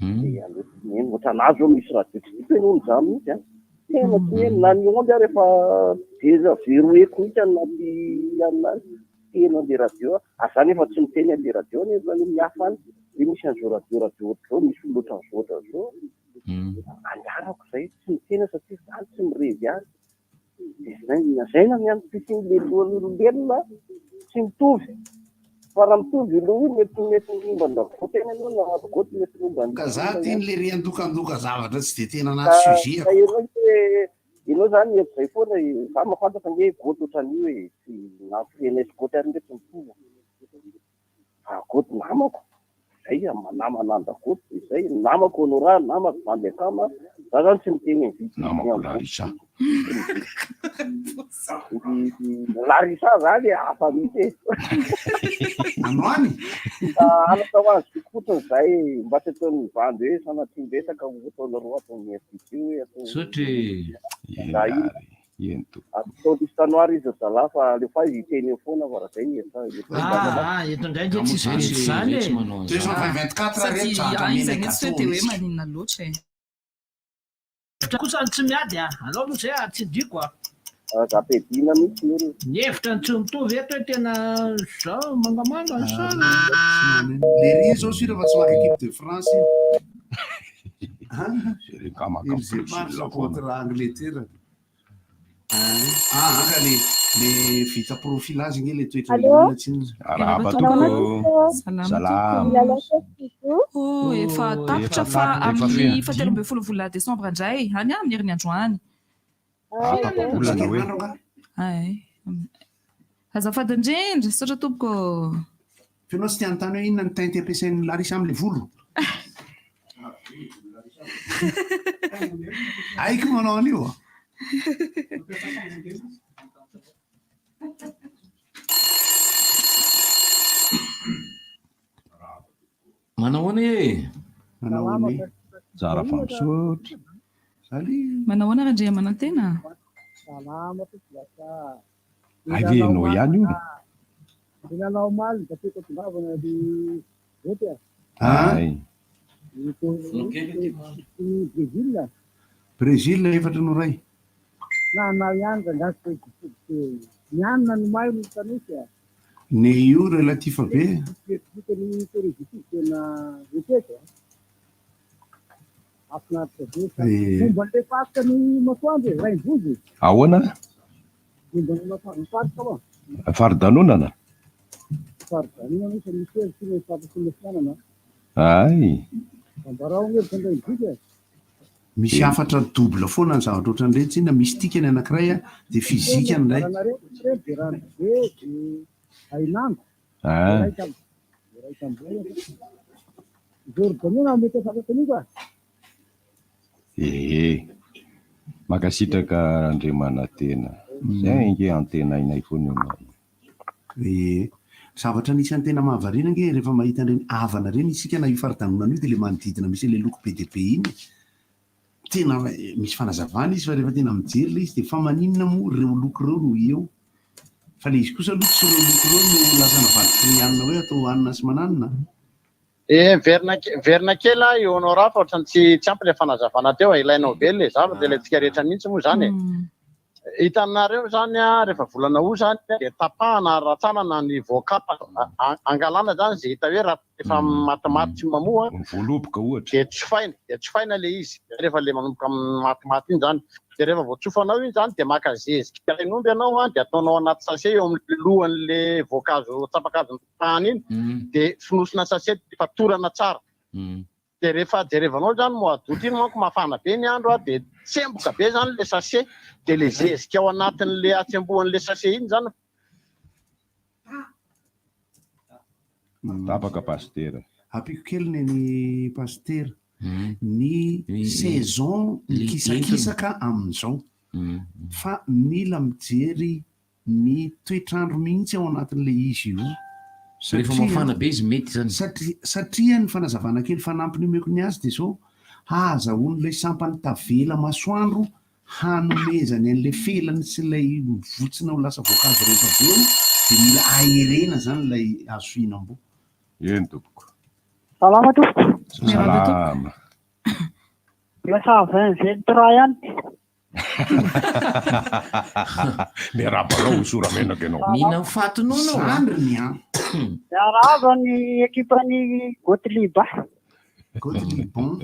Dia aleo tsy mihaino. Ohatran'ahy zao misy radio tsy tiako ianao mizaha mihitsy a. Tena tsy mihaino. Na ny onde ary efa verrouilleko mihitsy any anaty aminazy. Tena le radio a. Ary za nefa tsy miteny an'le radio nefa ny hafa any. Hoe misy an'izao radio radio ohatr'izao, misy olona ohatran'izao ohatran'izao. Anjarako izay, tsy miteny aho satria za tsy mirevy azy. Dia zay, zay na ny antom-pisian'le lohan'olombelona tsy mitovy. Fa raha mitovy io loha io mety mety momba ny ragoty ihany ianao na ragoty mety momba ny Ka za olona teny ihany. le riandokandoka zavatra tsy de tena Ka anaty sujet ka ako. ianao hoe ianao zany eto zay foana e, za mahafantatra ange goty ohatran'io e, tsy na firenena sy goty ary nge tsy mitovy. Fa goty namako, zay a, namana an-dragoty zay, namako Honora, namako Bandy Akama, za zany tsy miteny ny vitsy Namako Larissa. Larissa zany hafa mihitsy e. Androany? Anatra ho azy fotsiny zay mba tsy ataon'ny vandy hoe sanatria miresaka ho ataonareo ato amin'ny RTT hoe atao Misaotra e. Raha iny Eny tompoko. Atao liste noire izy ry zalahy fa alefa izy hiteny eo foana fa raha zay ny hevitra Ah, ah, eto indray nge tsisy pejy zany e. 224 Sady ah, izy anie tsy hoe dia hoe maninona loatra e. Hevitra kosa ny tsy miady a. Alao aloha zay a, tsindriako a. Aza ampiadiana mihitsy ny olona. Ny hevitra ny tsy mitovy eto hoe tena zao mangamanga ny sary. Lery zao sur fa tsy maka équipe de France io. Maka Ils Brésil partent foana. contre Angleterre. Ah, anga le le vita profilage nge le toetra Allô? olona tsinona. Arahaba Salama tompoko. Salama Salama. Milalao bisous. Oh, efa tapitra Efa fa tapitra, efa amin'ny feno. fahatelo ambin'ny folo volana desambra indray, any amin'ny herin'ny androany. Ah, tapa-bolana hoe. Ay. Azafady indrindra, misaotra tompoko. Fa ianao tsy te hanontany hoe inona ny teinte ampiasain'i Larissa amin'ilay volo? Haiko manao an'io. Manao ahoana e? Manao ahoana e? Tsara fa misaotra. Salut. Manao ahoana Randriamanantena? Salama tompoko lasa. Ay ve ianao ihany io? Nilalao omaly da tiako tongavana ny vote a. Ay. Ny Brésil. Brésil efatra no ray. Na anao ihany rangahy fa nianina no may no tanosy a. Ny io relatif be. Ny Corée du Sud tena eketo a. Mahafinaritra be. Eh. Momba an'ilay faritra ny masoandro e, Rainivozy. Ahoana? Momba ny masoandro ny faritra ao a. Faridanonana? Faridanonana misy misy hevitra ny faritra sy ny fiainana. Ay. Ambarao ny hevitra ny Rainivozy e. Misy hafatra double foana ny zavatra ohatran'ireny tsinona, mystique ny anankiray a, dia physique ny iray. Anareo de rano be de hainandro. Ah. Iraika amby Jordania mety afaka an'io ka. Ee. Mankasitraka Andriamanantena. Zay ange antenainay foana ianao. Ee. Zavatra anisan'ny tena mahavariana ange rehefa mahita an'ireny avana ireny isika na io faridanonana io dia ilay manodidina misy an'ilay loko be dia be iny. Tena misy fanazavana izy fa rehefa tena mijery ilay izy dia fa maninona moa ireo loko ireo no eo? Fa ilay izy kosa aloha tsy ireo loko ireo no lasa navadiky ny hanina hoe atao hanina sy mananina. Eh, miverina ke- miverina kely aho i Honora fa ohatran'ny tsy tsy ampy ilay fanazavana teo e. Ilainao be ilay zavatra, ilaintsika rehetra mihitsy moa izany e. Hitanareo izany a, rehefa volana août izany dia tapahana ary rantsanana ny voakapa. Angalana izany izay hita hoe raha efa matimaty tsy mamoa. Ny voaloboka ohatra. Dia tsofaina, dia tsofaina ilay izy rehefa ilay manomboka matimaty iny izany. Dia rehefa voatsofanao iny izany dia maka zezika alain'omby ianao a, dia ataonao anaty sachet eo amin'ny lohan'ilay voankazo tsapakazo notapahana iny, dia fonosina sachet dia fatorana tsara. Dia rehefa jerevanao zany mois d'août iny manko mafana be ny andro dia tsemboka be zany le sachet dia le zezika ao anatin'le hatsembohan'le sachet iny zany Tapaka pasitera. Ampiako kely ny an'i pasitera. Ny saison mikisakisaka amin'izao. Fa mila mijery ny toetr'andro mihitsy ao anatin'ilay izy io. Rehefa mafana be izy mety izany. Satria, satria ny fanazavana kely fanampiny omeko ny azy dia izao, hahazahoan'ilay sampany tavela masoandro hanomezany an'ilay felany sy ilay mivotsina ho lasa voankazo rehefa avy eo dia mila aherena izany ilay hazo fihinam-boa. Eny tompoko. Salama tompoko. Salama. Lasa 20 23 ihany. Miarahaba anao ho soramenaka ianao. Mihinan'ny fatinao anao a. Zandriny an. Miarahaba ny ekipan'i Gottlieb. Gottliebon.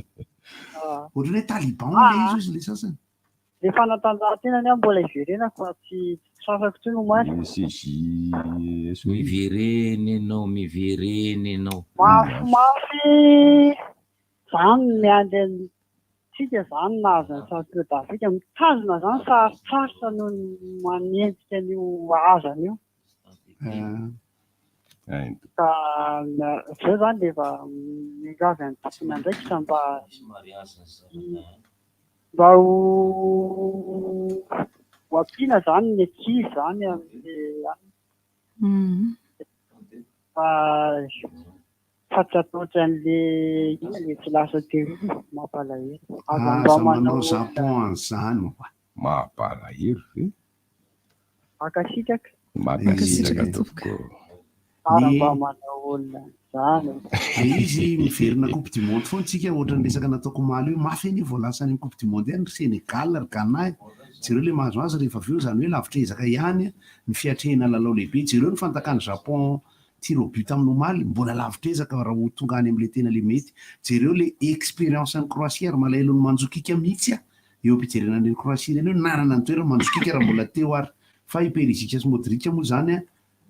Ohatran'ny hoe Taliban ilay izy hozy ilay sasany. Le fanatanjahantena ny ahy mbola hiverenako fa tsy tratrako intsony omaly. CJS. Miverena ianao, miverena ianao. Mafimafy zany ny miandry an'i Tsika zany nahazo ny champion d'Afrique, mitazona zany sarotsarotra noho ny manenjika an'io hazana io. Ka avy eo zany dia efa miangavy an'ny tompon'andraikitra mba mba ho ho ampiana zany ny ankizy zany amin'le fa Fa tsy atao ohatran'le inona le tsy lasa teo iny, mampalahelo. Aza mba Aza manao manao japon an'izany oa. Mampalahelo ve? Mankasitraka. Mankasitraka tompoko. Aza mba manao olona an'izany e. Le izy miverina coupe du monde foana tsika ohatran'ny resaka nataoko omaly io, mafy anie vao lasa any amin'ny coupe du monde any ry Sénégal ry Ghana e, jereo le mahazo azy rehefa avy eo, izany hoe lavitra ezaka ihany ny fiatrehina lalao lehibe, jereo ny fantakan'i Japon Tir au but tamin'ny omaly, mbola lavitra ezaka raha ho tonga any amin'ilay tena ilay mety. Jereo ilay expérience an'i Croatie ary malahelo an'i Mandzukic mihitsy aho eo am-pijerena an'ireny Croatie ireny hoe nanana ny toerany Mandzukic raha mbola teo ary. Fa i Perisic sy Modric moa izany an,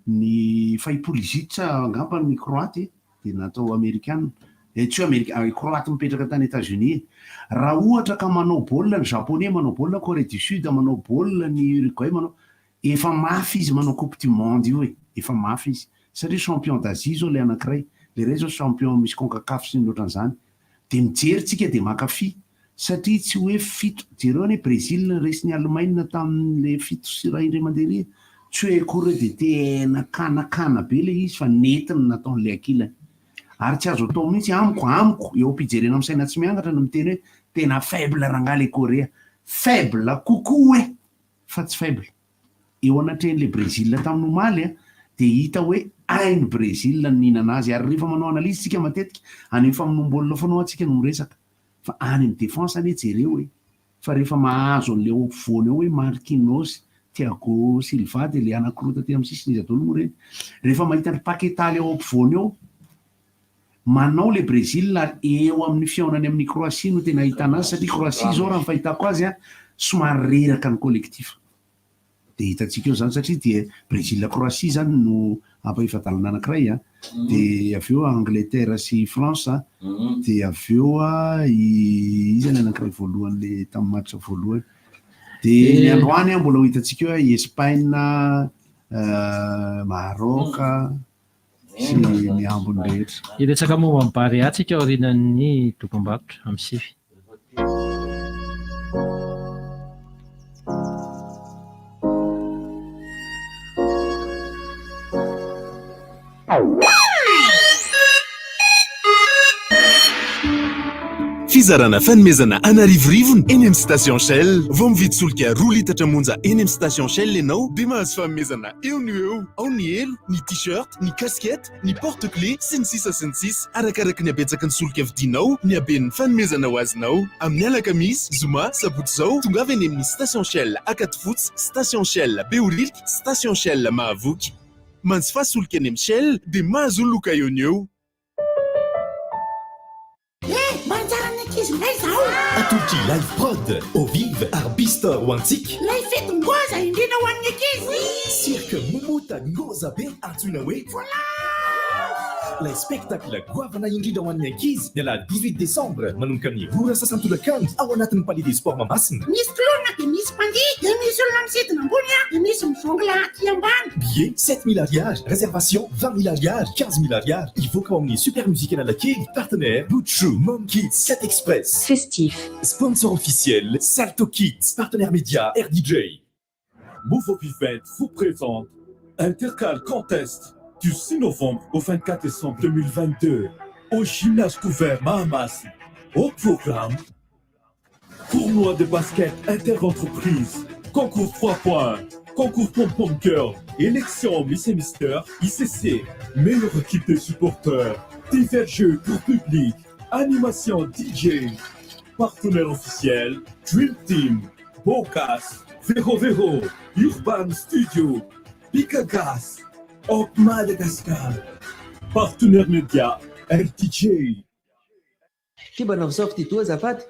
ny fa i Pulisic angamba ny Croate e, dia natao Amerikana. Eh tsy hoe Amerika, Croate mipetraka tany Etats-Unis e. Raha ohatra ka manao baolina ny Japonais, manao baolina Corée du Sud, manao baolina ny Uruguay, manao Efa mafy izy manao coupe du monde io e, efa mafy izy satria champion d'Asie zao le anakiray, le iray zao champion misy concacaf sy ny otran'izany, de mijery tsika de mankafy satria tsy hoe fito, jereo anie Brésil resin'i Allemagne tamin'le 7-1 indray mandeha ery e, tsy hoe akory hoe de tena kanakana be le izy fa nety ny nataon'le ankilany, ary tsy azo atao mihitsy amiko, amiko eo am-pijerena amin'ny saina tsy miangatra no miteny hoe tena faible rangahy le Korea, faible kokoa e! fa tsy faible. Eo anatrehan'ilay Brésil tamin'ny omaly dia hita hoe hain'i Brésil ny nihinana azy ary rehefa manao analyse tsika matetika any amin'ny famonoam-baolina foana hoa tsika no miresaka fa any amin'ny défense anie jereo e! Fa rehefa mahazo an'ilay ao ampovoany ao hoe Marquinhos, Thiago Silva dia ilay anankiroa taty amin'ny sisiny iza daholo moa ireny? Rehefa mahita an'i Paqueta ilay ao ampovoany ao Manao le Brésil ary eo amin'ny fihaonany amin'ny Croatie no tena ahitana azy satria Croatie izao raha ny fahitako azy somary reraka ny collectif. Dia hitantsika eo izany satria dia Brésil Croatie izany no ampahefa-dalana anankiray an, dia avy eo Angleterre sy France dia avy eo iza ny anankiray voalohany le tamin'ny match voalohany. Dia ny androany mbola ho hitantsika eo i Espagne, Maroc. sy ny ambiny rehetra. Hiresaka momba ny Barea tsika aorianan'ny dokam-barotra amin'ny sivy. Fizarana fanomezana an'arivorivony eny amin'ny station Shell. Vao mividy solika roa litatra monja eny amin'ny station Shell ianao dia mahazo fanomezana eo no eo. Ao ny elo, ny t-shirt, ny casquette, ny porte clé, sy ny sisa sy ny sisa. Arakaraky ny habetsaky ny solika vidinao ny haben'ny fanomezana ho azonao. Amin'ny alakamisy, zoma, sabotsy izao, tongava eny amin'ny station Shell Ankadifotsy, station Shell Behoririka, station Shell Mahavoky. Manjifa solika eny amin'ny Shell dia mahazo loka eo no eo. Eh, mba anjaran'ny ankizy indray izao! Atolotr'i Live Prod, Eau Vive ary Bistor ho antsika. Ilay fety ngoza indrindra ho an'ny ankizy! Cirque Momota ngoza be antsoina hoe Voalavo! Ilay spectacle goavana indrindra ho an'ny ankizy ny alahady 18 décembre manomboka amin'ny roa ora sasany tolakandro ao anatin'ny Palais des Sports Mahamasina. Misy clown dia misy mpandihy dia misy olona misidina ambony dia misy mi-jongle aty ambany. Billets 7000 ariary, réservation 20000 ariary, 15000 ariary. Hivoaka ao amin'ny Super Music Analakely, partenaire Butchou, Mom Kids, Cat Express. Festif. Sponsor officiel Salto Kids, partenaire média RDJ. Move Event vous présente Intercal Contest du 6 novembre au 24 décembre 2022 au gymnase couvert Mahamasina. Au programme, tournoi de basket inter-entreprise, concours 3 points, concours pom-pom girl, élection Miss et Mister, ICC, meilleure équipe de supporters, divers jeux pour public, animation DJ, partenaire officiel, Dream Team, Bocas, Vero Vero, Urban Studio, Pikagas, Op Madagascar, partenaire média, RTJ. Ty mba nanao soft-dito azafady.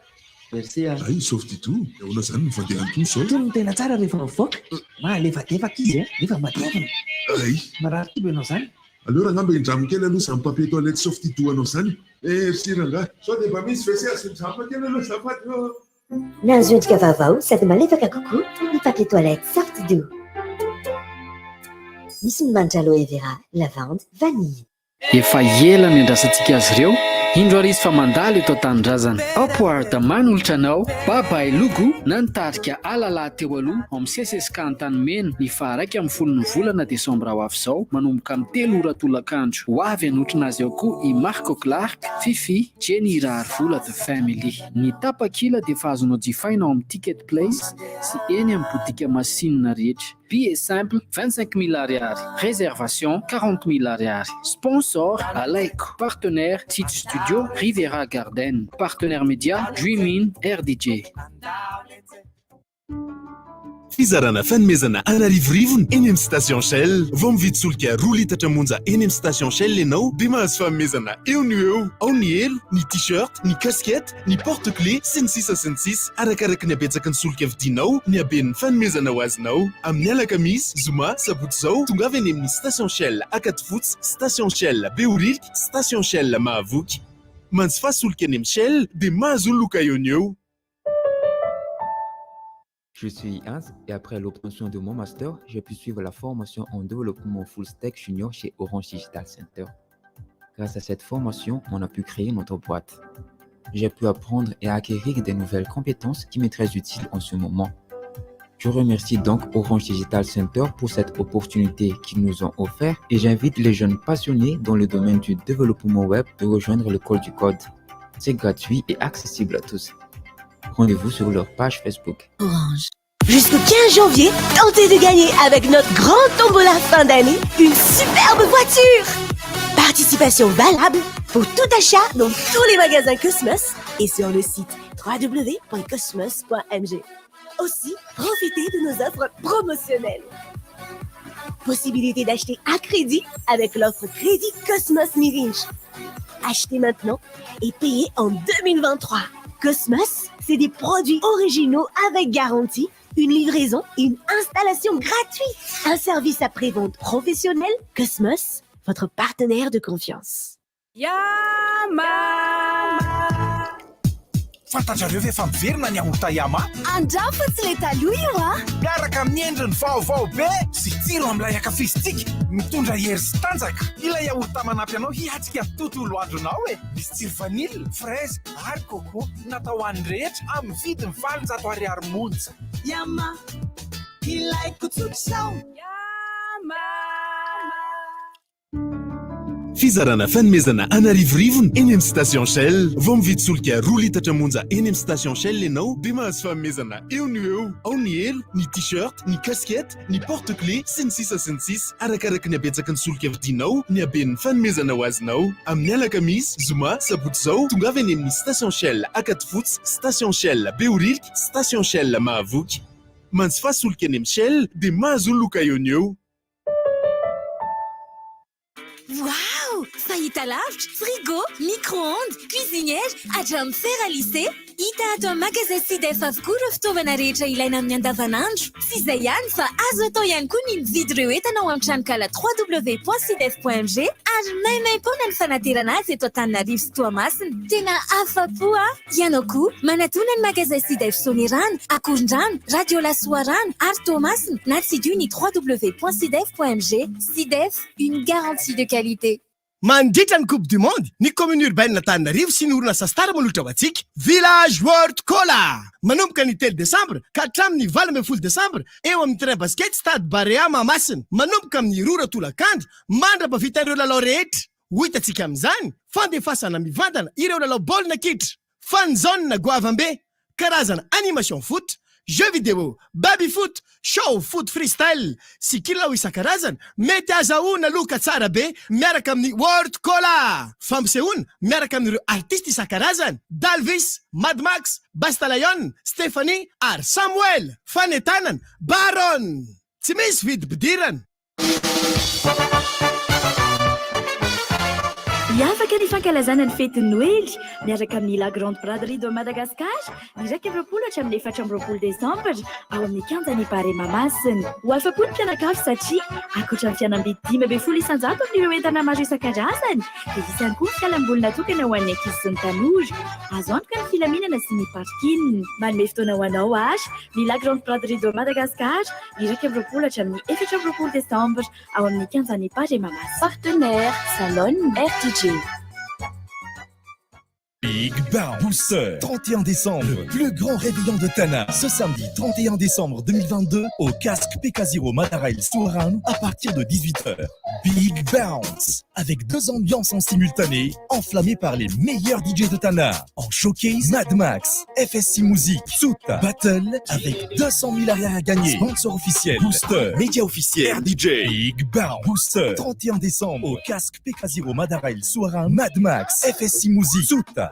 Merci a. Hay soft-dito, ahoana zany ny fandehan'itony zao? Itony no tena tsara rehefa mivoaka. Mahalefadefaka izy a, nefa matevina. Hay. Marary kibo ianao zany. Aleo rangah mba hindramiko kely aloha izany papier toilette soft-dito anao izany. Merci rangah. Sao dia mba misy WC azo hindramina kely aloha azafady ô. Nahazo endrika vaovao sady malefaka kokoa ny papier toilette Soft-Doux. Misy ny manitra aloe vera, lavande, vanille. Efa ela niandrasantsika azy ireo, indro ary izy fa mandalo eto an-tanindrazana. Upward manolotra anao Babay Logo na ny tarika Alala teo aloha ao amin'ny CSSK Antanimena ny faha 11 ny volana desambra ho avy izao manomboka amin'ny telo ora tolakandro. Ho avy hanotrona azy ao koa i Marco Clark, Fiffi, Jenny Raharivola The Family. Ny tapakila dia efa azonao jifaina ao amin'ny Ticket Place sy eny amin'ny botika masinina rehetra. Billet simple 25 000 ariary, réservation 40 000 ariary. Sponsor Alaiko, partenaire Tite Studio, Riviera Garden, partenaire média Dreamin RDJ. Fizarana fanomezana an'arivorivony eny amin'ny station Shell. Vao mividy solika roa litatra monja eny amin'ny station Shell ianao dia mahazo fanomezana eo no eo. Ao ny elo, ny t-shirt, ny casquette, ny porte clé, sy ny sisa sy ny sisa. Arakaraky ny habetsaky ny solika vidinao ny haben'ny fanomezana ho azonao. Amin'ny alakamisy, zoma, sabotsy izao, tongava eny amin'ny station Shell Ankadifotsy, station Shell Behoririka, station Shell Mahavoky. Manjifa solika eny amin'ny Shell dia mahazo loka eo no eo. Je suis Hans et après l'obtention de mon master, j'ai pu suivre la formation en développement full stack junior chez Orange Digital Center. Grâce à cette formation, on a pu créer notre boîte. J'ai pu apprendre et acquérir des nouvelles compétences qui m'est très utile en ce moment. Je remercie donc Orange Digital Center pour cette opportunité qu'ils nous ont offerte et j'invite les jeunes passionnés dans le domaine du développement web de rejoindre l'école du code. C'est gratuit et accessible à tous. Rendez-vous sur leur page Facebook. Orange. Jusqu'au 15 janvier, tentez de gagner avec notre grande tombola fin d'année une superbe voiture. Participation valable pour tout achat dans tous les magasins Cosmos et sur le site www.cosmos.mg. Aussi, profitez de nos offres promotionnelles. Possibilité d'acheter à crédit avec l'offre Crédit Cosmos Mirinch. Achetez maintenant et payez en 2023. Cosmos, c'est des produits originaux avec garantie, une livraison et une installation gratuite. Un service après-vente professionnel. Cosmos, votre partenaire de confiance. Yama! Fantatrareo ve fa miverina ny yaourt Yama? Andramo fa tsy le taloha io a! Miaraka amin'ny endriny vaovao be sy tsiro amin'ilay ankafizintsika, mitondra hery sy tanjaka. Ilay yaourt manampy anao hiatrika tontolo andronao e! Misy tsiro vanille, fraise ary coco. Natao ho an'ny rehetra amin'ny vidiny 800 ariary monja. Yama, ilaiko tsotra izao. Yama! Fizarana fanomezana an'arivorivony eny amin'ny station Shell. Vao mividy solika roa litatra monja eny amin'ny station Shell ianao dia mahazo fanomezana eo no eo. Ao ny elo, ny t-shirt, ny casquette, ny porte clé, sy ny sisa sy ny sisa Arakaraky ny habetsaky ny solika vidinao ny haben'ny fanomezana ho azonao. Amin'ny alakamisy, zoma, sabotsy izao, tongava eny amin'ny station Shell Ankadifotsy, station Shell Behoririka, station Shell Mahavoky. Manjifa solika eny amin'ny Shell dia mahazo loka eo no eo. Waouh! Fahitalavitra, frigo, micro-ondes, cuisinière, hatramin'ny fer à lisser. Hita ato amin'ny magasin Sidef avokoa ireo fitaovana rehetra ilaina amin'ny andavanandro. Tsy izay ihany fa azo atao ihany koa ny mividy ireo entana ao amin'ny tranonkala www.sidef.mg ary maimaim-poana ny fanaterana azy eto Antananarivo sy Toamasina. Tena afa-po aho! Ianao koa, manatòna ny magasin Sidef Soanierana, Akorondrano, Radiola Soarano ary Toamasina na tsidiho ny www.sidef.mg. Sidef, une garantie de qualité. Mandritra ny Coupe du Monde, ny Commune Urbaine Antananarivo sy ny orinasa Star manolotra ho antsika Village World Cola! Manomboka ny telo desambra ka hatramin'ny 18 desambra eo amin'ny terrain basket Stade Barea Mahamasina, manomboka amin'ny roa ora tolakandro mandra-pavitan'ireo lalao rehetra. Ho hitantsika amin'izany fandefasana mivantana ireo lalao baolina kitra, fan zone goavambe, karazana animation foot, jeux vidéo, baby foot, show foot freestyle sy kilalao isan-karazany mety azahoana loka tsara be miaraka amin'ny World Cola! Fampisehoana miaraka amin'ireo artista isan-karazany, Dalvis, Mad Max, Basta Lion, Stephanie ary Samuel! Fanentanana, Baron! Tsy misy vidim-pidirana! Hiavaka ny fankalazana ny fetin'ny Noely miaraka amin'ny La Grande Braderie de Madagascar ny 21 hatramin'ny 24 desambra ao amin'ny kianjan'ny Barea Mahamasina. Ho afa-po ny mpianakavy satria ankoatra ny fihenam-bidy 15% amin'ireo entana maro isan-karazany dia hisy ihany koa ny fialamboly natokana ho an'ny ankizy sy ny tanora. Azo antoka ny filaminana sy ny parking. Manome fotoana ho anao ary ny La Grande Braderie de Madagascar ny 21 hatramin'ny 24 desambra ao amin'ny kianjan'ny Barea Mahamasina. Partenaire, Salon RTG. Big Bang Booster, 31 décembre, le plus grand réveillon de Tana. Ce samedi 31 décembre 2022, au casque PK0 Madarail Soarano à partir de 18h. Big Bounce, avec deux ambiances en simultané, enflammées par les meilleurs DJ de Tana. En showcase, Mad Max, FSC Music, Souta, Battle, avec 200 000 ariary à gagner. Sponsor officiel, Booster, média officiel, RDJ, Big Bounce, Booster, 31 décembre, au casque PK0 Madarail Soarano, Mad Max, FSC Music, Souta.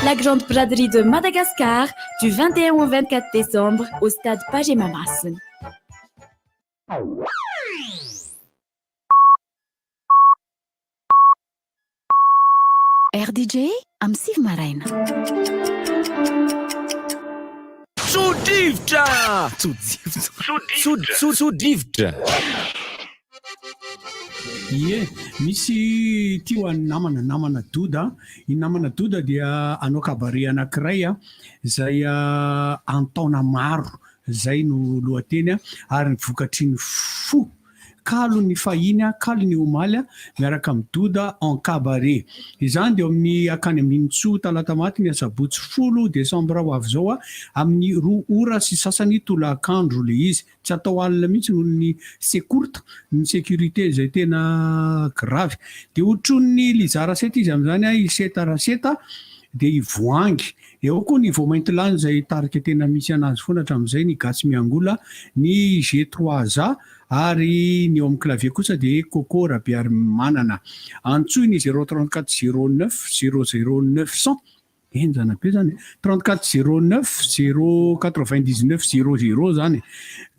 La Grande Braderie de Madagascar du 21 au 24 décembre au stade Barea Mahamasina. RDJ amin'ny sivy maraina. Tso-drivotra! Tso-drivotra! Tso-drivotra! Ie, misy ity ho an'ny namana, namana Doda. I namana Doda dia hanao cabaret anankiray izay an-taona maro, izay no lohateny ary ny vokatry ny fo. Kalo ny fahiny, kalo ny omaly, miaraka amin'i Doda en cabaret. Izany dia eo amin'ny Akany Ambinintsoa Talatamaty ny asabotsy folo desambra ho avy izao amin'ny roa ora sy sasany tolakandro ilay izy. Tsy atao alina mihitsy noho ny secourte, ny sécurité izay tena grave. Dia hotronin'i Liza Raseta izy amin'izany, i Seta Raseta, dia i Voahangy. Eo koa ny Voamaintilany izay tarika tena misy anazy foana hatramin'izay, ny Gasy Miangola, ny G trois A ary ny eo amin'ny clavier kosa dia Coco Rabearimanana. Antsoy ny zéro 34 09 00 900, henjana be zany e, 34 09 0 99 00 zany e.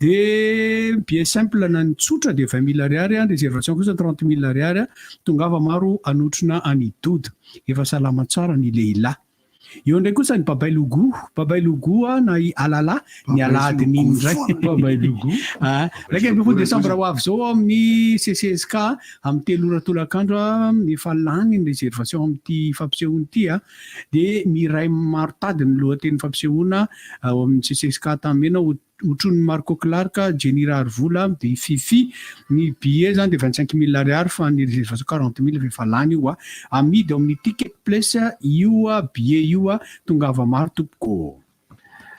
Dia billet simple na ny tsotra dia vingt mille ariary, réservation kosa trente mille ariary, tongava maro hanotrona an'i Doda. Efa salama tsara ny lehilahy. Eo indray kosa ny Babay Logo, Babay Logo na i Alala, ny alahadin'iny indray. Babay Logo. 11 desambra ho avy izao ao amin'ny CCSK amin'ny telo ora tolakandro, efa lany ny réservation amin'ity fampisehoana ity, dia Miray Marotady ny lohatenin'ny fampisehoana ao amin'ny CCSK Antanimena. Otronin'i Marco Clark, Jenny Raharivola, dia i Fiffi. Ny billet zany dia 25 000 ariary fa ny réservation 40 000 fa efa lany io a. Amidy ao amin'ny Ticket Place io billet io a. Tongava maro tompoko.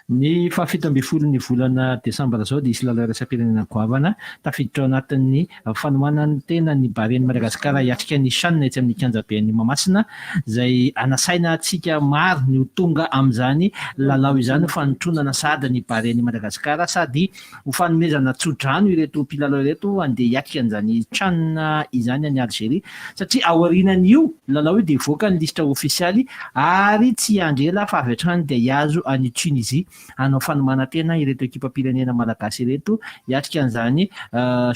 Ny fahafito ambin'ny folon'ny volana desambra izao dia hisy lalao iraisam-pirenena goavana tafiditra ao anatin'ny fanomanan'ny tena ny Barean'i Madagasikara hiatrika ny Chan etsy amin'ny kianjaben'i Mahamasina izay anasaina antsika maro ny ho tonga amin'izany lalao izany ho fanotronana sahady ny Barean'i Madagasikara sady ho fanomezana tso-drano ireto mpilalao ireto handeha hiatrika an'izany Chan izany any Algerie satria aorianan'io lalao io dia hivoaka ny lisitra ofisialy ary tsy hiandry ela fa avy hatrany dia hihazo an'i Tunisie hanao fanomanan-tena ireto ekipam-pirenena malagasy ireto hiatrika an'izany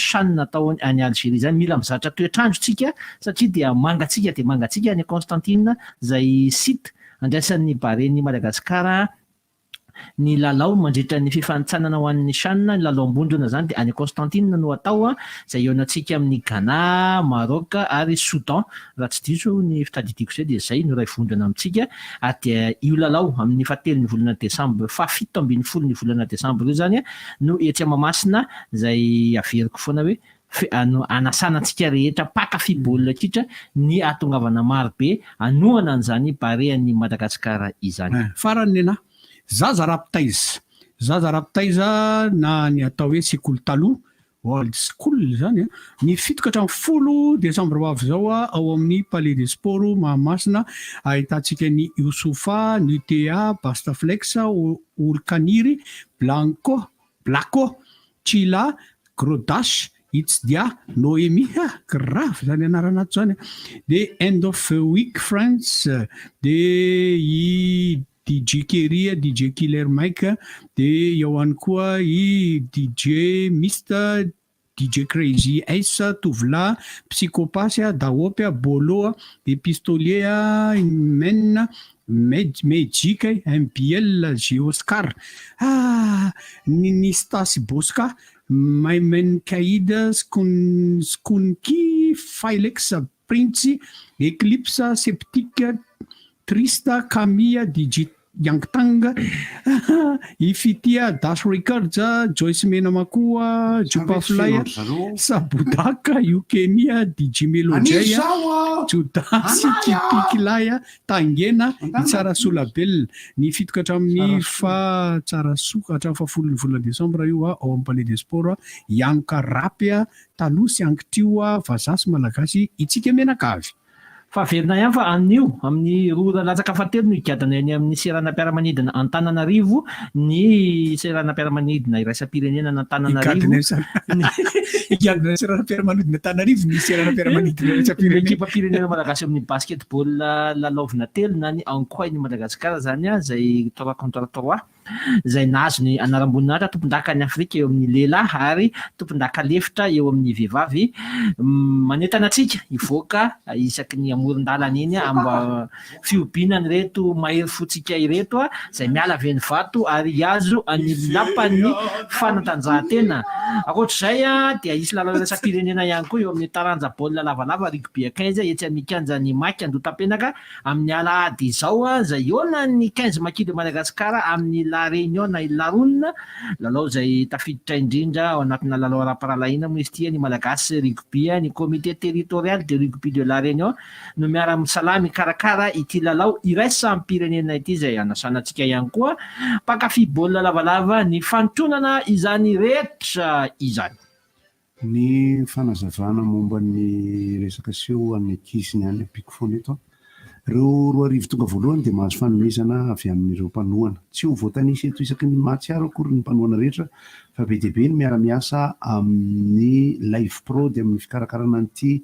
Chan atao any Algerie izany. Mila mizatra toetr'andro tsika satria dia mangatsiaka dia mangatsiaka any Constantine izay site andraisan'ny Baren'i Madagasikara ny lalao mandritra ny fifanintsanana ho an'ny Chan, ny lalaom-bondrona izany dia any Constantine no atao, izay hihaonantsika amin'i Ghana, Maroc ary Soudan, raha tsy diso ny fitadidiako izay dia izay no iray vondrona amintsika, ary dia io lalao amin'ny fahatelon'ny volana desambra, fahafito ambin'ny folon'ny volana desambra io izany no etsy Mahamasina izay averiko foana hoe hanasana antsika rehetra mpankafy baolina kitra ny hahatongavana maro be hanohana an'izany Barean'i Madagasikara izany. Farany nenah, zaza raha-mpitaiza, zaza raha-mpitaiza na ny atao hoe sekoly taloha, old school izany an, ny fito ka hatramin'ny folo desambra ho avy izao ao amin'ny Palais des Sports Mahamasina ahitantsika ny Youssoufa, ny UTA, Bastaflex, Olkaniry, Blanco, Blacko, Chila, Grodash, Itsidia, Noemia, ha! Grave zany anarana ato zany a! De End of Week Friends, de i DJ Kerry, DJ Killer Mike, de eo ihany koa i DJ Mist, DJ Crazy Ace, Tovolahy, Psychopasy, Daopy, Bolo, de Pistolier, Men, Med, Magic, MBL, Geoscar, ah! Ny Nista sy Bosca, Maimen Kaid, Skun, Skunky, Filex, Printsy, Eclipse, Septic, Trista, Camille, DJ Yang Tang, i Fitia, Dash Records, Joyce Menamakoa, Jopa Fly, Sabodaka, Yukemia, DJ Melo Jay, Jodasy, Kipikilay, Tangena, i Tsarasoa Label. Ny fito ka hatramin'ny faha Tsarasoa ka hatramin'ny fahafolon'ny volana desambra io ao amin'ny Palais des Sports, hianoka rap taloha sy ankitrio vazaha sy malagasy itsika mianakavy. Fa averina ihany fa anio, amin'ny roa ora latsaka fahatelo no higadona eny amin'ny seranam-piaramanidina Antananarivo ny seranam-piaramanidina iraisam-pirenena an'Antananarivo. Higadona eny seranam-piaramanidina Antananarivo ny seranam-piaramanidina iraisam-pirenena. Ny ekipam-pirenena malagasy eo amin'ny basketball lalaovina telo na ny Ankoay ny Madagasikara izany izay trois contre trois. izay nahazo ny anaram-boninahitra tompondakan'i Afrika eo amin'ny lehilahy ary tompondaka lefitra eo amin'ny vehivavy. Manentana antsika hivoaka isaky ny amoron-dalana eny mba fihobiana an'ireto mahery fontsika ireto izay miala avy eny Ivato ary hihazo ny lapan'ny fanatanjahantena. Ankoatra izay dia hisy lalao iraisam-pirenena ihany koa eo amin'ny taranja baolina lavalava rugby à quinze etsy amin'ny kianjan'ny Mac Andohatapenaka Amin'ny alahady izao izay hihaonan'ny Quinze Maquis de Madagascar amin'i La Réunion na i Laroun, lalao izay tafiditra indrindra ao anatina lalao ara-pirahalahiana moa izy ity, ny Malagasy Rugby, ny Comité Territorial de Rugby de La Réunion no miara-misalahy mikarakara ity lalao iraisam-pirenena ity izay hanasana antsika ihany koa mpankafy baolina lavalava ny fanotronana izany rehetra izany. Ny fanazavana momba ny resaka seho an'ny ankizy ny any ampiako foana eto an. Ireo 2000 tonga voalohany dia mahazo fanomezana avy amin'ireo mpanohana. Tsy ho voatanisa eto isaky ny mahatsiaro akory ny mpanohana rehetra fa be dia be ny miara-miasa amin'ny Live Prod amin'ny fikarakarana an'ity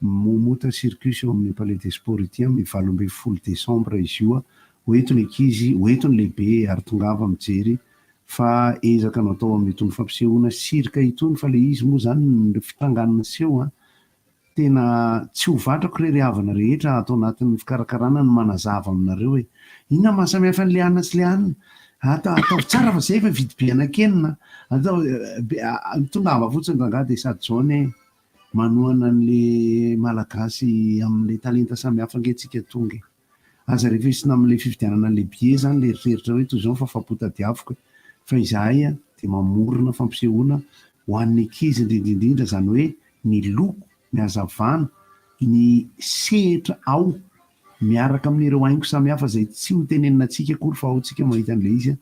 Momota Circus eo amin'ny Palais des Sports ity amin'ny 18 desambra izy io. Ho eto ny ankizy, ho eto ny lehibe ary tongava mijery Fa ezaka no atao amin'itony fampisehoana cirque itony fa le izy moa zany ny fitrangan'ny seho an, tena tsy ho vatrako re ry havana rehetra ato anatin'ny fikarakarana ny manazava aminareo hoe inona maha samihafa an'le anona sy le anona, ata ataovy tsara fa zay efa mividy be anakenina, ataovy tongava fotsiny rangahy de sady jaune e, manohana an'le malagasy amin'le talenta samihafa ange tsika tonga e. Aza refesina amin'ilay fividianana an'ilay billet izany ilay eritreritra hoe toy izao ny fahafaham-po tadiaviko e! Fa izahay dia mamorona fampisehoana ho an'ny ankizy indrindra indrindra, izany hoe ny loko, ny hazavana, ny sehatra ao miaraka amin'ireo haingo samihafa izay tsy ho tenenina antsika akory fa ao tsika mahita an'ilay izy.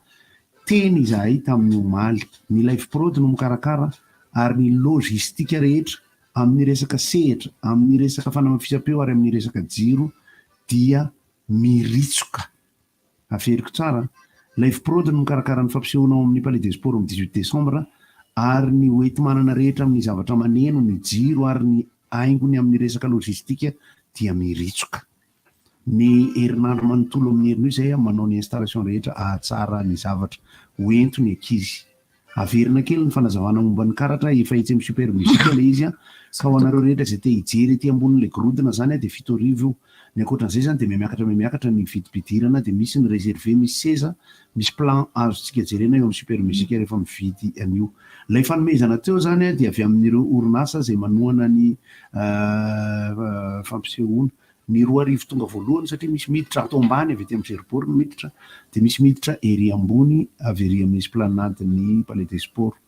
Teny izahay tamin'ny omaly. Ny Live Prod no mikarakara ary ny logistique rehetra amin'ny resaka sehatra, amin'ny resaka fanamafisam-peo ary amin'ny resaka jiro dia miritsoka. Averiko tsara an! Live Prod no mikarakara ny fampisehoana ao amin'ny Palais des Sports amin'ny 18 décembre ary ny hoenti-manana rehetra amin'ny zavatra maneno, ny jiro ary ny haingony amin'ny resaka logistique dia miritsoka. Ny herinandro manontolo amin'ny herin'io izay aho manao ny installation rehetra ahatsara ny zavatra. Ho ento ny ankizy. Averina kely ny fanazavana momba ny karatra, efa etsy amin'ny Super Music ilay izy an, ka ho anareo rehetra izay te hijery ety ambonin'ilay gorodona izany dia 7000 io. Ny ankoatran'izay izany dia mihamiakatra mihamiakatra ny vidim-pidirana dia misy ny réservé misy seza, misy plan azontsika jerena eo amin'ny Super Music rehefa mividy an'io. Ilay fanomezana teo izany dia avy amin'ireo orinasa izay manohana ny fampisehoana. Ny 2000 tonga voalohany satria misy miditra ato ambany avy ety amin'ny Gerbourg no miditra dia misy miditra ery ambony avy ery amin'ny esplanade ny Palais des Sports.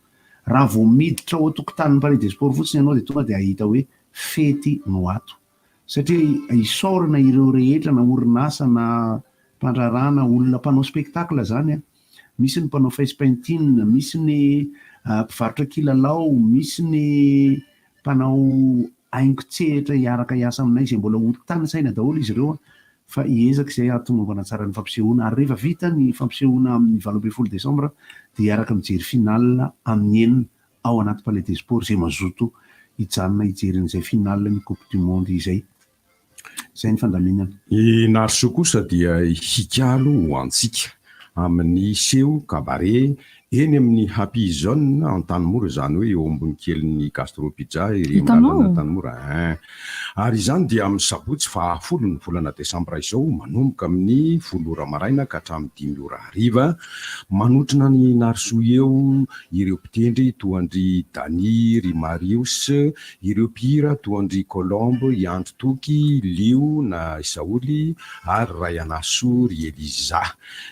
Raha vao miditra ao an-tokotanin'ny Palais des Sports fotsiny ianao dia tonga dia hahita hoe fety no ato. Satria isaorana ireo rehetra na orinasa na mpandraharaha na olona mpanao spectacle izany an. Misy ny mpanao face painting, misy ny mpivarotra kilalao, misy ny mpanao haingon-tsehatra hiaraka hiasa aminay izay mbola ho tanisaina daholo izy ireo fa hiezaka izay hahatomombana tsara ny fampisehoana ary rehefa vita ny fampisehoana amin'ny 18 desambra dia hiaraka mijery finale amin'ny enina ao anaty Palais des Sports izay mazoto hijanona hijery an'izay finale ny Coupe du Monde izay. Izay ny fandaminana. I Narisoa kosa dia hikalo ho antsika amin'ny seho cabaret eny amin'ny Happy Zone Antanimora, izany hoe eo ambony kelin'ny Gastro Pizza ery amin'ny lalana Antanimora ein. Ary izany dia amin'ny sabotsy faha folo ny volana desambra izao manomboka amin'ny folo ora maraina ka hatramin'ny dimy ora hariva. Manotrona an'i Narisoa eo ireo mpitendry toa an-dry Dany, ry Marius, Ireo mpihira toa an-dry Colombe, i Andry Toky, Lio na i Saholy ary Raianasoa ry Eliza.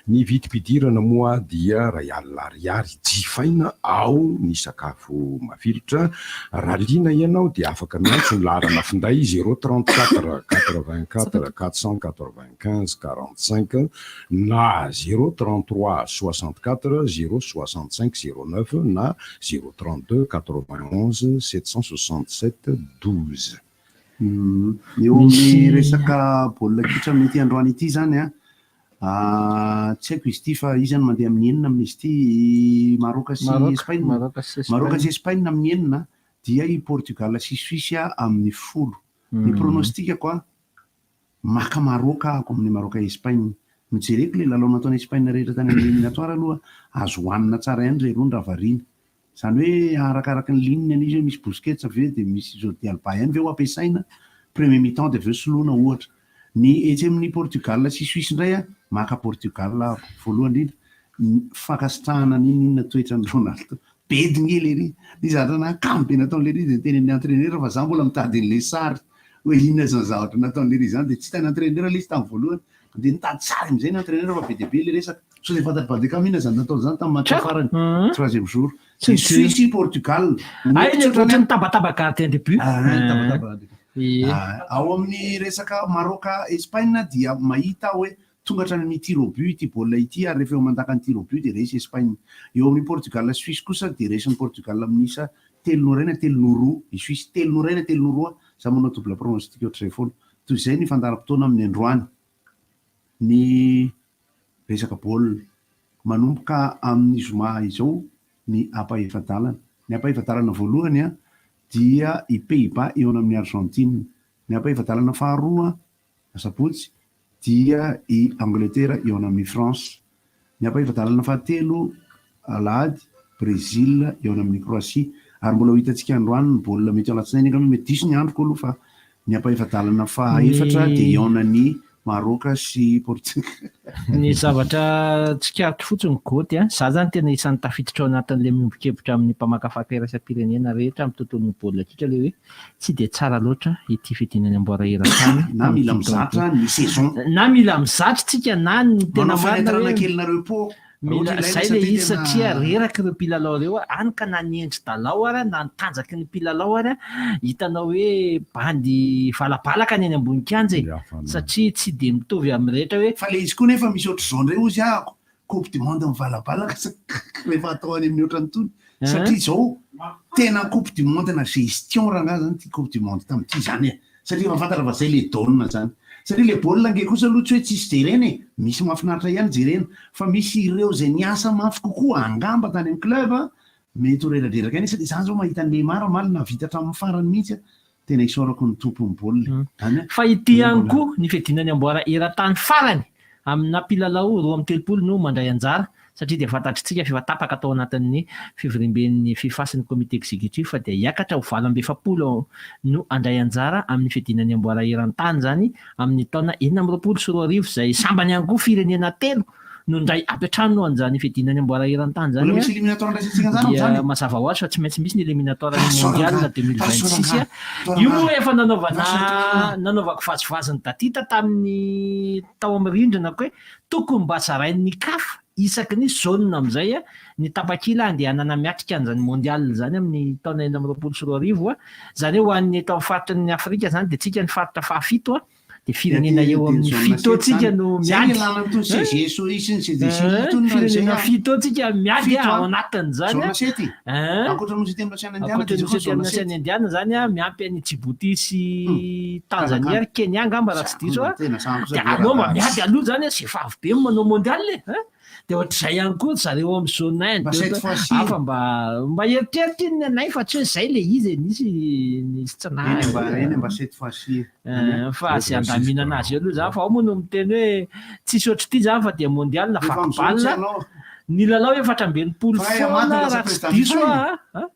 Ny vidim-pidirana moa dia iray alina ariary jifaina ao ny sakafo mafilotra. Raha liana ianao dia afaka miantso ny laharana finday zéro 34 84 495 45 na zéro 33 64 zéro 65 09 na zéro 32 91 767 12. Eo amin'ny resaka baolina kitra amin'ity androany ity izany an, tsy haiko izy ity fa iza no mandeha amin'ny enina amin'izy ity, i Maroc sy Espagne? Maroc sy Espagne amin'ny enina dia i Portugal sy Suisse amin'ny folo. Ny pronostic-ko an, Maka Maroc ahako amin'ny Maroc Espagne. Nojereko ilay lalao nataon'i Espagne rehetra tany amin'ny éliminatoire aloha, azo hohanina tsara ihany ilay rony raha variana. Izany hoe arakaraky ny ligne an'izy hoe misy Busquets ve dia misy Jordi Alba ihany ve ho ampiasaina premier mi-temps dia avy eo soloina ohatra. Ny etsy amin'ny Portugal sy Suisse indray an, maka Portugal ahako. Voalohany indrindra, ny fankasitrahana n'inon'inona toetran'i Ronaldo. Bedy nge lery. Ny zavatra nahakamo be nataon'i lery dia niteny amin'ny entraineur fa za mbola mitady an'ilay sary hoe inona izany zavatra nataon'i lery izany dia tsy hitan'ny entraineur ilay izy tamin'ny voalohany dia nitady sary amin'izay ny entraineur fa be dia be ilay resaka. Sao dia fantatr'i Badekam inona izany nataony izany tamin'ny match farany, troisième jour. Dia Suisse Portugal. Hay le ohatran'ny tabataba gardien de but. Ah, tabataba. Ao amin'ny resaka Maroc Espagne dia mahita aho hoe Tonga hatrany amin'ny tir au but ity baolina ity ary rehefa eo aman-dakan'ny tir au but dia resy Espagne. Eo amin'i Portugal sy Suisse kosa dia resin'i Portugal amin'ny isa telo noho iray na telo noho roa i Suisse. Telo noho iray na telo noho roa, za manao double pronostic ohatr'izay foana. Toy izay ny fandaharam-potoana amin'ny androany ny resaka baolina. Manomboka amin'ny zoma izao ny ampahefa-dalana. Ny ampahefa-dalana voalohany dia i Pays-Bas eo amin'ny Argentine. Ny ampahefa-dalana faharoa Asabotsy, dia i Angletera hihaona amin'i France. Ny ampahefa-dalana fahatelo, Alahady, Brésil hihaona amin'i Croatie. Ary mbola ho hitantsika androany ny baolina mety alatsinainy angamba, mety diso ny androko aloha fa ny ampahefa-dalana fahaefatra dia hihaona ny Maroc sy Portugal. Ny zavatra tsikaritro fotsiny Goty a, za zany tena isan'ny tafiditra ao anatin'ilay miombon-kevitra amin'ny mpamakafaka iraisam-pirenena rehetra amin'ny tontolon'ny baolina kitra ilay hoe Tsy dia tsara loatra ity fidinana amboara eran-tany Na mila amin'ity taona ity. mizatra ny saison. Na mila mizatra tsika na ny tena Manao marina fenêtre hoe kely na repos raha mila ohatra ilaina zay le satria izy tena satria reraka ireo mpilalao ireo hany ka na ny endri-dalao ara na ny tanjaky ny mpilalao ara hitanao hoe bandy valabalaka ny eny ambony kianja e satria tsy dia mitovy amin'ny rehetra hoe Fa le izy koa nefa misy ohatr'izao indray hozy ahako. Coupe du monde mivalabalaka rehefa atao any amin'ny ohatran'itony satria izao tena coupe du monde na gestion rangahy zany ity coupe du monde tamin'ity zany e! Satria efa fantatra fa zay le donne zany. Satria le baolina ange kosa aloha tsy hoe tsisy jerena e! Misy mahafinaritra ihany jerena fa misy ireo izay niasa mafy kokoa angamba tany amin'ny club mety ho reradreraka ihany satria za zao mahita an'i Neymar omaly nahavita hatramin'ny farany mihitsy a! Tena isaorako ny tompon'ny baolina e! Any a! Fa ity ihany koa ny fiadiana ny amboara eran-tany farany amina mpilalao 32 no mandray anjara satria dia fantatritsika fa efa tapaka tao anatin'ny fivoriamben'ny fifa sy ny comité exécutif fa dia hiakatra ho 48 no handray anjara amin'ny fiadiana ny amboara eran-tany izany amin'ny taona 2026 izay sambany ihany koa firenena telo no indray ampiantrano an'izany fiadiana ny amboara eran-tany izany Mbola misy éliminatoire andraisantsika an'izany amin'izany dia e? mazava ho azy fa tsy maintsy misy ny éliminatoire ny Rasoa mondial rangahy, Rasoa 2026 rangahy, Io moa efa nanaovana Rasoa nanaovako vazivazy ny datita tamin'ny tao amin'ny rindrina ko hoe tokony mba zarain'ny caf isaky ny zone amin'izay ny tapakila handehanana miatrika an'izany mondial izany amin'ny taona 2026 izany hoe ho an'ny eto amin'ny faritry ny Afrika izany dia tsika ny faritra fahafito dia firenena eo amin'ny fito eo tsika no miady firenena fito eo tsika miady ao anatin'izany Ankoatra ny Nosy Ankoatra ny Nosy Telo Indiana izany miampy an'i Djibouti sy Tanzania ary Kenya angamba raha tsy diso aho dia aleo mba miady aloha izany izay efa avy be no manao mondial e Dia ohatr'izay ihany koa ry zareo ao amin'ny zone un, deux, hafa mba mba eritreritra iny ny anay fa tsy hoe izay ilay izy e, nisy nisy tsy nahay. Eny mba eny mba cette fois ci e. Fa izay andaminana azy eo aloha izany fa ao moa no miteny hoe tsisy ohatr'ity izany fa dia mondial vaky balle, ny lalao 64 foana raha tsy diso aho a.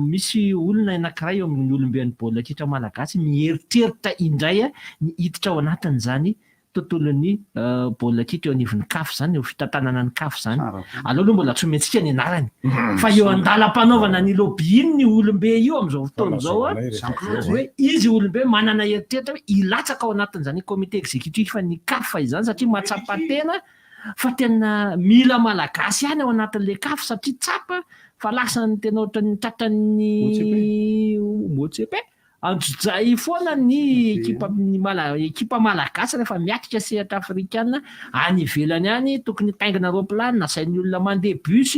Misy olona anankiray eo amin'ny olomben'ny baolina kitra malagasy mieritreritra indray ny hiditra ao anatin'izany tontolon'ny baolina kitra eo anivon'ny caf izany, eo fitantanana ny caf izany. Aleo aloha mbola tsy omentsika ny anarany fa eo an-dalam-panaovana ny lobbying io olombe io amin'izao fotoana izao hoe izy olombe manana eritreritra hoe hilatsaka ao anatin'izany comité exécutif ny caf izany satria mahatsapa tena Fa tena mila malagasy ihany ao anatin'ilay caf satria tsapa fa lasa ny tena ohatran'ny tratran'ny Motsepe anjojay foana ny ekipa ny mala ekipa malagasy rehefa miatrika sehatra afrikana any ivelany any tokony hitaingina roaplanina asain'ny olona mandeha bus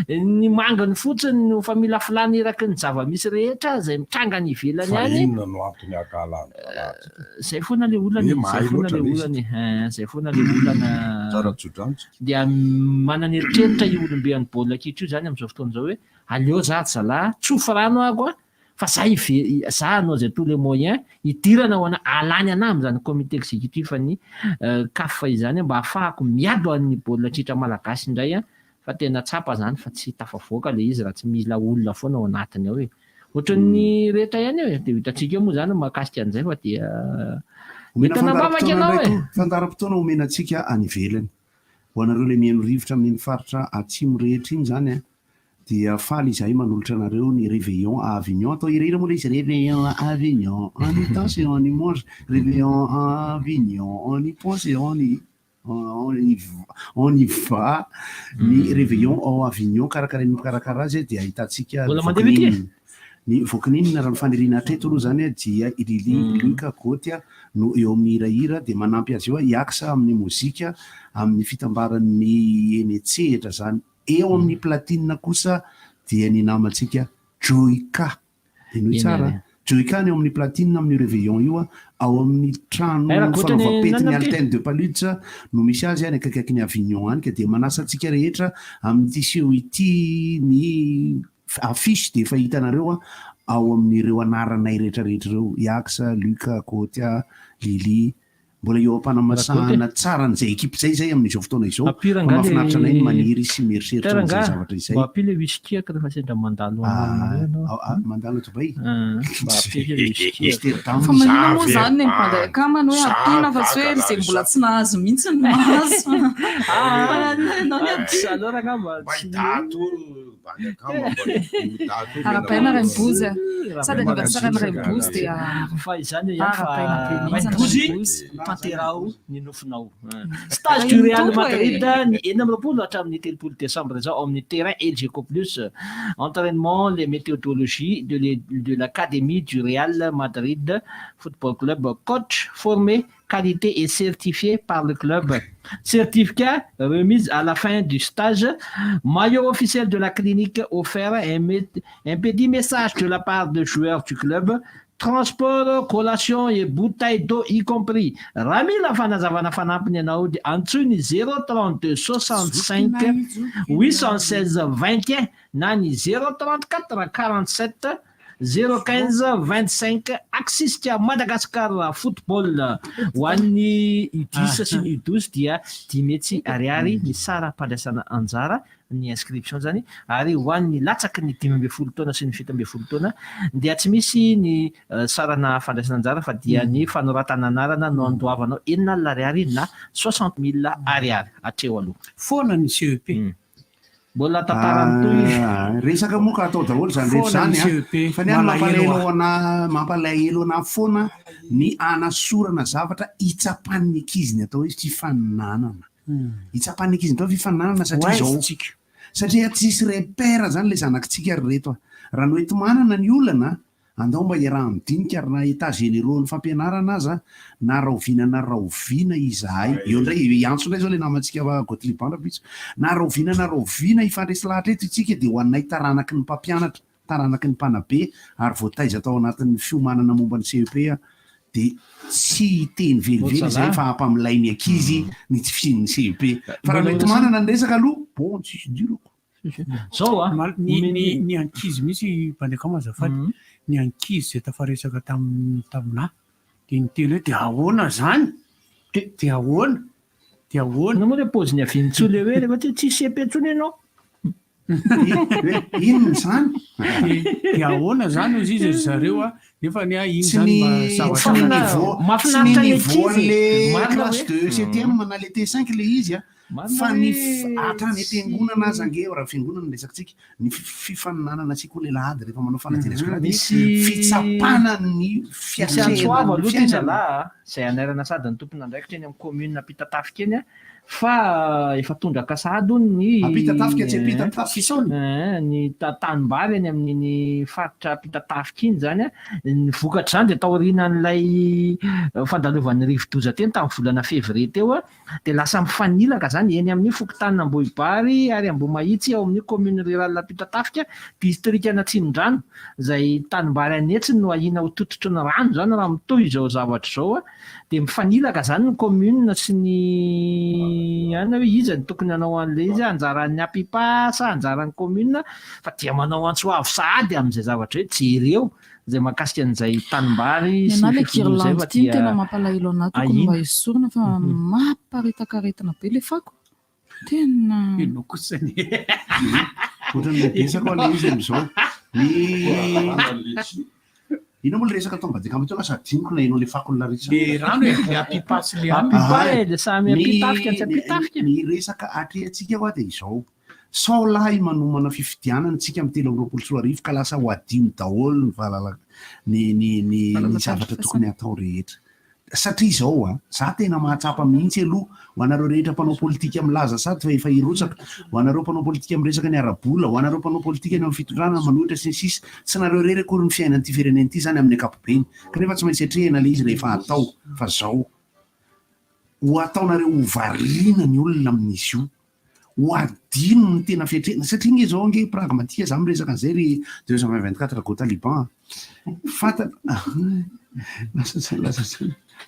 ny manginy fotsiny no efa mila filana eraky ny zava-misy rehetra izay mitranga any ivelany Fa any. inona no antony ankahalan'ny zalahy? Zay foana le olana e, zay foana le olana e, zay foana le olana. Tsara tso-drano tsika. Dia manana eritreritra io olombe an'ny baolina kitra io zany amin'izao fotoana izao hoe aleo za ry zalahy tsofy rano aho a, fa za hive- za hanao izay tous les moyens hidirana ao ana- hahalany anah amin'izany comité exécutif an'ny caf izany mba hahafahako miady ho an'ny baolina kitra malagasy indray a, fa tena tsapa zany fa tsy tafavoaka le izy raha tsy mila olona foana ao anatiny ao e. Ohatran'ny rehetra ihany eo e, dia ho hitantsika eo moa izany ny mahakasika an'izay fa dia Omena entana am-bavaka fandaharam-potoana ianao indray e! koa, fandaharam-potoana omena antsika any ivelany. Ho anareo ilay mihaino rivotra amin'iny faritra atsimo rehetra iny izany an, dia faly izahay manolotra anareo ny Réveillon à Avignon, atao hirahira moa ilay izy, Réveillon à Avignon, on y danse et on y mange, Réveillon à Avignon, on y pense et on y. On y va ny réveillon ao Avignon karakarain'ny mpikarakara azy dia ahitantsika Mbola mandeha ve ity? ny vokininina raha ny faniriana hatreto aloha izany dia i Lily, Luc, Gothia no eo amin'ny hirahira dia manampy azy eo i Axa amin'ny mozika amin'ny fitambaran'ny eny an-tsehatra izany. Eo amin'ny platine kosa dia ny namantsika Joyka Henoy tsara a! Joyka ny ao amin'ny platine amin'io réveillon io a, ao amin'ny trano fanaovam-petin'ny Altenne de Paluds no misy azy any akaikaikin'i Avignon any ka dia manasa antsika rehetra amin'ity seho ity ny affiche dia efa hitanareo a ao amin'ireo anaranay rehetra rehetra ireo, Iax, Luc, Kotia, Lily, Mbola eo am-panamasahana tsara an'izay ekipa izay izay amin'izao fotoana izao fa mahafinaritra anay ny maniry sy mieritreritra an'izay zavatra izay. Mba ampio le whisky ako rehefa sendra mandalo any ianao. Ah, mandalo eto Dubai? Mba ampio kely whisky ako. Amsterdam. Fa maninona moa izany ny mpanday akama no hoe ampiana fa tsy hoe izay mbola tsy nahazo mihitsy no mahazo. Fa ianao ny ampiana. Alors angamba tsy. Arahabaina Rainibozy a! Sady anniversaire-n'i Rainibozy dia Fa izany ihany fa arahabaina be mihitsy Rainibozy, Rainibozy. tanteraho ny nofinao. Stage du Real Madrid ny 26 hatramin'ny 30 desambra izao ao amin'ny terrain Elgeco Plus. Entrainement les méthodologies de de l'académie du Real Madrid Football Club coach formé. qualité et certifié par le club. Certificat remise à la fin du stage. Maillot officiel de la clinique offert. Un petit message de la part de joueurs du club. Transport, collation et bouteille d'eau y compris. Raha mila fanazavana fanampiny ianao dia antsoy ny 032 65 816 21 na ny 034 47 015 25 Axisika Madagascar Football. Ho an'ny U10 sy ny U12 dia 500 ariary ny saram-pandraisana anjara, ny inscription zany, ary ho an'ny latsaky ny 15 taona sy ny 17 taona dia tsy misy ny sarana fandraisana anjara fa dia ny fanoratana anarana no andoavanao 60 ariary na 60 mille ariary hatreo aloha. Foana ny CEP. Mbola tantara mitohy izy. Ah, resaka moa ka atao daholo zany rehetra Foana ny zany a. CEP. Fa ny any Malahelo mampalahelo aho. ana mampalahelo ana foana ny anasorana zavatra hitsapan'ny ankizy ny atao hoe fifaninanana. Hitsapan'ny ankizy ny atao hoe fifaninanana satria Ho aiza zao tsika? Satria tsisy repère zany le zanakitsika ry reto a. Raha noenti-manana ny olana, andao mba iaraha-midinika ary na états généraux ny fampianarana aza na rahoviana na rahoviana izahay. Eo indray hiantso indray zao le namantsika Gottlieb Andra-pitso. Na rahoviana na rahoviana hifandresy lahatra eto isika dia ho anay taranaky ny mpampianatra, taranaky ny mpanabe ary voataiza tao anatin'ny fiomanana momba ny CEP dia tsy hiteny velively izahay fa hampamilay ny ankizy ny tsy fisian'ny CEP. Fa raha noenti-manana ny resaka aloha, bon tsisy idirako. Zao a, Ny ankizy mihitsy Bandekama azafady, ny ankizy izay tafaresaka taminah dia niteny hoe dia ahoana zany? Dia ahoana? Dia ahoana? Inona moa ilay paoziny avy intsony ilay hoe rehefa tsy tsisy CEP intsony ianao? Inona izany? Dia ahoana zany hozy izy ry zareo a, nefa ny ahy iny Tsy zany ny mba tsy zavatra ny niveau tsy ny Mahafinaritra ny niveau ankizy an'le Marina classe hoe de septième na le T5 le izy a, Marina fa ny hoe hatrany tsy am-piangonana aza ange raha fiangonana no resakantsika, ny fifaninanana sekoly alahady rehefa manao fanadinana sekoly alahady Misy fitsapana ny Misy fiatrehana antso avo ny aloha ty fiainana. zalahy a, izay anairana sady ny tompon'andraikitra eny amin'ny commune Ampitatafika eny a, fa efa tondraka sahady hono ny Ampitatafika tsy Ampitatafika Sisaony. Ny tanimbary eny amin'iny faritra Ampitatafika iny zany a, ny vokatr'izany dia taorianan'ilay fandalovan'ny rivodoza teny tamin'ny volana février teo a, dia lasa mifanilaka zany eny amin'ny fokontanin'Ambohibary ary Ambohimahitsy ao amin'ny commune rurale Ampitatafika, distrikan'Atsimondrano, izay tanimbary an'hetsiny no ahiana ho tototry ny rano zany raha mitohy izao zavatra izao a, dia mifanilaka zany ny commune sy ny any hoe iza no tokony hanao an'ilay izy, anjaran'ny APIPA sa anjaran'ny commune, fa dia manao antso avo sahady amin'izay zavatra hoe jereo izay mahakasika an'izay tanimbary Ny sy anah ny le fifinoana izay guirlande fa ity no dia tena mampalahelo anah tokony mba ahiana. esorina fa mamparitaka aretina be le fako. Tena Ianao kosa ny Ohatran'ny le betsaka ao le izy amin'izao. Ny Inona moa le resaka atao Ambadikama teo lasa adinoko naheno le fakon'ny Larissa. Le rano e, le Apipa sy le rano. Apipa e, le samy Ny ampitafika tsy ampitafika. ny resaka atrehantsika hoa dia izao. Sao lahy manomana fifidianana tsika amin'ny 2023 ka lasa ho adino daholo ny valala ny ny ny ny zavatra tokony hatao rehetra. Satria izao a, za tena mahatsapa mihitsy aloha ho anareo rehetra mpanao politika milaza sady fa efa hirotsaka, ho anareo mpanao politika miresaka ny ara-bola, ho anareo mpanao politika ny amin'ny fitondrana manohitra sy ny sisa, tsy nareo irery akory ny fiainan'ity firenena ity izany amin'ny ankapobeny, kanefa tsy maintsy atrehina ilay izy rehefa atao fa zao ho ataonareo ho variana ny olona amin'izy io. Ho adino ny tena fiatrehana satria nge zao nge pragmatique za miresaka an'izay ry 224 go taliban a! Fantatra lasa lasa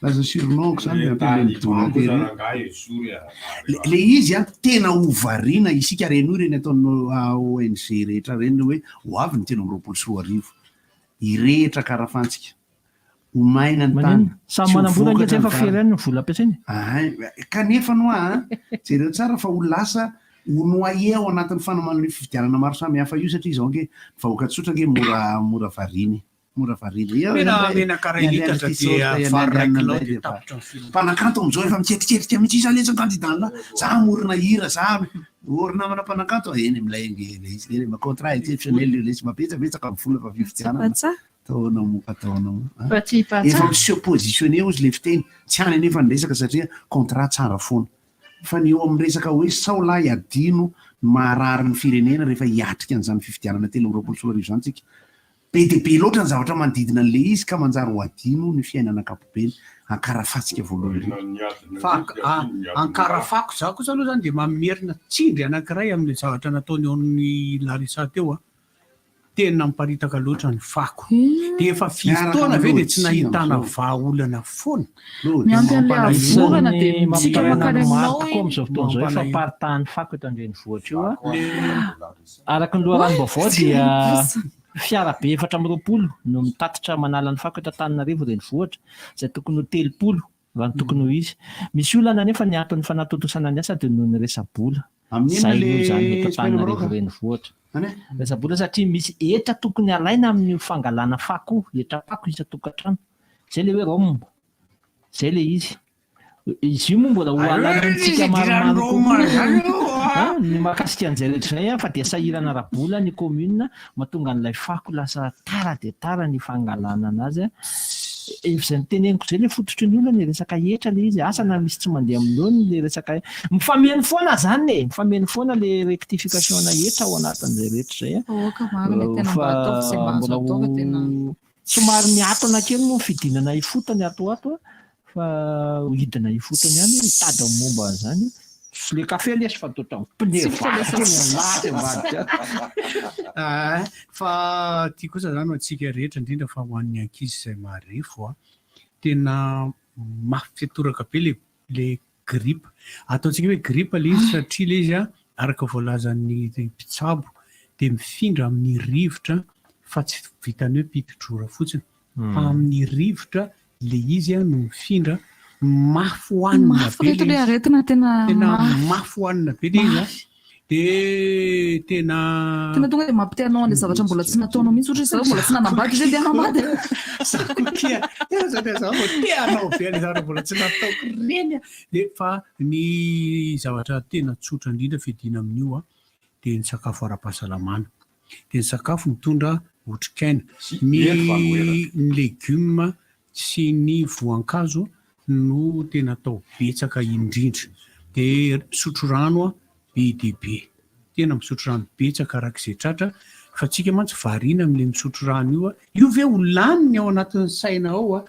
lasa surnom-ko zany le ampian'ny dona tery. Le izy a tena ho variana isika ary henoy ireny ataon'ny ONG rehetra ireny hoe ho avy ny 2023 hirehitra karafantsika. Ho maina ny tany. Maninona? Samy Tsy ho manam-bola ange vokatra zay ny fa vary. firy ihany ny vola ampiasaina e. Ahay, kanefa no a, jereo tsara fa ho lasa ho noyé ao anatin'ny fanomanana io fifidianana maro samihafa io satria izao ange ny vahoaka tsotra ange mora mora variana e. Mora variana. Eo Mena indray, menaka iray miandry litatra andry dia ity vary iray miandry kilao indray dia dia tapitra ny film. Mpanakanto amin'izao efa miketriketrika mihitsy iza letsy ny candidat-nà, za hamorona hira, za ô ry namana mpanakanto a, eny milay ange ilay izy, eny contrat exceptionnel io lesy, mabetsabetsaka ny vola fa fifidianana. Patsa. Taona moa ka taona moa a! Fa tsy patsa. Efa mi-se positionner hozy le fiteny, tsy any anefa ny resaka satria contrat tsara foana. Fa ny eo amin'ny resaka hoe sao lahy adino ny maharary ny firenena rehefa hiatrika an'izany fifidianana 2023 izany tsika. Be dia be loatra ny zavatra manodidina an'ilay izy ka manjary ho adino ny fiainana ankapobeny. Ankarafantsika voalohany indrindra. Fa Ankarafako za kosa aloha zany dia mamerina tsindry anankiray amin'ilay zavatra nataony eo amin'ny Larissa teo a. Tena miparitaka loatra ny fako. Dia efa firy taona ve dia tsy nahitana vahaolana foana? Miampy an'ilay havorana dia mitsika mankany aminao Tokoa amin'izao fotoana izao efa Mampalahelo. paritahan'ny fako eto an-drenivohitra io a. Araka ny loharanom-baovao dia fiara be 24 no mitatitra manala ny fako eto Antananarivo renivohitra, izay tokony ho 30 raha ny tokony ho izy. Misy olana anefa ny anton'ny fanatontosana ny asa dia noho ny resa-bola. Amin'ny inona Izay le aloha izany eto Espagne Antananarivo Maroc? renivohitra. Any e? Resa-bola satria misy hetra tokony alaina amin'io fangalana fako io, hetra-pako isan-tokantrano. Izay ilay hoe Rome. Izay ilay izy. Izy io moa mbola ho alaintsika maromaro kokoa ny mahakasika an'izay rehetra izay fa dia sahirana ara-bola ny commune mahatonga an'ilay fako lasa tara dia tara ny fangalana anazy. Efa izay noteneniko izay ilay fototry ny olana e, resaka hetra ilay izy, asa na misy tsy mandeha amin'ny laoniny ilay resaka, mifameno foana izany e, mifameno foana ilay rectification-na hetra ao anatin'izay rehetra izay. Aoka marina e, tena mba ataovy izay mba azo atao fa tena. Somary miatona kely moa ny fidinana ifotony ato ho ato fa hidina ifotony ihany hitady ny momba an'izany. Tsy le kafe lesy fa toa ohatran'ny pneu vaky kely ny lahy ambadika ato. Ah, fa ty kosa zany ho antsika rehetra indrindra fa ho an'ny ankizy izay marefo a, tena mafy fitoraka be le le gripa. Ataontsika hoe gripa le izy satria le izy araka voalazan'ny mpitsabo dia mifindra amin'ny rivotra fa tsy vitan'ny hoe piti-drora fotsiny fa amin'ny rivotra le izy no mifindra, mafy hohanina Mafy be reto le le izy. aretina tena Tena mafy. mafy hohanina be le izy a. Dia tena. Tena tonga dia mampite anao an'ilay zavatra mbola tsy nataonao mihitsy ohatra hoe izaho mbola tsy nanambady ve dia hanambady? Za koa tia, tena za tena za vao te hanao be an'ilay zavatra mbola tsy nataoko ireny aho. Dia fa ny zavatra tena tsotra indrindra fiadiana amin'io an, dia ny sakafo ara-pahasalamana. Dia ny sakafo mitondra otrikaina. Ny ny legioma sy ny voankazo no tena atao betsaka indrindra. Dia misotro rano be dia be. Tena misotro rano betsaka araka izay tratra fa tsika mantsy variana amin'ilay misotro rano io. Io ve ho lany ny ao anatin'ny saina ao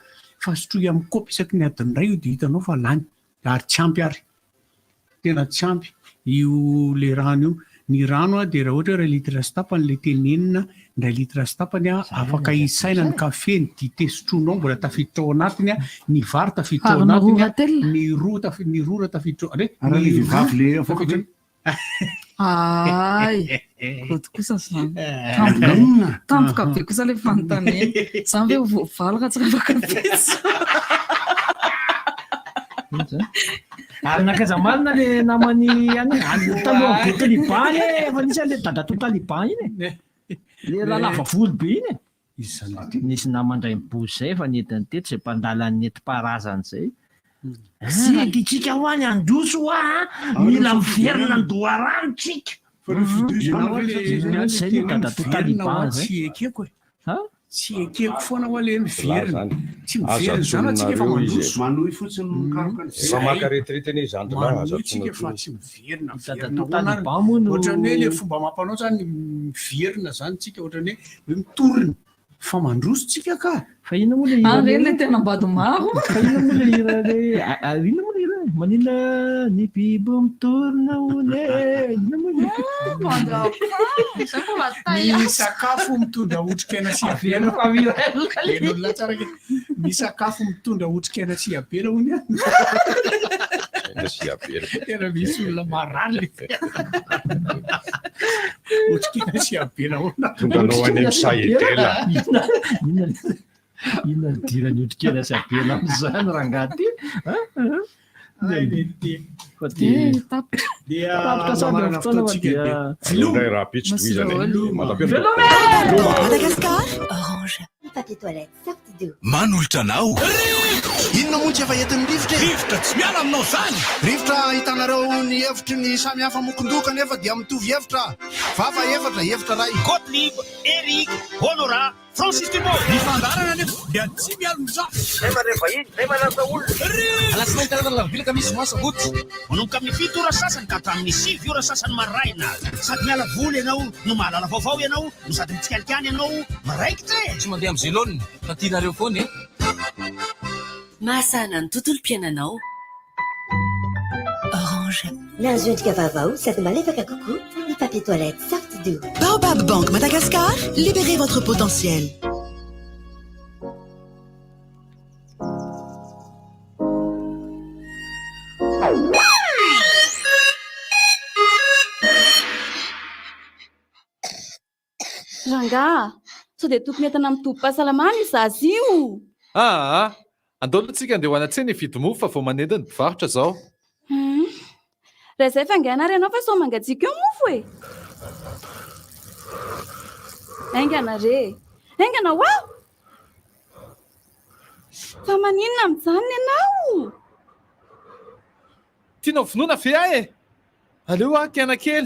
fa sotroy amin'ny kaopy isaky ny adiny iray io dia hitanao fa lany. Ary tsy ampy ary. Tena tsy ampy io le rano io. Ny rano dia raha ohatra hoe iray litre sy tapany le tenenina, indray litre sy tapany afaka isaina ny kafe, ny dite sotroinao mbola tafiditra ao anatiny, ny vary tafiditra ao anatiny, ny ro tafi- ny rora tafiditra ao, Ary le ny vehivavy le ro avoaka ve? tafiditra. Ay, goty kosa izany. Tampoka, Inona? tampoka be kosa ilay fanontaniana. Izany ve ho voavaly raha tsy revaka pitsy? Ary nankaiza marina le namany any any talohan'ny groupe Taliban e, efa nisy an'le dadatoa Taliban iny e. Le lava volo be iny e. Nisy naman-dRainibozy izay efa nentiny teto izay mpandala ny nentim-paharazana izay. Raha tiantsika hoa ny handroso hoa a, mila miverina an-doharano tsika. Izay no dadatoa Taliban izay. Tsy ekeko e. Tsy ekeko foana hoa le miverina. Tsy miverina izany antsika efa mandroso. Manohy fotsiny mikaroka ny Efa maka retraite anie izany ry lahy, aza Manohy tsika fa atsoina tsy miverina. Dadatoa Miverina ahoana ary? Taliban moa no. Ohatran'ny hoe le fomba amam-panao zany miverina zany tsika ohatran'ny hoe mitorina. Fa mandroso tsika ka! Fa inona moa le hira Ah, le reny le tena ambady maro. Fa inona moa le hira le ah, inona moa le hira e? Maninona ny biby mitorona hono e? Inona moa le Mandrapa, zay mbola tay Ny azy. sakafo mitondra otrikaina sy Averina habela. fa mira Heno olona tsara ke. Ny sakafo mitondra otrikaina sy habela hono e. Tena sy habela. Tena misy olona marary le. Otrikaina sy habela hono. Tonga anao any amin'ny Sahedela. Inona inona inona ny idiran'ny otrikaina sy habela amin'izany rangahy ty? Ah, Ay, le ty. Fa dia Eh, tapitra. Dia tapitra sady mamarana ny fotoana fa fotoantsika dia dia. Aleo indray rahampitso tohizana e. Mandra-pihaona. Veloma e! Madagascar, Orange. Papier toilette, Saftido. Manolotra anao. Inona moa tsy efa entin'ny rivotra e? Rivotra tsy miala aminao izany! Rivotra ahitanareo ny hevitry ny samy hafa mokondoka nefa dia mitovy hevitra. Vava efatra, hevitra iray. Gottlieb, Eric, Honorat. Francis Dubo. Ny fandaharana anefa dia tsy mialon-jafy. Zay mandray vahiny, zay manasa olona. Alatsinainy talata alarobia alakamisy zoma sabotsy. Manomboka amin'ny 7 ora sasany ka hatramin'ny 9 ora sasany maraina. Sady miala voly ianao no mahalala vaovao ianao no sady mitsikalikany ianao miraikitra e! Tsy mandeha amin'izay laoniny fa tianareo foana e! Mahasahana ny tontolom-piainanao. Orange. Nahazo endrika vaovao sady malefaka kokoa ny papier toilette Softido. Baobab Bank Madagascar, libérez votre potentiel. Rangaha, sao dia tokony entana amin'ny tobim-pahasalamana io zaza io? Aa! Andao aloha tsika andeha ho any an-tsena hividy mofo fa vao manendy ny mpivarotra izao. Hum. Raha izay faingàna ary ianao fa sao mangatsiaka eo ny mofo e! Haingana re! Haingana ho'aho! Fa maninona mijanona ianao? Tianao vonoina ve aho e? Aleo aho kiana kely.